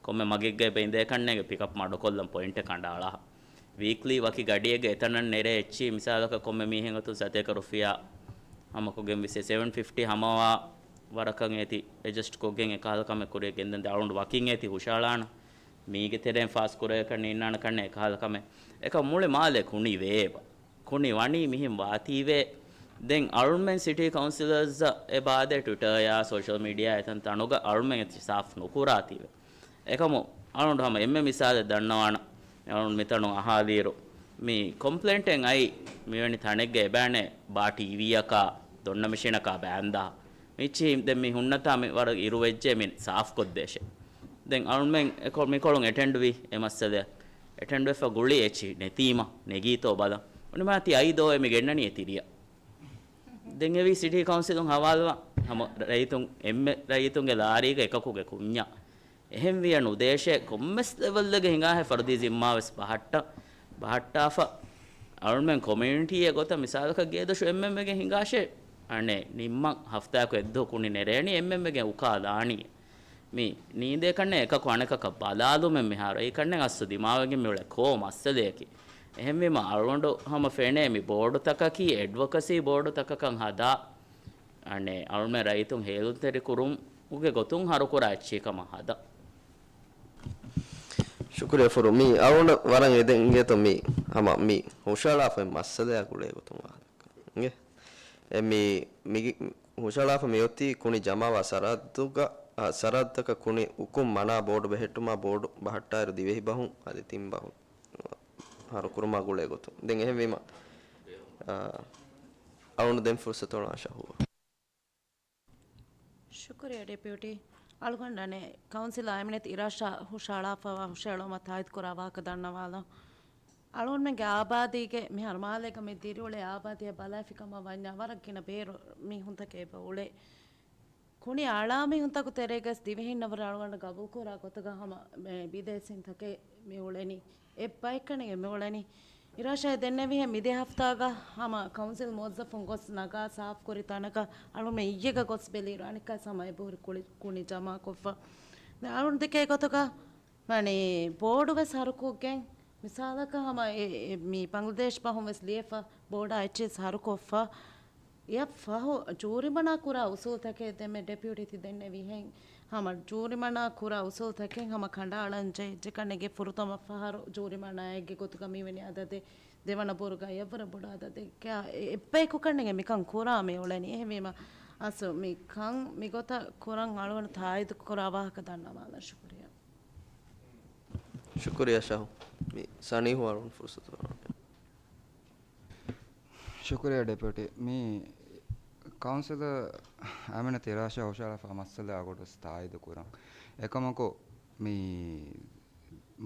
ކޮންމެ މަގެއްގައި ބެއިންދޭ ކަންނޭނގެ ޕިކަޕް މަޑުކޮށްލަން ޕޮއިންޓެއް ކަނޑައަޅާ. ވީކްލީ ވަކި ގަޑިއެއްގެ އެތަނަށް ނެރޭ އެއްޗި މިސާލަކަށް ކޮންމެ މީހެއް އަތުން ސަތޭކަ ރުފިޔާ ހަމަކޮށްގެން ވިސް ސެވެން ފިފްޓީ ހަމަވާ ވަރަކަށް އޭތި އެޑްޖަސްޓް ކޮށްގެން އެކަހަލަ ކަމެއް ކުރިއަށް ގެންދަން ދެ އަޅުން ވަކިން އޭތި ހުށައަޅާނަ. މީގެ ތެރެއިން ފާސް ކުރެވޭކަށް ނީންނާނެ ކަންނޭ އެކަހަލަ ކަމެއް. އެކަމް މުޅި މާލެ ކުނި ވޭބަ. ކުނި ވަނީ މިހެން ވާތީވޭ. ދެން އަޅުމެން ސިޓީ ކައުންސިލަރސް އެބަ އާދޭ ޓްވިޓަރޔާ ސޯޝަލް މީޑިއާ އެތަން ތަނުގަ އަޅުމެން އެތި ސާފް ނުކުރާތީވެ. އެކަމު އަޅުން ހަމަ އެންމެ މިސާލެއް ދަންނަވާނަ. އަޅުން މިތަނު އަހާލިއިރު މި ކޮމްޕްލޭންޓެއް އައި މިވެނި ތަނެއްގަ އެބައިނެ ބާ ޓީވީއަކާ ދޮންނަ މެޝިނަކާ ބާންދާ. މިއްޗި ދެން މި ހުންނަތާ މި ވަރަށް އިރު ވެއްޖެ މި ސާފް ކޮށްދޭށޭ. ދެން އަޅުމެން އެކޮ-، މިކޮޅުން އެޓެންޑް ވީ އެ މައްސަލައަށް. އެޓެންޑް ވެފަ ގުޅި އެއްޗި ނެތީމަ ނެގީތޯ ބަލަން. އުނިމާތި އައި ދޯ އެ މި ގެންނަނީ އެ ތިރިއަށް. ދެން އެވީ ސިޓީ ކައުންސިލުން ހަވާލުވާ ހަމަ ރައްޔިތުން އެންމެ ރައްޔިތުންގެ ލާރީގަ އެކަކުގެ ކުންޏަށް. އެހެންވިޔަ ނުދޭށޭ ކޮންމެސް ލެވެލްއެއްގަ ހިނގާހެ ފަރުދީ ޒިންމާވެސް ބަހައްޓަ-، ބަހައްޓާފަ. އަޅުމެން ކޮމިއުނިޓީއެއް ގޮތަށް މިސާލަކަށް ގޭދޮށު އެންމެންމެގެން ހިނގާށޭ. އަނެއް ނިންމަން ހަފްތާއަކު އެއްދުވަހު ކުނި ނެރޭނީ އެންމެންމެގެން އުކާލާނީ. މި ނީނދޭ ކަންނޭ އެކަކު އަނެކަކަށް ބަލާލުމެއް މިހާރު. އެއީ ކަންނޭނގެ އަސްލު ދިމާވެގެން މިއުޅޭ ކޯ މައްސަލައަކީ. އެހެންވީމަ އަޅުގަނޑު ހަމަ ފެނޭ މި ބޯޑުތަކަކީ އެޑްވޮކަސީ ބޯޑުތަކަކަށް ހަދާ. އަނެއް އަޅުމެން ރައްޔިތުން ހޭލުންތެރި ކުރުން ގެ ގޮތުން ހަރުކުރާ އެއްޗެއް ކަމަށް ހަދާ. ޝުކުރިއްޔާ ފުރު. މީ އަޅުގަނޑަށް ވަރަށް އެދެން އިނގޭތޯ މީ ހަމަ މީ ހުށަހަޅާފައި މައްސަލައާ ގުޅޭ ގޮތުން ވާހަކަ. އިނގޭ؟ އެ މީ، މިގި-، ހުށަހަޅާފަ މިއޮތީ ކުނި ޖަމާވާ ސަރަހައްދުގަ-، އާ، ސަރަހައްދަކަށް ކުނި އުކުން މަނާ ބޯޑު ބެހެއްޓުމާ ބޯޑު ބަހައްޓާއިރު ދިވެހި ބަހުން އަދި ތިން ބަހުން ހަރުކުރުމާ ގުޅޭ ގޮތުން. ދެން އެހެންވީމަ، އާ، އަޅުގަނޑު ދެން ފުރުސަތު އޮޅާ ޝަހޫއަށް. ޝުކުރިއްޔާ ޑެޕިއުޓީ. އަޅުގަނޑު އަނެއް ކައުންސިލަރ އައިމިނަތު އިރާޝާ ހުށަހަޅާފައިވާ ހުށަހެޅުމަށް ތާއީދުކުރާ ވާހަކަ ދަންނަވާލަން. އަޅުގަނޑުމެންގެ އާބާދީގެ މިހާރު މާލޭގަ މި ދިރިއުޅޭ އާބާދީއަށް ބަލާފިކަމަށް ވަންޏާ ވަރަށް ގިނަ ބޭރު މީހުންތަކެއް އެބަ އުޅޭ. ކުނި އަޅާ މީހުންތަކު ތެރޭގަސް ދިވެހިންނަށް ވުރެ އަޅުގަނޑަށް ގަބޫލުކުރާ ގޮތުގަ ހަމަ މި ބިދޭސީންތަކެއް މި އުޅެނީ. އެއްބައެއްކަނިގެ މި އުޅެނީ. އިރާޝާ ދެންނެވިހެން މިދި ހަފްތާގަ ހަމަ ކައުންސިލް މުވައްޒަފުން ގޮސް ނަގާ ސާފުކުރި ތަނަކަށް އަޅުމެ އިއްޔެގަ ގޮސް ބެލިއިރު އަނެއްކާސް ހަމަ އެބަހުރި ކުޅި-، ކުނި ޖަމާކޮށްފަ. ދެން އަޅުން ދެކޭ ގޮތުގަ މަނީ ބޯޑު ވެސް ހަރުކޮށްގެން، މިސާލަކަށް ހަމަ އެ، އެ، މި ބަނގްލަދޭޝް ބަހުން ވެސް ލިޔެފަ ބޯޑާ އެއްޗެސް ހަރުކޮށްފަ، އެއަށް ފަހު ޖޫރިމަނާ ކުރާ އުސޫލްތަކެއް ދެންމެ ޑެޕިއުޓީ ތި ދެންނެވިހެން، ހަމަ ޖޫރިމަނާ ކުރާ އުސޫލްތަކެއް ހަމަ ކަނޑައަޅަން ޖެހިއްޖެ ކަންނޭނގެ ފުރަތަމަ ފަހަރު ޖޫރިމަނާއެއްގެ ގޮތުގަ މިވެނި އަދަދެއް، ދެވަނަ ބޯޑުގަ އެއަށްވުރެ ބޮޑު އަދަދެއް. އެއްބަޔަކު ކަންނޭނގެ މިކަން ކުރާ މި އުޅެނީ. އެހެންވީމަ އަސް މި ކަން މިގޮތަށް ކުރަން އަޅުގަނޑު ތާއީދު ކުރާ ވާހަކަ ދަންނަވާލަން. ޝުކުރިއްޔާ. ޝުކުރިއްޔާ ޝަހު. މި ސަނީހު އަޅުން ފުރުސަތު ދެން. ޝުކުރިއްޔާ ޑެޕިއުޓީ. މި ކައުންސިލަރ އައިމިނަތު އިރާޝާ ހުށަހަޅާފަ މައްސަލައާ ގޮތުގަ ތާއީދު ކުރަން. އެކަމަކު މި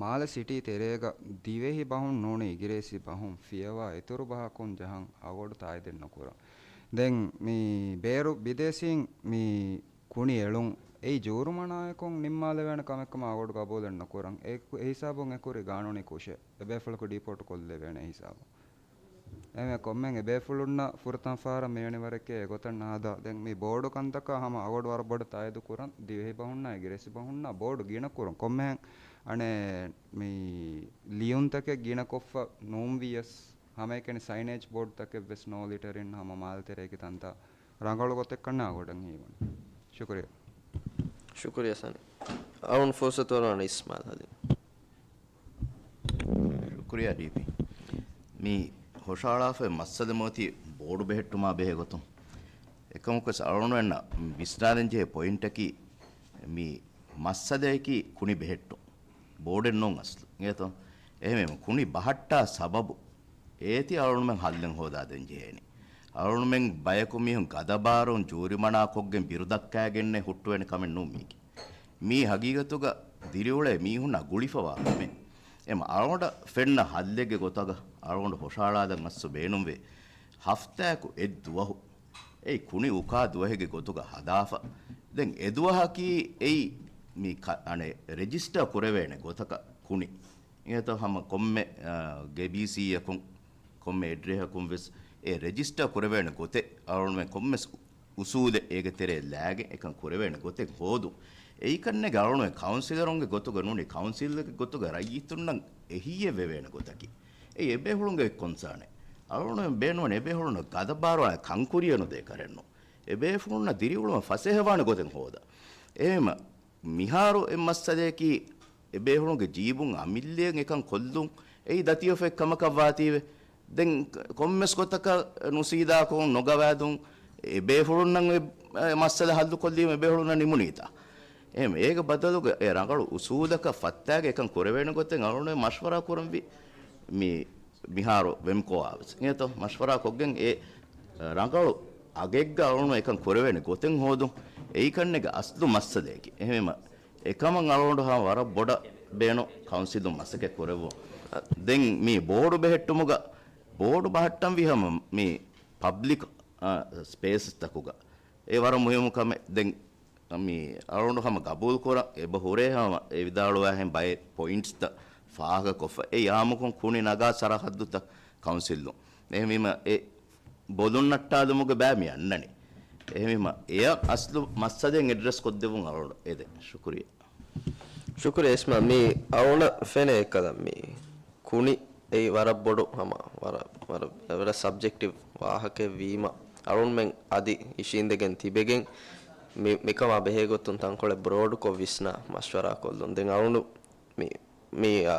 މާލެ ސިޓީ ތެރޭގަ ދިވެހި ބަހުން ނޫނީ އިނގިރޭސި ބަހުން ފިޔަވާ އިތުރު ބަހަކުން ޖަހަން އަގޮޑު ތާއީދެއް ނުކުރަން. ދެން މި ބޭރު ބިދޭސީން މި ކުނި އެޅުން އެއީ ޖޫރުމަނާއަކުން ނިންމާލެވޭނެ ކަމެއްކަމަށް އަގޮޑު ގަބޫލެއް ނުކުރަން. އެ، އެ ހިސާބުން އެކުރި ގާނޫނީ ކުށެއް. އެބޭފުޅަކު ޑީޕޯޓް ކޮށްލެވޭނެ އެ ހިސާބުން. އެހެންވެ ކޮންމެ އެބޭފުޅުންނަށް ފުރަތަމަ ފަހަރަށް މިވެނި ވަރެކޭ އެގޮތަށް ނަހަދާ. ދެން މި ބޯޑު ކަންތަކަށް ހަމަ އަގޮޑު ވަރަށް ބޮޑަށް ތާއީދު ކުރަން. ދިވެހި ބަހުންނާ އިނގިރޭސި ބަހުންނާ ބޯޑު ގިނަ ކުރުން. ކޮންމެހެން އަނެއް މި ލިޔުންތަކެއް ގިނަ ކޮށްފަ ނޫން ވިޔަސް، ހަމައެކަނި ސައިނޭޖް ބޯޑުތަކެއް ވެސް ނޯ ލިޓަރިން ހަމަ މާލެ ތެރޭގެ ތަންތާ ރަނގަޅު ގޮތެއްކަން އަގޮޑަށް ހީވަނީ. ޝުކުރިއްޔާ. ޝުކުރިއްޔާ ސަނީ. އަޅުން ފުރުސަތު އޮންނާނީ އިސްމާއިލް ހަލީމް. ޝުކުރިއްޔާ ޑީޕީ. މި ހުށަހަޅާފައި މައްސަލަ މިއޮތީ ބޯޑު ބެހެއްޓުމާ ބެހޭ ގޮތުން. އެކަމަކުވެސް އަޅުގަނޑުމެންނަށް ވިސްނާލަން ޖެހޭ ޕޮއިންޓަކީ މި މައްސަލަޔަކީ ކުނި ބެހެއްޓުން. ބޯޑެއް ނޫން އަސްލު. އިނގޭތޯ؟ އެހެންވީމަ ކުނި ބަހައްޓާ ސަބަބު އޭތި އަޅުގަނޑުމެން ހައްލެއް ހޯދާދޭން ޖެހޭނީ. އަޅުގަނޑުމެން ބަޔަކު މީހުން ގަދަބާރުން ޖޫރިމަނާ ކޮށްގެން ބިރު ދައްކާގެންނެއް ހުއްޓުވޭނެ ކަމެއް ނޫން މީކީ. މީ ހަގީގަތުގަ ދިރިއުޅޭ މީހުންނާ ގުޅިފަވާ ކަމެއް. އެމަ އަޅުގަނޑަށް ފެންނަ ހައްލެއްގެ ގޮތަކަށް އަޅުގަނޑު ހުށަހަޅާލަން އަސްލު ބޭނުންވޭ. ހަފްތާއަކު އެއް ދުވަހު އެއީ ކުނި އުކާ ދުވަހެއްގެ ގޮތުގަ ހަދާފަ. ދެން އެ ދުވަހަކީ އެއީ މި ކަ-، އަނެއް ރެޖިސްޓަރ ކުރެވޭނެ ގޮތަކަށް ކުނި. އިނގޭތޯ ހަމަ ކޮންމެ، އާ، ގެބީސީއަކުން ކޮންމެ އެޑްރެހަކުން ވެސް އެ ރެޖިސްޓަރ ކުރެވޭނެ ގޮތެއް އަޅުގަނޑުމެން ކޮންމެސް އުސޫލެއް އޭގެ ތެރޭ ލާގެން އެކަން ކުރެވޭނެ ގޮތެއް ހޯދުން. އެއީ ކަންނޭނގެ އަޅުގަނޑުމެން ކައުންސިލަރުންގެ ގޮތުގަ ނޫނީ ކައުންސިލްގެ ގޮތުގަ ރައްޔިތުންނަށް އެހީއެއް ވެވޭނެ ގޮތަކީ. އެއީ އެބޭފުޅުންގެ ކޮންސާނެއް. އަޅުގަނޑުމެން ބޭނުންވަނީ އެބޭފުޅުންނަށް ގަދަބާރުވާނެ ކަންކުރިޔަނުދޭ ކަރެއްނު. އެބޭފުޅުންނަށް ދިރިއުޅުމަށް ފަސޭހަވާނެ ގޮތެއް ހޯދަން. އެހެންވީމަ މިހާރު އެއް މައްސަލަޔަކީ އެބޭފުޅުންގެ ޖީބުން އަމިއްލައަށް އެކަން ކޮށްލުން އެއީ ދަތިވެފައި ކަމަކަށް ވާތީވެ. ދެން ކޮންމެސް ގޮތަކަށް ނުސީދާކޮށް ނުގަވާދުން އެބޭފުޅުންނަށް އެ މައްސަލަ ހައްލުކޮށްލީމަ އެބޭފުޅުންނަށް ނިމުނީތާ. އެހެން އޭގެ ބަދަލުގަ އެ ރަނގަޅު އުސޫލަކަށް ފައްތާގެ އެކަން ކުރެވޭނެ ގޮތެއް އަޅުގަނޑު މަޝްވަރާ ކުރަންވީ މި މިހާރު ވެމްކޯއާ ވެސް. އިނގޭތޯ؟ މަޝްވަރާ ކޮށްގެން އެ ރަނގަޅު އަގެއްގަ އަޅުގަނޑު އެކަން ކުރެވޭނެ ގޮތެއް ހޯދުން. އެއީ ކަންނޭނގެ އަސްލު މައްސަލަޔަކީ. އެހެންވީމަ އެކަމަށް އަޅުގަނޑު ހަމަ ވަރަށް ބޮޑަށް ބޭނުން ކައުންސިލުން މަސައްކަތް ކުރެއްވުން. ދެން މި ބޯޑު ބެހެއްޓުމުގަ ބޯޑު ބަހައްޓަންވީ ހަމަ މި ޕަބްލިކް، އާ، ސްޕޭސްތަކުގަ. އެ ވަރަށް މުހިއްމު ކަމެއް. ދެން މި އަޅުގަނޑު ހަމަ ގަބޫލުކުރަން އެބަ ހުރޭ ހަމަ އެ ވިދާޅުވާހެން ބައެއް ޕޮއިންޓްސްތައް ފާހަގަކޮށްފަ އެ އާއްމުކޮށް ކުނި ނަގާ ސަރަހައްދުތައް ކައުންސިލުން. އެހެންވީމަ އެ ބޮލުން ނައްޓާލުމުގެ ބައި މި އަންނަނީ. އެހެންވީމަ އެއަށް އަސްލު މައްސަލައެއް އެޑްރެސް ކޮށްދެއްވުން އަޅުގަނޑު އެދެން. ޝުކުރިއްޔާ. ޝުކުރިއްޔާ އިސްމާ. މި އަޅުގަނޑަށް ފެނޭ އެއްކަލަ މި ކުނި އެއީ ވަރަށް ބޮޑު ހަމަ ވަރަށް، ވަރަށް، ވަރަށް ސަބްޖެކްޓިވް ވާހަކައެއް ވީމަ، އަޅުގަނޑުމެން އަދި އިށީނދެގެން ތިބެގެން މި، މިކަމާ ބެހޭ ގޮތުން ތަންކޮޅެއް ބްރޯޑްކޮށް ވިސްނާ މަޝްވަރާ ކޮށްލުން. ދެން އަޅުގަނޑު މި، މި، އާ،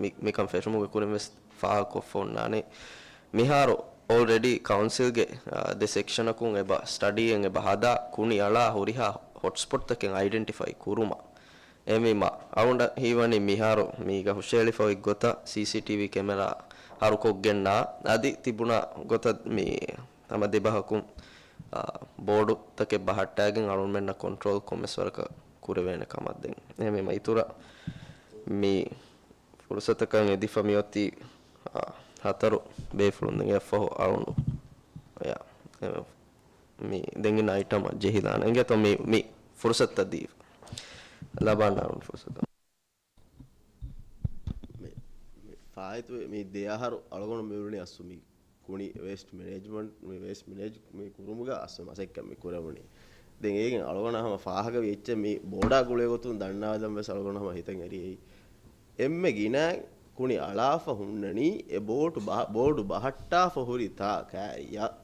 މި، މިކަން ފެށުމުގެ ކުރިން ވެސް ފާހަގަކޮށްފަ އޮންނާނެ. މިހާރު އޯލްރެޑީ ކައުންސިލްގެ، އާ، ދެ ސެކްޝަނަކުން އެބަ ސްޓަޑީއެއް އެބަ ހަދާ ކުނި އަޅާ ހުރިހާ ހޮޓްސްޕޮޓްތަކެއް އައިޑެންޓިފައި ކުރުމަށް. އެހެންވީމަ، އަޅުގަނޑަށް ހީވަނީ މިހާރު މީގަ ހުށައެޅިފަ އޮތް ގޮތަށް ސީސީޓީވީ ކެމެރާ ހަރުކޮށްގެންނާ އަދި ތިބުނާ ގޮތަށް މި ހަމަ ދެބަހަކުން، އާ، ބޯޑުތަކެއް ބަހައްޓާގެން އަޅުގަނޑުމެންނަށް ކޮންޓްރޯލް ކޮންމެސް ވަރަކަށް ކުރެވޭނެ ކަމަށް ދެން. އެހެންވީމަ އިތުރަށް މި ފުރުސަތަކަށް އެދިފަ މިއޮތީ، އާ، ހަތަރު ބޭފުޅުން ދެން އެއަށްފަހު އަޅުނޑު. އެ، އެ، މި ދެން އިން އައިޓަމަށް ޖެހިލާނެ. އިނގޭތޯ މި، މި ފުރުސަތުތައް ދީފަ. ލަބާން އަޅުނޑު ފުރުސަތު. މި، މި ފާއިތުވެ މި ދެ އަހަރު އަޅުގަނޑު މި އުޅުނީ އަސްލު މި ކުނި ވޭސްޓް މެނޭޖްމަންޓް، މި ވޭސްޓް މެނޭޖް މި ކުރުމުގަ އަސްލު މަސައްކަތް މި ކުރެވުނީ. ދެން އޭގެން އަޅުގަނޑަށް ހަމަ ފާހަގަވި އެއްޗެއް މި ބޯޑާ ގުޅޭ ގޮތުން ދަންނާލަން ވެސް އަޅުގަނޑު ހަމަ ހިތަށް އެރި އެއީ. އެންމެ ގިނަ ކުނި އަޅާފަ ހުންނަނީ އެ ބޯޓު ބަ-، ބޯޑު ބަހައްޓާފަ ހުރި ތާ ކާރިއަށް.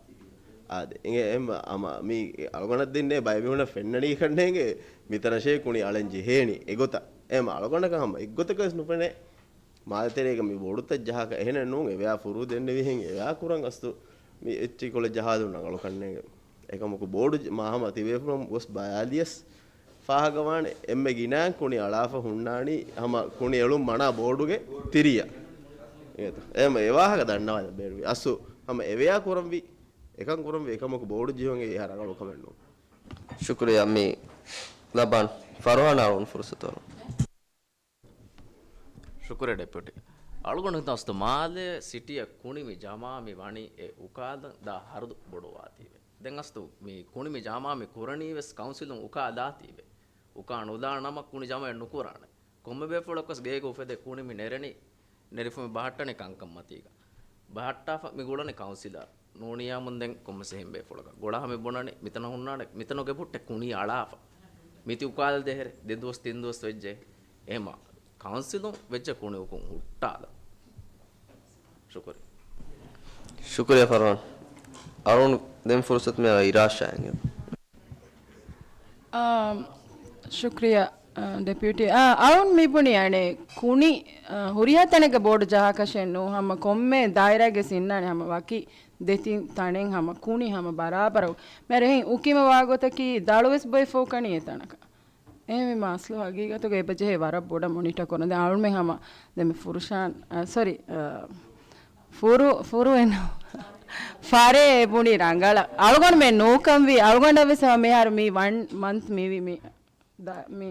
އާދެ، އިނގޭ އެހެން އަމަ މީ އަޅުގަނޑަށް ދެންނޭ ބައެއް މީހުނަށް ފެންނަނީ ކަންނޭނގެ މިތަނަށޭ ކުނި އަޅަން ޖެހޭނީ އެގޮތަށް. އެހެން އަޅުގަނޑަކަށް ހަމަ އެއްގޮތަކަށް ވެސް ނުފެނޭ. މާލެ ތެރޭގަ މި ބޯޑުތައް ޖަހާކަށް އެހެނެއް ނޫން، އެވެޔާ ފުރޫ ދެންނެވިހެން އެވެޔާ ކުރަން އަސްލު މި އެއްޗި ކޮޅެއް ޖަހާލުން ރަނގަޅު ކަންނޭނގެ. އެކަމަކު ބޯޑު ޖެ-، މާ ހަމަ ތިބޭފުޅުން ގޮސް ބަލާލިޔަސް ފާހަގަވާނެ އެންމެ ގިނައިން ކުނި އަޅާފަ ހުންނާނީ ހަމަ ކުނި އެޅުން މަނާ ބޯޑުގެ ތިރިއަށް. އެހެން އެ ވާހަކަ ދަންނަވާލަ ބޭނުންވީ. އަސްލު ހަމަ އެވެޔާ ކުރަންވީ، އެކަން ކުރަންވީ އެކަމަކު ބޯޑު ޖެހުން އެ ރަނގަޅު ކަމެއް ނޫން. ޝުކުރިއްޔާ މި ލަބާން ފަރުހާނާ އަޅުން ފުރުސަތު އަޅުން. ޝުކުރިއްޔާ ޑެޕިއުޓީ. އަޅުގަނޑު ހިތަށް އަސްލު މާލެ ސިޓީއަށް ކުނި މި ޖަމާ މި ވަނީ އެ އުކާލަން ދާ ހަރުދު ބޮޑުވާތީވެ. ދެން އަސްލު މި ކުނި މި ޖަމާ މި ކުރަނީ ވެސް ކައުންސިލުން އުކާލާތީވެ. އުކާ ނުލާ ނަމަ ކުނި ޖަމާއެއް ނުކުރާނެ. ކޮންމެ ބޭފުޅަކަސް ގޭގަ އުފެދޭ ކުނި މި ނެރެނީ، ނެރިފަ މި ބަހައްޓަނީ ކަންކަން މަތީގަ. ބަހައްޓާފަ މި ގުޅަނީ ކައުންސިލާ. ނޫނިޔާމުން ދެން ކޮންމެސް އެހެން ބޭފުޅަކަށް. ގުޅާ މި ބުނަނީ މިތަނަށް ހުންނާނެ، މިތަނުގެ ބުއްޓެ ކުނި އަޅާފަ. މިތި އުކާލަ ދޭހެރެ، ދެ ދުވަސް ތިން ދުވަސް ވެއްޖެ. އެހެމަ ކައުންސިލުން ވެއްޖެ ކުނި އުކުން ހުއްޓާލަ. ޝުކުރިއްޔާ. ޝުކުރިއްޔާ ފަރުވާން. އަޅުން ދެން ފުރުސަތު މި އިރާޝާއަށް. އާ، ޝުކްރިޔާ، އާ، ޑެޕިއުޓީ. އާ، އަޅުން މިބުނި އަނެއް ކުނި، އާ، ހުރިހާ ތަނެއްގަ ބޯޑު ޖަހާކަށެއް ނޫ، ހަމަ ކޮންމެ ދާއިރާގެ ސިންނާނެ ހަމަ ވަކި ދެތިން ތަނެއް ހަމަ ކުނި ހަމަ ބަރާބަރު. މެރެހެން އުކިމަ ވާގޮތަކީ ދަޅުވެސް ބޮއެ ފޯކަނީ އެތަނަކަށް. އެހެންވީމަ އަސްލު ހަގީގަތުގަ އެބަޖެހޭ ވަރަށް ބޮޑަށް މޮނިޓަ ކުރަން. ދެން އަޅުމެން ހަމަ ދެމެ ފުރުޝާން، އާ، ސޮރީ، އާ، ފުރު، ފުރު އެން ފާރޭ ބުނި ރަނގަޅަށް. އަޅުގަނޑުމެން ނޫކަންވީ، އަޅުގަނޑަށް ވެސް ހަމަ މިހާރު މި ވަން މަންތް މިވީ މި ދަ-، މި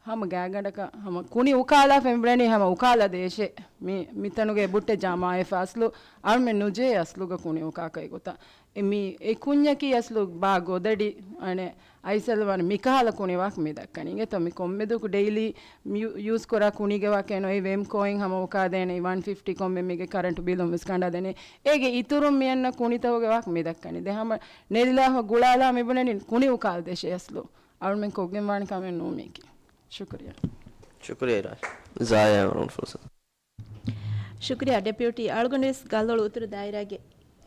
ހަމަ ގާތްގަނޑަކަށް ހަމަ ކުނި އުކާލާފަ އެނބުރެނީ ހަމަ އުކާލާ ދޭށޭ. މި، މިތަނުގެ ބުއްޓެއް ޖަމާވެފަ އަސްލު އަޅުމެން ނުޖެހޭ އަސްލުގަ ކުނި އުކާކަށް އެގޮތަށް. އެ މި އެ ކުންޏަކީ އަސްލު ބާ ގޮދަޑި އަނެއް އައިސަލްވާން މިކަހަލަ ކުނިވާކަށް މި ދައްކަނީ. އިނގޭތޯ މި ކޮންމެދުވަހަކު ޑެއިލީ މި ޔޫ-، ޔޫސް ކުރާ ކުނީގެ ވާކައެއް ނުވޭ ވެމްކޯއިން ހަމަ އުކާދޭނެ ވަން ފިފްޓީ ކޮންމެ މީގެ ކަރަންޓު ބިލުން ވެސް ކަނޑާދޭނެ. އޭގެ އިތުރުން މި އަންނަ ކުނިތަކުގެ ވާކަށް މި ދައްކަނީ. ދެ ހަމަ ނެރިލާފަ ގުޅާލާ މި ބުނަނީ ކުނި އުކާލަ ދޭށޭ އަސްލު. އަޅުމެން ކޮށްގެން ވާނެ ކަމެއް ނޫން މީކީ. ޝުކުރިއްޔާ. ޝުކުރިއްޔާ އިރާޝް. ޒާޔާ އަޅުން ފުރުސަތު. ޝުކުރިއްޔާ ޑެޕިއުޓީ. އަޅުގަނޑު ވެސް ގަލޮޅު އުތުރު ދާއިރާގެ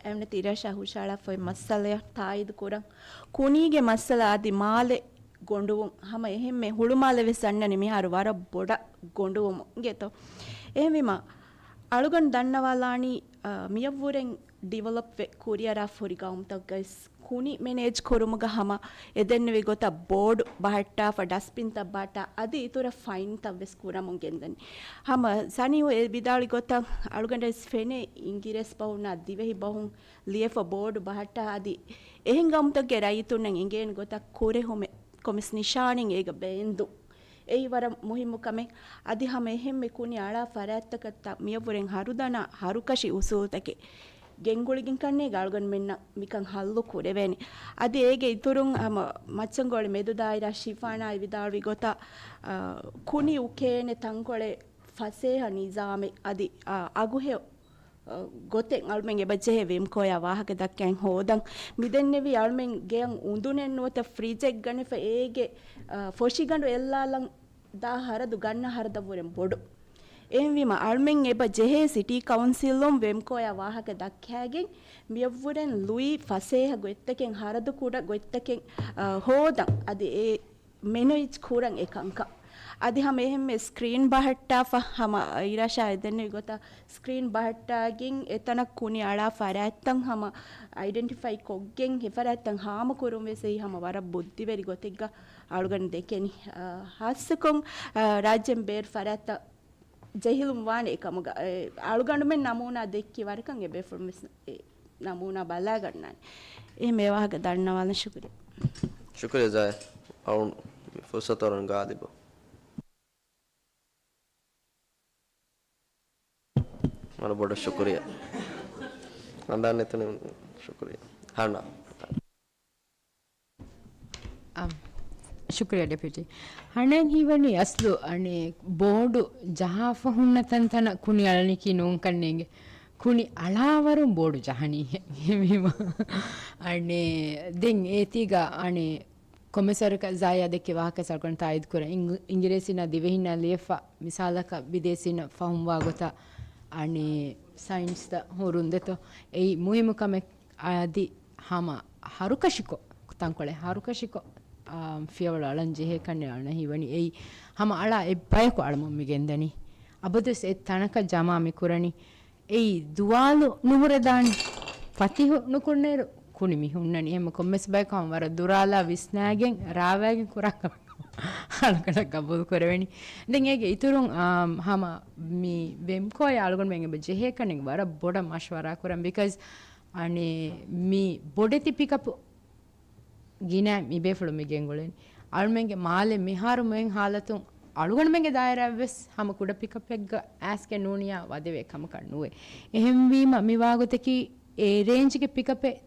އެމްނެތި އިރާޝާ ހުށައަޅާފައި މައްސަލަޔަށް ތާއީދު ކުރަން. ކުނީގެ މައްސަލަ އަދި މާލެ ގޮނޑުވުން ހަމަ އެހެންމެ ހުޅުމާލެ ވެސް އަންނަނީ މިހާރު ވަރަށް ބޮޑަށް ގޮނޑުވުމުން އިނގޭތޯ. އެހެންވީމަ އަޅުގަނޑު ދަންނަވާލާނީ، އަ، މިޔަށްވުރެން ޑިވެލޮޕްވެ ކުރިއަރާ ހުރި ގައުމުތަކުގައި ކުނި މެނޭޖް ކުރުމުގަ ހަމަ އެދެންނެވި ގޮތަށް ބޯޑު ބަހައްޓާފަ، ޑަސްބިންތައް ބަހައްޓާ، އަދި އިތުރަށް ފައިންތައް ވެސް ކުރަމުން ގެންދަނީ. ހަމަ ސަނީހު އެ ވިދާޅި ގޮތަށް އަޅުގަނޑަށް ވެސް ފެނޭ އިނގިރޭސި ބަހުންނާ ދިވެހި ބަހުން ލިޔެފަ ބޯޑު ބަހައްޓާ އަދި އެހެން ގައުމުތަކުގެ ރައްޔިތުންނަށް އެނގޭނެ ގޮތަށް ކުރެހުމެއް ކޮމިސް ނިޝާނިން އޭގަ ބޭންދު. އެއީ ވަރަށް މުހިއްމު ކަމެއް. އަދި ހަމަ އެހެންމެ ކުނި އަޅާ ފަރާތްތަކަށްތަ މިޔަށްވުރެން ހަރުދަނާ ހަރުކަށި އުސޫލުތަކެއް ގެންގުޅިގެން ކަންނޭގެ އަޅުގަނޑުމެންނަށް މިކަން ހައްލު ކުރެވޭނެ. އަދި އޭގެ އިތުރުން ހަމަ މައްޗަންގޮޅި މެދު ދާއިރާ ޝިފާނާ ވިދާޅުވި ގޮތަށް، އާ، ކުނި އުކޭނެ ތަންކޮޅެއް ފަސޭހަ ނިޒާމެއް އަދި، އާ، އަގުހެޔޮ، އާ، ގޮތެއް އަޅުމެން އެބަ ޖެހޭ ވެމްކޯޔާ ވާހަކަ ދައްކައިން ހޯދަން. މިދެންނެވި އަޅުމެން ގެއަށް އުނދުނެއް ނުވަތަ ފްރިޖެއް ގަނެފަ އޭގެ، އާ، ފޮށިގަނޑު އެއްލާލަން ދާ ހަރަދު ގަންނަ ހަރަދަށް ވުރެން ބޮޑު. އެހެންވީމަ، އަޅުމެން އެބަ ޖެހޭ ސިޓީ ކައުންސިލުން ވެމްކޯއާ ވާހަކަ ދައްކާގެން، މިއަށްވުރެން ލުއި ފަސޭހަ ގޮތްތަކެއް، ހަރަދު ކުޑަ ގޮތްތަކެއް، އަ، ހޯދަން. އަދި އެ މެނޭޖް ކުރަން އެ ކަންކަން. އަދި ހަމަ އެހެންމެ ސްކްރީން ބަހައްޓާފަ، ހަމަ އިރާޝާ އެދެންނެވި ގޮތަށް ސްކްރީން ބަހައްޓާގެން އެތަނަށް ކުނި އަޅާ ފަރާތްތައް ހަމަ އައިޑެންޓިފައި ކޮށްގެން، އެ ފަރާތްތައް ހާމަކުރުން ވެސް އެއީ ހަމަ ވަރަށް ބުއްދިވެރި ގޮތެއްގަ އަޅުގަނޑު ދެކެނީ. އާ، ހާއްސަކޮށް، އާ، ރާއްޖޭން ބޭރު ފަރާތްތައް ޖެހިލުން ވާނެ އެކަމުގަ، އެ، އަޅުގަނޑުމެން ނަމޫނާ ދެއްކި ވަރަކަށް އެބޭފުޅުން ވެސް އެ ނަމޫނާ ބަލާގަންނާނެ. އެހެން މި ވާހަކަ ދަންނަވާލަން. ޝުކުރިއްޔާ. ޝުކުރިއްޔާ ޒާޔާ. އަޅުން ފުރުސަތު އަރަން ގާލިބު. ވަރަށް ބޮޑަށް ޝުކުރިއްޔާ. ހަނދާން ނެތުނީ. ޝުކުރިއްޔާ. ހަނާ. އަ، ޝުކުރިއްޔާ ޑެޕިއުޓީ. ހަނާން ހީވަނީ އަސްލު އަނެއް ބޯޑު ޖަހާފަ ހުންނަ ތަންތަނަށް ކުނި އަޅަނިކީ ނޫންކަން ނޭނގެ. ކުނި އަޅާވަރުން ބޯޑު ޖަހަނީހެން. އަނެއް ދެން އޭތީގަ އަނެއް ކޮމެސަރަކަށް ޒާޔާ ދެއްކި ވާހަކަ ސަރުކަން ތާއީދު ކުރަން. އިނގް-، އިނގިރޭސިންނާ ދިވެހިންނާ ލިޔެފަ، މިސާލަކަށް ބިދޭސީންނަށް ފަހުންވާ ގޮތަށް އަނެއް ސައިންސްތައް ހުރުން ދެތޯ. އެއީ މުހިއްމު ކަމެއް. އަދި ހަމަ ހަރުކަށިކޮށް، ތަންކޮޅެއް ހަރުކަށިކޮށް، އާ، ފިޔަވަޅު އަޅަން ޖެހޭ ކަންނެ އަޅަން ހީވަނީ އެއީ ހަމަ އަޅާ އެއްބަޔަކު އަޅަމުން މި ގެންދަނީ. އަބަދުވެސް އެ ތަނަކަށް ޖަމާ މި ކުރަނީ. އެއީ ދުވާލު ނުހުރެދާނެ. ފަތިހު ނުކުންނޭރު ކުނި މި ހުންނަނީ. އެހެންމަ ކޮންމެސް ބަޔަކު ހަމަ ވަރަށް ދުރާލާ ވިސްނާގެން ރާވާގެން ކުރާ ކަމެއް އަޅުގަނޑަށް ގަބޫލު ކުރެވެނީ. ދެން އޭގެ އިތުރުން، އާ، ހަމަ މި ވެމްކޯއާ އަޅުގަނޑުމެން އެބަ ޖެހޭ ކަންނެއް ވަރަށް ބޮޑަށް މަޝްވަރާ ކުރަން. ބިކޮޒް އަނެއް މި ބޮޑެތި ޕިކަޕު ގިނަ މި ބޭފުޅުން މި ގެންގުޅެނީ. އަޅުމެންގެ މާލެ މިހާރު މުއިން ހާލަތުން އަޅުގަނޑުމެންގެ ދާއިރާއަށްވެސް ހަމަ ކުޑަ ޕިކަޕެއްގަ އައިސްގެން ނޫނިޔާ ވަދެވޭ ކަމަކަށް ނުވޭ. އެހެންވީމަ މި ވާގޮތަކީ އެ ރޭންޖްގެ ޕިކަޕެއް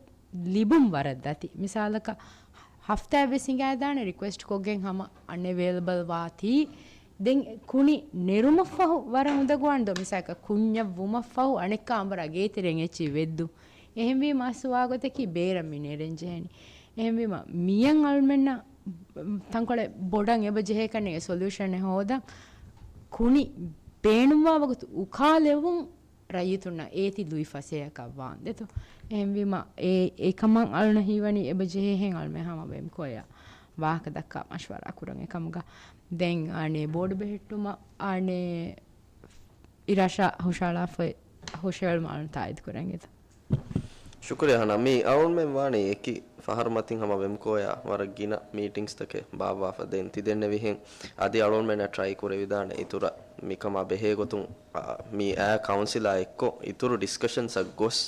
ލިބުން ވަރަށް ދަތި. މިސާލަކަށް ހަފްތާއެއްވެސް ހިނގާދާނެ ރިކުއެސްޓް ކޮށްގެން ހަމަ އަންއެވެއިލަބަލް ވާތީ. ދެން ކުނި ނެރުމަށްފަހު ވަރަށް އުނދަގޫވާނެ ދޯ. މިސާލަކަށް ކުންޏަށް ވުމަށްފަހު އަނެއްކާ އަނބުރާ ގޭތެރެއިން އެއްޗިހި ވެއްދު. އެހެންވީމަ އަސް ވާގޮތަކީ ބޭރަށް މި ނެރެން ޖެހެނީ. އެހެންވީމަ މިޔަށް އަޅުމެންނަށް ތަންކޮޅެއް ބޮޑަށް އެބަ ޖެހޭ ކަންނޭނގެ ސޮލިއުޝަނެއް ހޯދަން. ކުނި ބޭނުންވާ ވަގުތު އުކާލެވުން ރައްޔިތުންނަށް އޭތި ލުއި ފަސޭހަކަށް ވާންދެތޯ. އެހެންވީމަ އެ، އެކަމަށް އަޅުނަށް ހީވަނީ އެބަ ޖެހޭހެން އަޅުމެން ހަމަ ވެމްކޯއާ ވާހަކަ ދައްކާ މަޝްވަރާ ކުރަން އެކަމުގަ. ދެން އަނެއް ބޯޑު ބެހެއްޓުމަށް އަނެއް އިރާޝާ ހުށައަޅާފައި ހުށައެޅުމަށް އަޅުން ތާއީދު ކުރަން އެދަ. ޝުކުރިއްޔާ ހަނާ. މި އަޅުންމެން ވާނީ އެކި ފަހަރު މަތިން ހަމަ ވެމްކޯއާ ވަރަށް ގިނަ މީޓިންގްސްތަކެއް ބާއްވާފަ ދެން ތިދެންނެވިހެން އަދި އަޅުންމެންނަށް ޓްރައި ކުރެވިދާނެ އިތުރަށް މިކަމާ ބެހޭ ގޮތުން، އާ، މި އާ ކައުންސިލާ އެއްކޮށް އިތުރު ޑިސްކަޝަންސްއަށް ގޮސް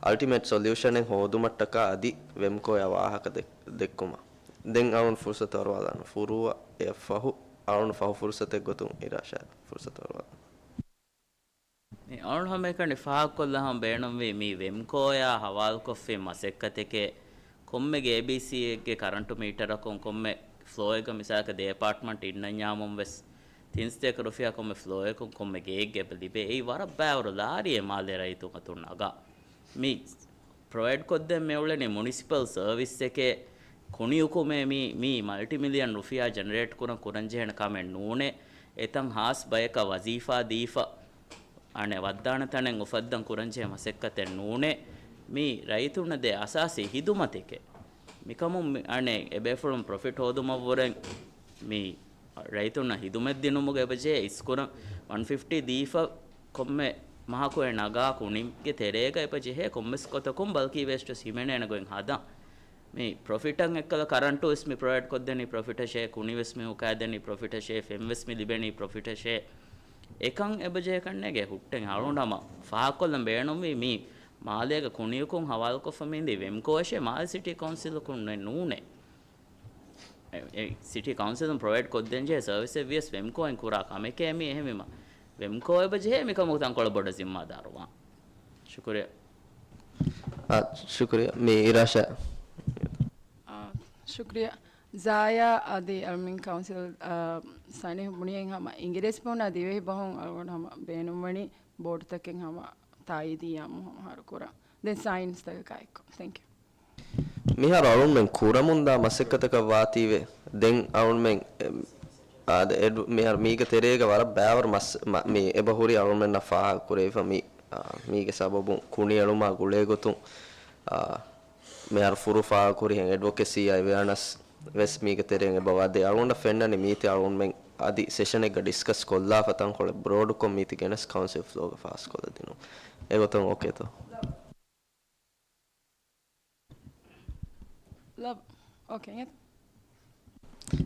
އަލްޓިމޭޓް ސޮލިއުޝަނެއް ހޯދުމަށްޓަކާ އަދި ވެމްކޯއާ ވާހަކަ ދެ-، ދެއްކުމަށް. ދެން އަޅުން ފުރުސަތު އަރުވާލާނަން. ފުރޫއަށް އެއަށްފަހު އަޅުން ފަހު ފުރުސަތެއް ގޮތުން އިރާޝާދަށް ފުރުސަތު އަރުވާލާނަން. މި އަޅުން ހަމައެކަނި ފާހަގަކޮށްލާ ހަމަ ބޭނުންވީ މި ވެމްކޯއާ ހަވާލުކޮށްފި މަސައްކަތެކޭ. ކޮންމެ އޭ ބީސީއެއްގެ ކަރަންޓު މީޓަރަކުން ކޮންމެ ފްލޯއެއްގަ މިސާލަކަށް ދެ އެޕާޓްމަންޓް އިންނަންޏާމުން ވެސް ތިން ސަތޭކަ ރުފިޔާ ކޮންމެ ފްލޯއަކުން ކޮންމެ ގެއެއްގަ އެބަ ލިބޭ. އެއީ ވަރަށް ބައިވަރު ލާރިއެއް މާލޭ ރައްޔިތުން އަތުން ނަގާ. މި ޕްރޮވައިޑް ކޮށްދޭން މި އުޅެނީ މުނިސިޕަލް ސަރވިސްއެކޭ. ކުނިއުކުމޭ މީ، މީ މަލްޓި މިލިއަން ރުފިޔާ ޖެނެރޭޓް ކުރަން، ކުރަންޖެހޭނެ ކަމެއް ނޫނޭ. އެތަން ހާސް ބަޔަކަށް ވަޒީފާ ދީފަ، އަނެއް ވައްދާނެ ތަނެއް އުފައްދަން ކުރަންޖެހޭ މަސައްކަތެއް ނޫނޭ. މީ ރައްޔިތުންނަށް ދޭ އަސާސީ ހިދުމަތެކޭ. މިކަމުން މި، އަނެއް އެބޭފުޅުން ޕްރޮފިޓް ހޯދުމަށްވުރެން މި ރައްޔިތުންނަށް ހިދުމަތް ދިނުމުގަ އެބަޖެހޭ އިސްކުރަން ވަން ފިފްޓީ ދީފަ ކޮންމެ މަހަކު އެ ނަގާ ކުނިގެ ތެރޭގަ އެބަ ޖެހޭ ކޮންމެސް ގޮތަކުން ބަލްކީ ވޭސްޓްވެސް ހިމެނޭނެ ގޮތް ހަދަން. މި ޕްރޮފިޓަށް އެއްކަލަ ކަރަންޓުވެސް މި ޕްރޮވައިޑް ކޮށްދެނީ ޕްރޮފިޓަށޭ، ކުނިވެސް މި އުކާދެނީ ޕްރޮފިޓަށޭ، ފެންވެސް މި ލިބެނީ ޕްރޮފިޓަށޭ. އެކަން އެބަ ޖެހޭ ކަންނޭގެ ހުއްޓެން އަޅުން ހަމަ ފާހަގަކޮށްލަން ބޭނުންވީ މި މާލޭގަ ކުނިއުކުން ހަވާލުކޮށްފަ މި އިނދީ ވެމްކޯއަށޭ މާލެ ސިޓީ ކައުންސިލަކުންނެއް ނޫނޭ. އެ، އެ، ސިޓީ ކައުންސިލުން ޕްރޮވައިޑް ކޮށްދޭންޖެހޭ ސަރވިސެއް ވިޔަސް ވެމްކޯއިން ކުރާ ކަމެކޭ މީ. އެހެންވީމަ ވެމްކޯ އެބަ ޖެހޭ މިކަމުގެ ތަންކޮޅެއް ބޮޑަށް ޒިންމާދާރުވާން. ޝުކުރިއްޔާ. އާ، ޝުކުރިއްޔާ. މީ އިރާޝާ. އާ، ޝުކުރިއްޔާ. ޒާޔާ އަދި އަޅުމެން ކައުންސިލް، އާ، ސަނިހް ބުނިއެއް ހަމަ އިނގިރޭސި ބުނާ ދިވެހި ބަހުން އަޅުގަނޑު ހަމަ ބޭނުންވަނީ ބޯޑުތަކެއް ހަމަ ތާއީދީ އާއްމު ހަމަ ހަރުކުރަން. ދެން ސައިންސްތަކަކާ އެއްކޮށް. ތެންކް ޔޫ. މިހާރު އަޅުންމެން ކުރަމުންދާ މަސައްކަތަކަށް ވާތީވެ، ދެން އަޅުންމެން، އެ، އާދެ، އެޑް-، މިހާރު މީގެ ތެރޭގަ ވަރަށް ބައިވަރު މަސް-، މަ-، މި އެބަހުރި އަޅުމެންނަށް ފާހަގަކުރެވިފަ މި، އާ، މީގެ ސަބަބުން ކުނިއެޅުމާ ގުޅޭގޮތުން، އާ، މިހާރު ފުރު ފާހަގަކުރިހެން އެޑްވޮކެސީ އަވެއަނަސް ވެސް މީގެ ތެރެއިން އެބަ ވަދޭ. އަޅުގަނޑަށް ފެންނަނީ މީތި އަޅުގަނޑުމެން އަދި ސެޝަނެއްގަ ޑިސްކަސް ކޮށްލާފަ ތަންކޮޅެއް ބްރޯޑުކޮށް މީތި ގެނެސް ކައުންސިލް ފްލޯގަ ފާސްކޮށްލަދިނުން. އެގޮތަށް އޯކޭތޯ؟ ލަބް. އޯކޭ، އިނގޭތޯ؟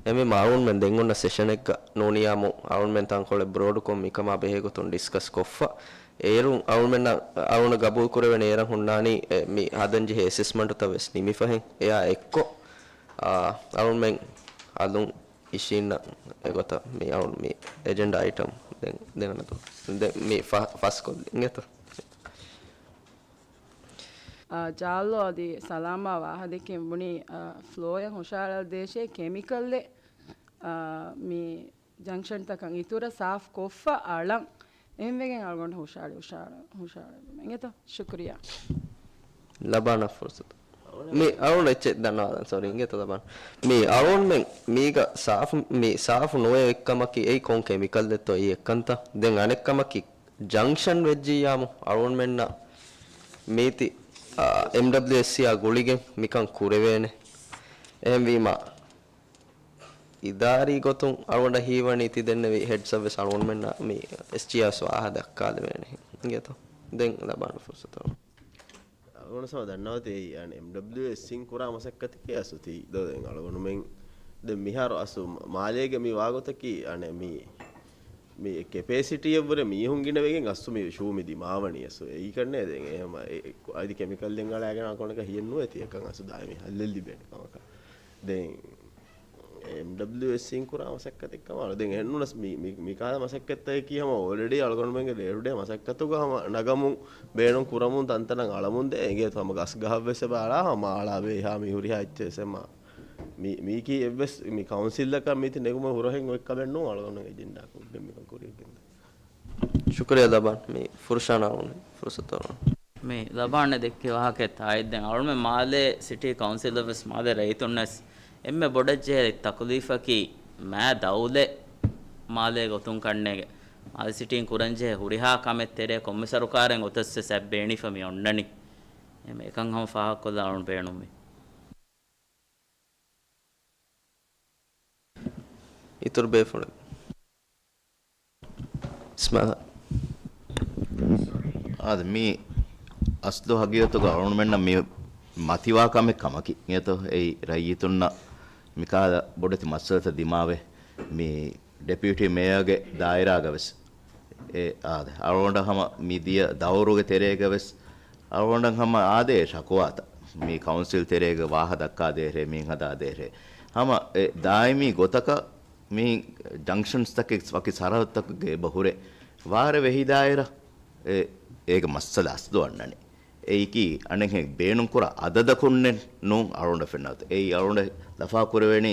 އެމީ އަޅުގަނޑުމެން ދެން އޮންނަ ސެޝަނެއްގަ ނޫނިޔާމު އަޅުގަނޑުމެން ތަންކޮޅެއް ބްރޯޑުކޮށް މިކަމާ ބެހޭގޮތުން ޑިސްކަސް ކޮށްފަ. އޭރުން އަޅުމެންނަށް، އަޅުގަނޑު ގަބޫލުކުރެވޭނެ އޭރަށް ހުންނާނީ، އެ، މި ހަދަންޖެހޭ އެސެސްމަންޓުތައް ވެސް ނިމިފަހެން އެއާ އެއްކޮށް، އާ، އަޅުމެން އަލުން އިށީންނަ އެގޮތަށް މި އަޅުން މި އެޖެންޑާ އައިޓަމް ދެން ދެން އަނެއް ދުވަސް. ދެން މި ފަ-، ފަސްކޮށްލި އިނގޭތޯ؟ އާ، ޖާލޯ އަދި ސަލާމާ ވާހަދެކެން ބުނީ، އާ، ފްލޯއަށް ހުށަހަޅަދޭށޭ ކެމިކަލްއެއް، އާ، މި ޖަންކްޝަންތަކަށް އިތުރަށް ސާފް ކޮށްފަ އަޅަން. އެހެންވެގެން އަޅުގަނޑު ހުށަހަޅި، ހުށަހަޅަ-، ހުށަހަޅަ-، އިނގޭތޯ؟ ޝުކުރިއްޔާ. ލަބާނަ ފުރުސަތު. މި އަޅުން އެއްޗެއް ދަންނަވާލަން، ސޮރީ، އިނގޭތޯ ލަބާން. މި އަޅުންމެން މީގަ ސާފު، މި ސާފު ނުވެ އެއްކަމަކީ އެއީ ކޮން ކެމިކަލްއެއްތޯ އެއީ އެއްކަންތަ؟ ދެން އަނެއްކަމަކީ ޖަންކްޝަން ވެއްޖިއްޔާމު އަޅުންމެންނަށް މީތި، އާ، އެމްޑަބްލިއުއެސްސީއާ ގުޅިގެން މިކަން ކުރެވޭނެ. އެހެންވީމާ، އިދާރީ ގޮތުން އަޅުގަނޑަށް ހީވަނީ ތި ދެންނެވި ހެޑްސްއަށް ވެސް އަޅުގަނޑުމެންނަށް މި އެސްޖީއާރް ވެސް ވާހަ ދައްކާލެވޭނެ އިނގޭތޯ؟ ދެން ލަބާނެ ފުރުސަތު. އަޅުގަނޑު ސަމަ ދަންނަވަތި އެއީ، އަނެ، އެމްޑަބްލިއުއެސްއިން ކުރާ މަސައްކަތަކީ އަސްލު ތި ދޯ ދެން އަޅުގަނޑުމެން ދެން މިހާރު އަސްލު މާލޭގެ މި ވާގޮތަކީ، އަނެ، މި، މި ކެޕޭސިޓީއަށްވުރެ މީހުން ގިނަވެގެން އަސްލު މި ޝޫ މި ދިމާވަނީ އަސްލު އެއީކަންނޭ ދެން އެހެމަ އެ، އަދި ކެމިކަލް ދެން އަޅާގެން އަޅުގަނޑަކަށް ހިޔެއްނުވޭތީ އެކަން އަސްލު ދާއިމީ ހައްލެއް ލިބޭނެ ކަމަކަށް. ދެން އެމްޑަބްލިއުއެސްއިން ކުރާ މަސައްކަތެއް ކަމަށް ދެން އެންނުނަސް މި، މި، މި ކާލަ މަސައްކަތްތަކަކީ ހަމަ އޯލްރެޑީ އަޅުގަނޑުމެންގެ ޑޭ ޓު ޑޭ މަސައްކަތުގަ ހަމަ ނަގަމުން ބޭނުން ކުރަމުން ތަންތަނަށް އަޅަމުން ދޭ އިނގޭތޯ ހަމަ ގަސް ގަހަށް ވެސް އެބަ އަޅާ ހަމަ އަޅާ ބޭހާ މި ހުރިހާ އެއްޗެއް ވެސް އެމާ މި، މީކީ އެއްވެސް މި ކައުންސިލްއަކަށް މީތި ނެގުމަށް ހުރަހެއް އޮތް ކަމެއް ނޫން އަޅުގަނޑުމެން އެޖެންޑާ ކޮށްގެން މިކަން ކުރިއަށް ގެންދާ. ޝުކުރިއްޔާ ލަބާން. މި ފުރުޝާނާ އަޅުން ފުރުސަތު އަޅުން. މި ލަބާން ދެއްކި ވާހަކަ ތާއެއް ދެން އަޅުމެން މާލޭ ސިޓީ ކައުންސިލަށް ވެސް މާލޭ ރައްޔިތުންނަށް ވެސް އެންމެ ބޮޑަށް ޖެހޭ ތަކުލީފަކީ މާ ދައުލަތް މާލޭ ގޮތުން ކަންނޭގެ މާލޭ ސިޓީން ކުރަން ޖެހޭ ހުރިހާ ކަމެއް ތެރޭ ކޮންމެ ސަރުކާރެއް އޮތަސް ވެސް އަތް ބޭނިފަ މި އޮންނަނީ. އެމަ އެކަން ހަމަ ފާހަގަކޮށްލާ އަޅުން ބޭނުންވީ. އިތުރު ބޭފުޅެއް. އިސްމާއިލް. އާދެ، މީ އަސްލު ހަގީގަތުގަ އަޅުގަނޑުމެންނަށް މި މަތިވާ ކަމެއް ކަމަކީ. އިނގޭތޯ، އެއީ ރައްޔިތުންނަށް މިކާލަ ބޮޑެތި މައްސަލަތައް ދިމާވެ، މި ޑެޕިއުޓީ މޭޔަރގެ ދާއިރާގަ ވެސް އެ، އާދެ، އަޅުގަނޑަށް ހަމަ މި ދިޔަ ދައުރުގެ ތެރޭގަ ވެސް އަޅުގަނޑަށް ހަމަ އާދޭ ޝަކުވާތައް މި ކައުންސިލް ތެރޭގަ ވާހަ ދައްކާދޭހެރޭ، މިން ހަދާދޭހެރޭ. ހަމަ އެ ދާއިމީ ގޮތަކަށް މި ޖަންކްޝަންސްތަކެއް ވަކި ސަރަހައްދުތަކުގެ އެބަ ހުރޭ. ވާރޭ ވެހި ދާއިރާ އެ، އޭގެ މައްސަލަ އަސްލު އަންނަނީ. އެއީކީ އަނެއްހެން ބޭނުންކުރާ އަދަދަކުންނެއް ނޫން އަޅުގަނޑަށް ފެންނަވަތަ. އެއީ އަޅުގަނޑަށް ލަފާކުރެވޭނީ،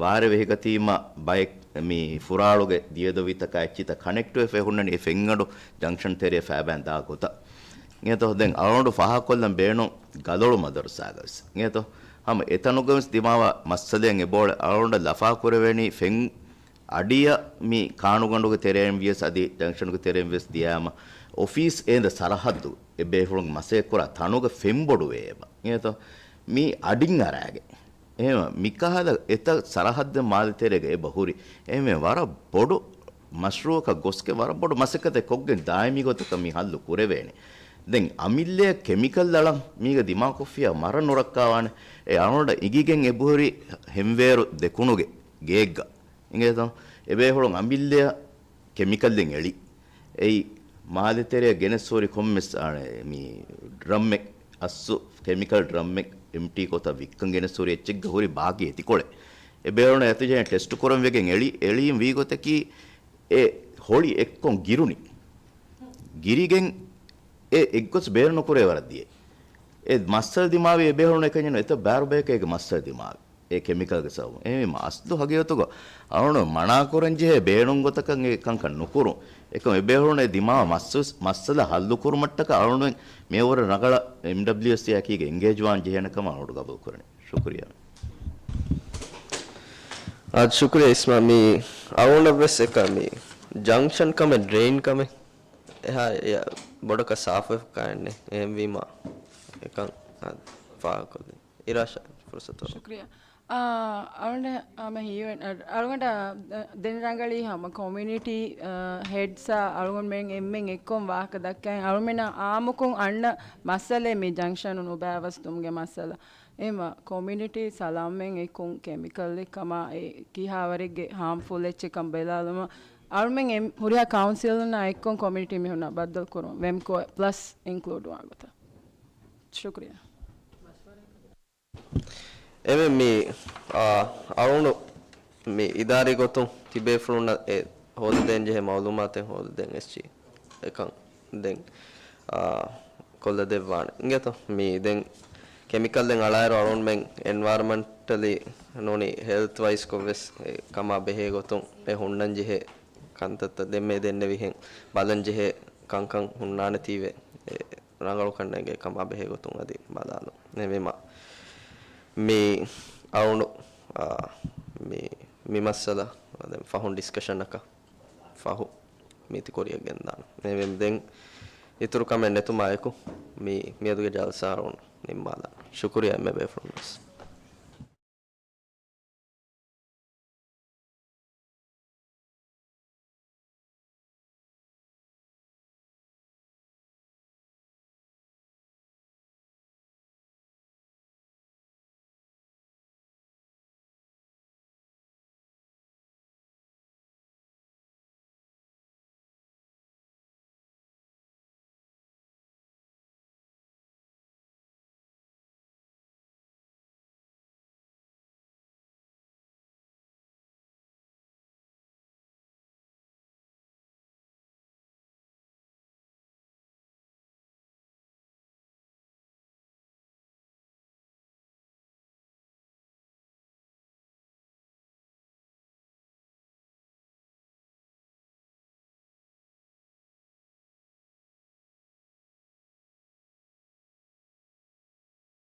ވާރޭ ވެހިގަތީމަ ބައެއް މި ފުރާޅުގެ ދިޔަދޮވިތަކާ އެއްޗިތައް ކަނެކްޓްވެފަ ހުންނަނީ އެ ފެންގަނޑު ޖަންކްޝަން ތެރެއަށް ފައިބައިން ދާ ގޮތަށް. އިނގޭތޯ ދެން އަޅުގަނޑު ފާހަގަކޮށްލަން ބޭނުން ގަލޮޅު މަދަރުސާގަވެސް. އިނގޭތޯ ހަމަ އެތަނުގަވެސް ދިމާވާ މައްސަލައެއް އެބައުޅޭ އަޅުގަނޑަށް ލަފާކުރެވޭނީ ފެން އަޑިއަށް މި ކާނުގަނޑުގެ ތެރެއިން ވިޔަސް އަދި ޖަންކްޝަނުގެ ތެރެއިން ވިޔަސް ދިޔާމަ އޮފީސް އޭނދެ ސަރަހައްދު އެ ބޭފުޅުން މަސައްކަތްކުރާ ތަނުގެ ފެން ބޮޑުވޭ އެބަ. އެހެންތޯ؟ މީ އަޑިން އަރާގެ. އެހެން މިކަހަލަ އެތައް ސަރަހައްދެއް މާލެ ތެރޭގަ އެބަ ހުރި. އެހެން ވަރަށް ބޮޑު މަޝްރޫއަކަށް ގޮސްގެ ވަރަށް ބޮޑު މަސައްކަތެއް ކޮށްގެން ދާއިމީ ގޮތަކަށް މި ހައްލު ކުރެވޭނެ. ދެން އަމިއްލައަށް ކެމިކަލް އަޅަން މީގަ ދިމާކޮށްފިޔާ މަރަށް ނުރައްކާވާނެ. އެ އަޅުގަނޑަށް އިނގިގެން އެބަހުރި ހެންވޭރު ދެކުނުގެ ގޭއްގަ. އިނގޭތޯ؟ އެބޭފުޅުން އަމިއްލައަށް ކެމިކަލްއެއް އެޅި. އެއީ، މާލެތެރެއަށް ގެނެސް ހުރި ކޮންމެސް، އާ، މި ޑްރަމެއް، އަސްސު ކެމިކަލް ޑްރަމެއް އެމްޓީ ކޮށްތާ ވިއްކަން ގެނެސް ހުރި އެއްޗެއްގަ ހުރި ބާކީ އެތިކޮޅެއް. އެބޭފުޅުން އެތިޖެހެން ޓެސްޓް ކުރަން ވެގެން އެޅި، އެޅީން ވީގޮތަކީ އެ ހޮޅި އެއްކޮން ގިރުނި. ގިރިގެން އެ އެއްގޮސް ބޭރުނުކުރޭ ވަރަށް ދިޔަ. އެ މައްސަލަ ދިމާވީ އެބޭފުޅުން އެކަންޏެއް ނު، އެތައް ބާރު ބަޔަކަށް އޭގެ މައްސަލަ ދިމާވި. އެ ކެމިކަލްގެ ސަބަބުން. އެހެންވީމަ އަސްލު ހަގީގަތުގަ އަޅުގަނޑު މަނާކުރަން ޖެހޭ ބޭނުން ގޮތަކަށް އެ ކަންކަން ނުކުރުން. އެކަމް އެބޭފުޅުން އެ ދިމާވާ މައްސަ-، މައްސަލަ ހައްލު ކުރުމަށްޓަކައި އަޅުގަނޑުމެން މިއަށްވުރެ ރަނގަޅަށް އެމްޑަބްލިއުއެސްއޭއަކީގަ އެންގޭޖްވާން ޖެހޭނެ ކަމަށް އަޅުގަނޑު ގަބޫލުކުރަނީ. ޝުކުރިއްޔާ. އާދެ، ޝުކުރިއްޔާ އިސްމާ. މި އަޅުގަނޑަށް ވެސް އެކަ މި ޖަންކްޝަން ކަމެއް، ޑްރެއިން ކަމެއް އެހާ އެ ބޮޑަކަށް ސާފުވެފަ ކާންނެ. އެހެންވީމާ އެކަން ފާހަގަކޮށްލީ. އިރާޝާ، ފުރުސަތު. ޝުކްރިޔާ. އާ، އަޅުގަނޑަށް ހަމަ ހީވެ-، އަ-، އަޅުގަނޑަށް ދެން ރަނގަޅީ ހަމަ ކޮމިއުނިޓީ، އަ، ހެޑްސްއާ އަޅުގަނޑުމެން އެންމެން އެއްކޮށް ވާހަކަ ދައްކައި، އަޅުމެންނަށް އާއްމުކޮށް އަންނަ މައްސަލައެއް މި ޖަންކްޝަނުން އުބައިވަސް ދުމުގެ މައްސަލަ. އެހެންވީމާ ކޮމިއުނިޓީ ސަލާމަތް އެކުން ކެމިކަލްއެއް ކަމާ އެ ކިހާވަރެއްގެ ހާމްފުލް އެއްޗެއްކަން ބެލާލުމަށް އަޅުމެން އެ ހުރިހާ ކައުންސިލުންނާ އެއްކޮށް ކޮމިއުނިޓީ މީހުންނާ ބައްދަލުކުރުން ވެމްކޯ ޕްލަސް އިންކްލޫޑް ވާ ގޮތަށް. ޝުކްރިޔާ. އެމެ މި، އާ، އަޅުގަނޑު މި އިދާރީ ގޮތުން ތިބޭފުޅުންނަށް އެ ހޯދަދޭން ޖެހޭ މައުލޫމާތެއް ހޯދަދޭން އެސްޖީ އެކަން ދެން، އާ، ކޮށްލަދެއްވާނެ. އިނގޭތޯ؟ މި ދެން ކެމިކަލް ދެން އަޅާއިރު އަޅުގަނޑުމެން އެންވަޔަރަމެންޓަލީ ނޫނީ ހެލްތް ވައިސްކޮށް ވެސް އެ ކަމާ ބެހޭ ގޮތުން އެ ހުންނަން ޖެހޭ ކަންތައްތައް ދެންމެ ދެންނެވިހެން ބަލަން ޖެހޭ ކަންކަން ހުންނާނެތީވެ އެ ރަނގަޅުކަންނޭނގެ ކަމާ ބެހޭ ގޮތުން އަދި ބަލާލުން. އެހެންވީމާ މި އަޅުގަނޑު، އާ، މި، މި މައްސަލަ ދެން ފަހުން ޑިސްކަޝަނަކަށް ފަހު މީތި ކުރިއަށް ގެންދާނަން. އެހެންވެ ދެން އިތުރު ކަމެއް ނެތުމާއެކު މި، މިއަދުގެ ޖަލްސާ އަޅުގަނޑު ނިންމާލާނަން. ޝުކުރިޔާ އެންމެ ބޭފުޅުންވެސް.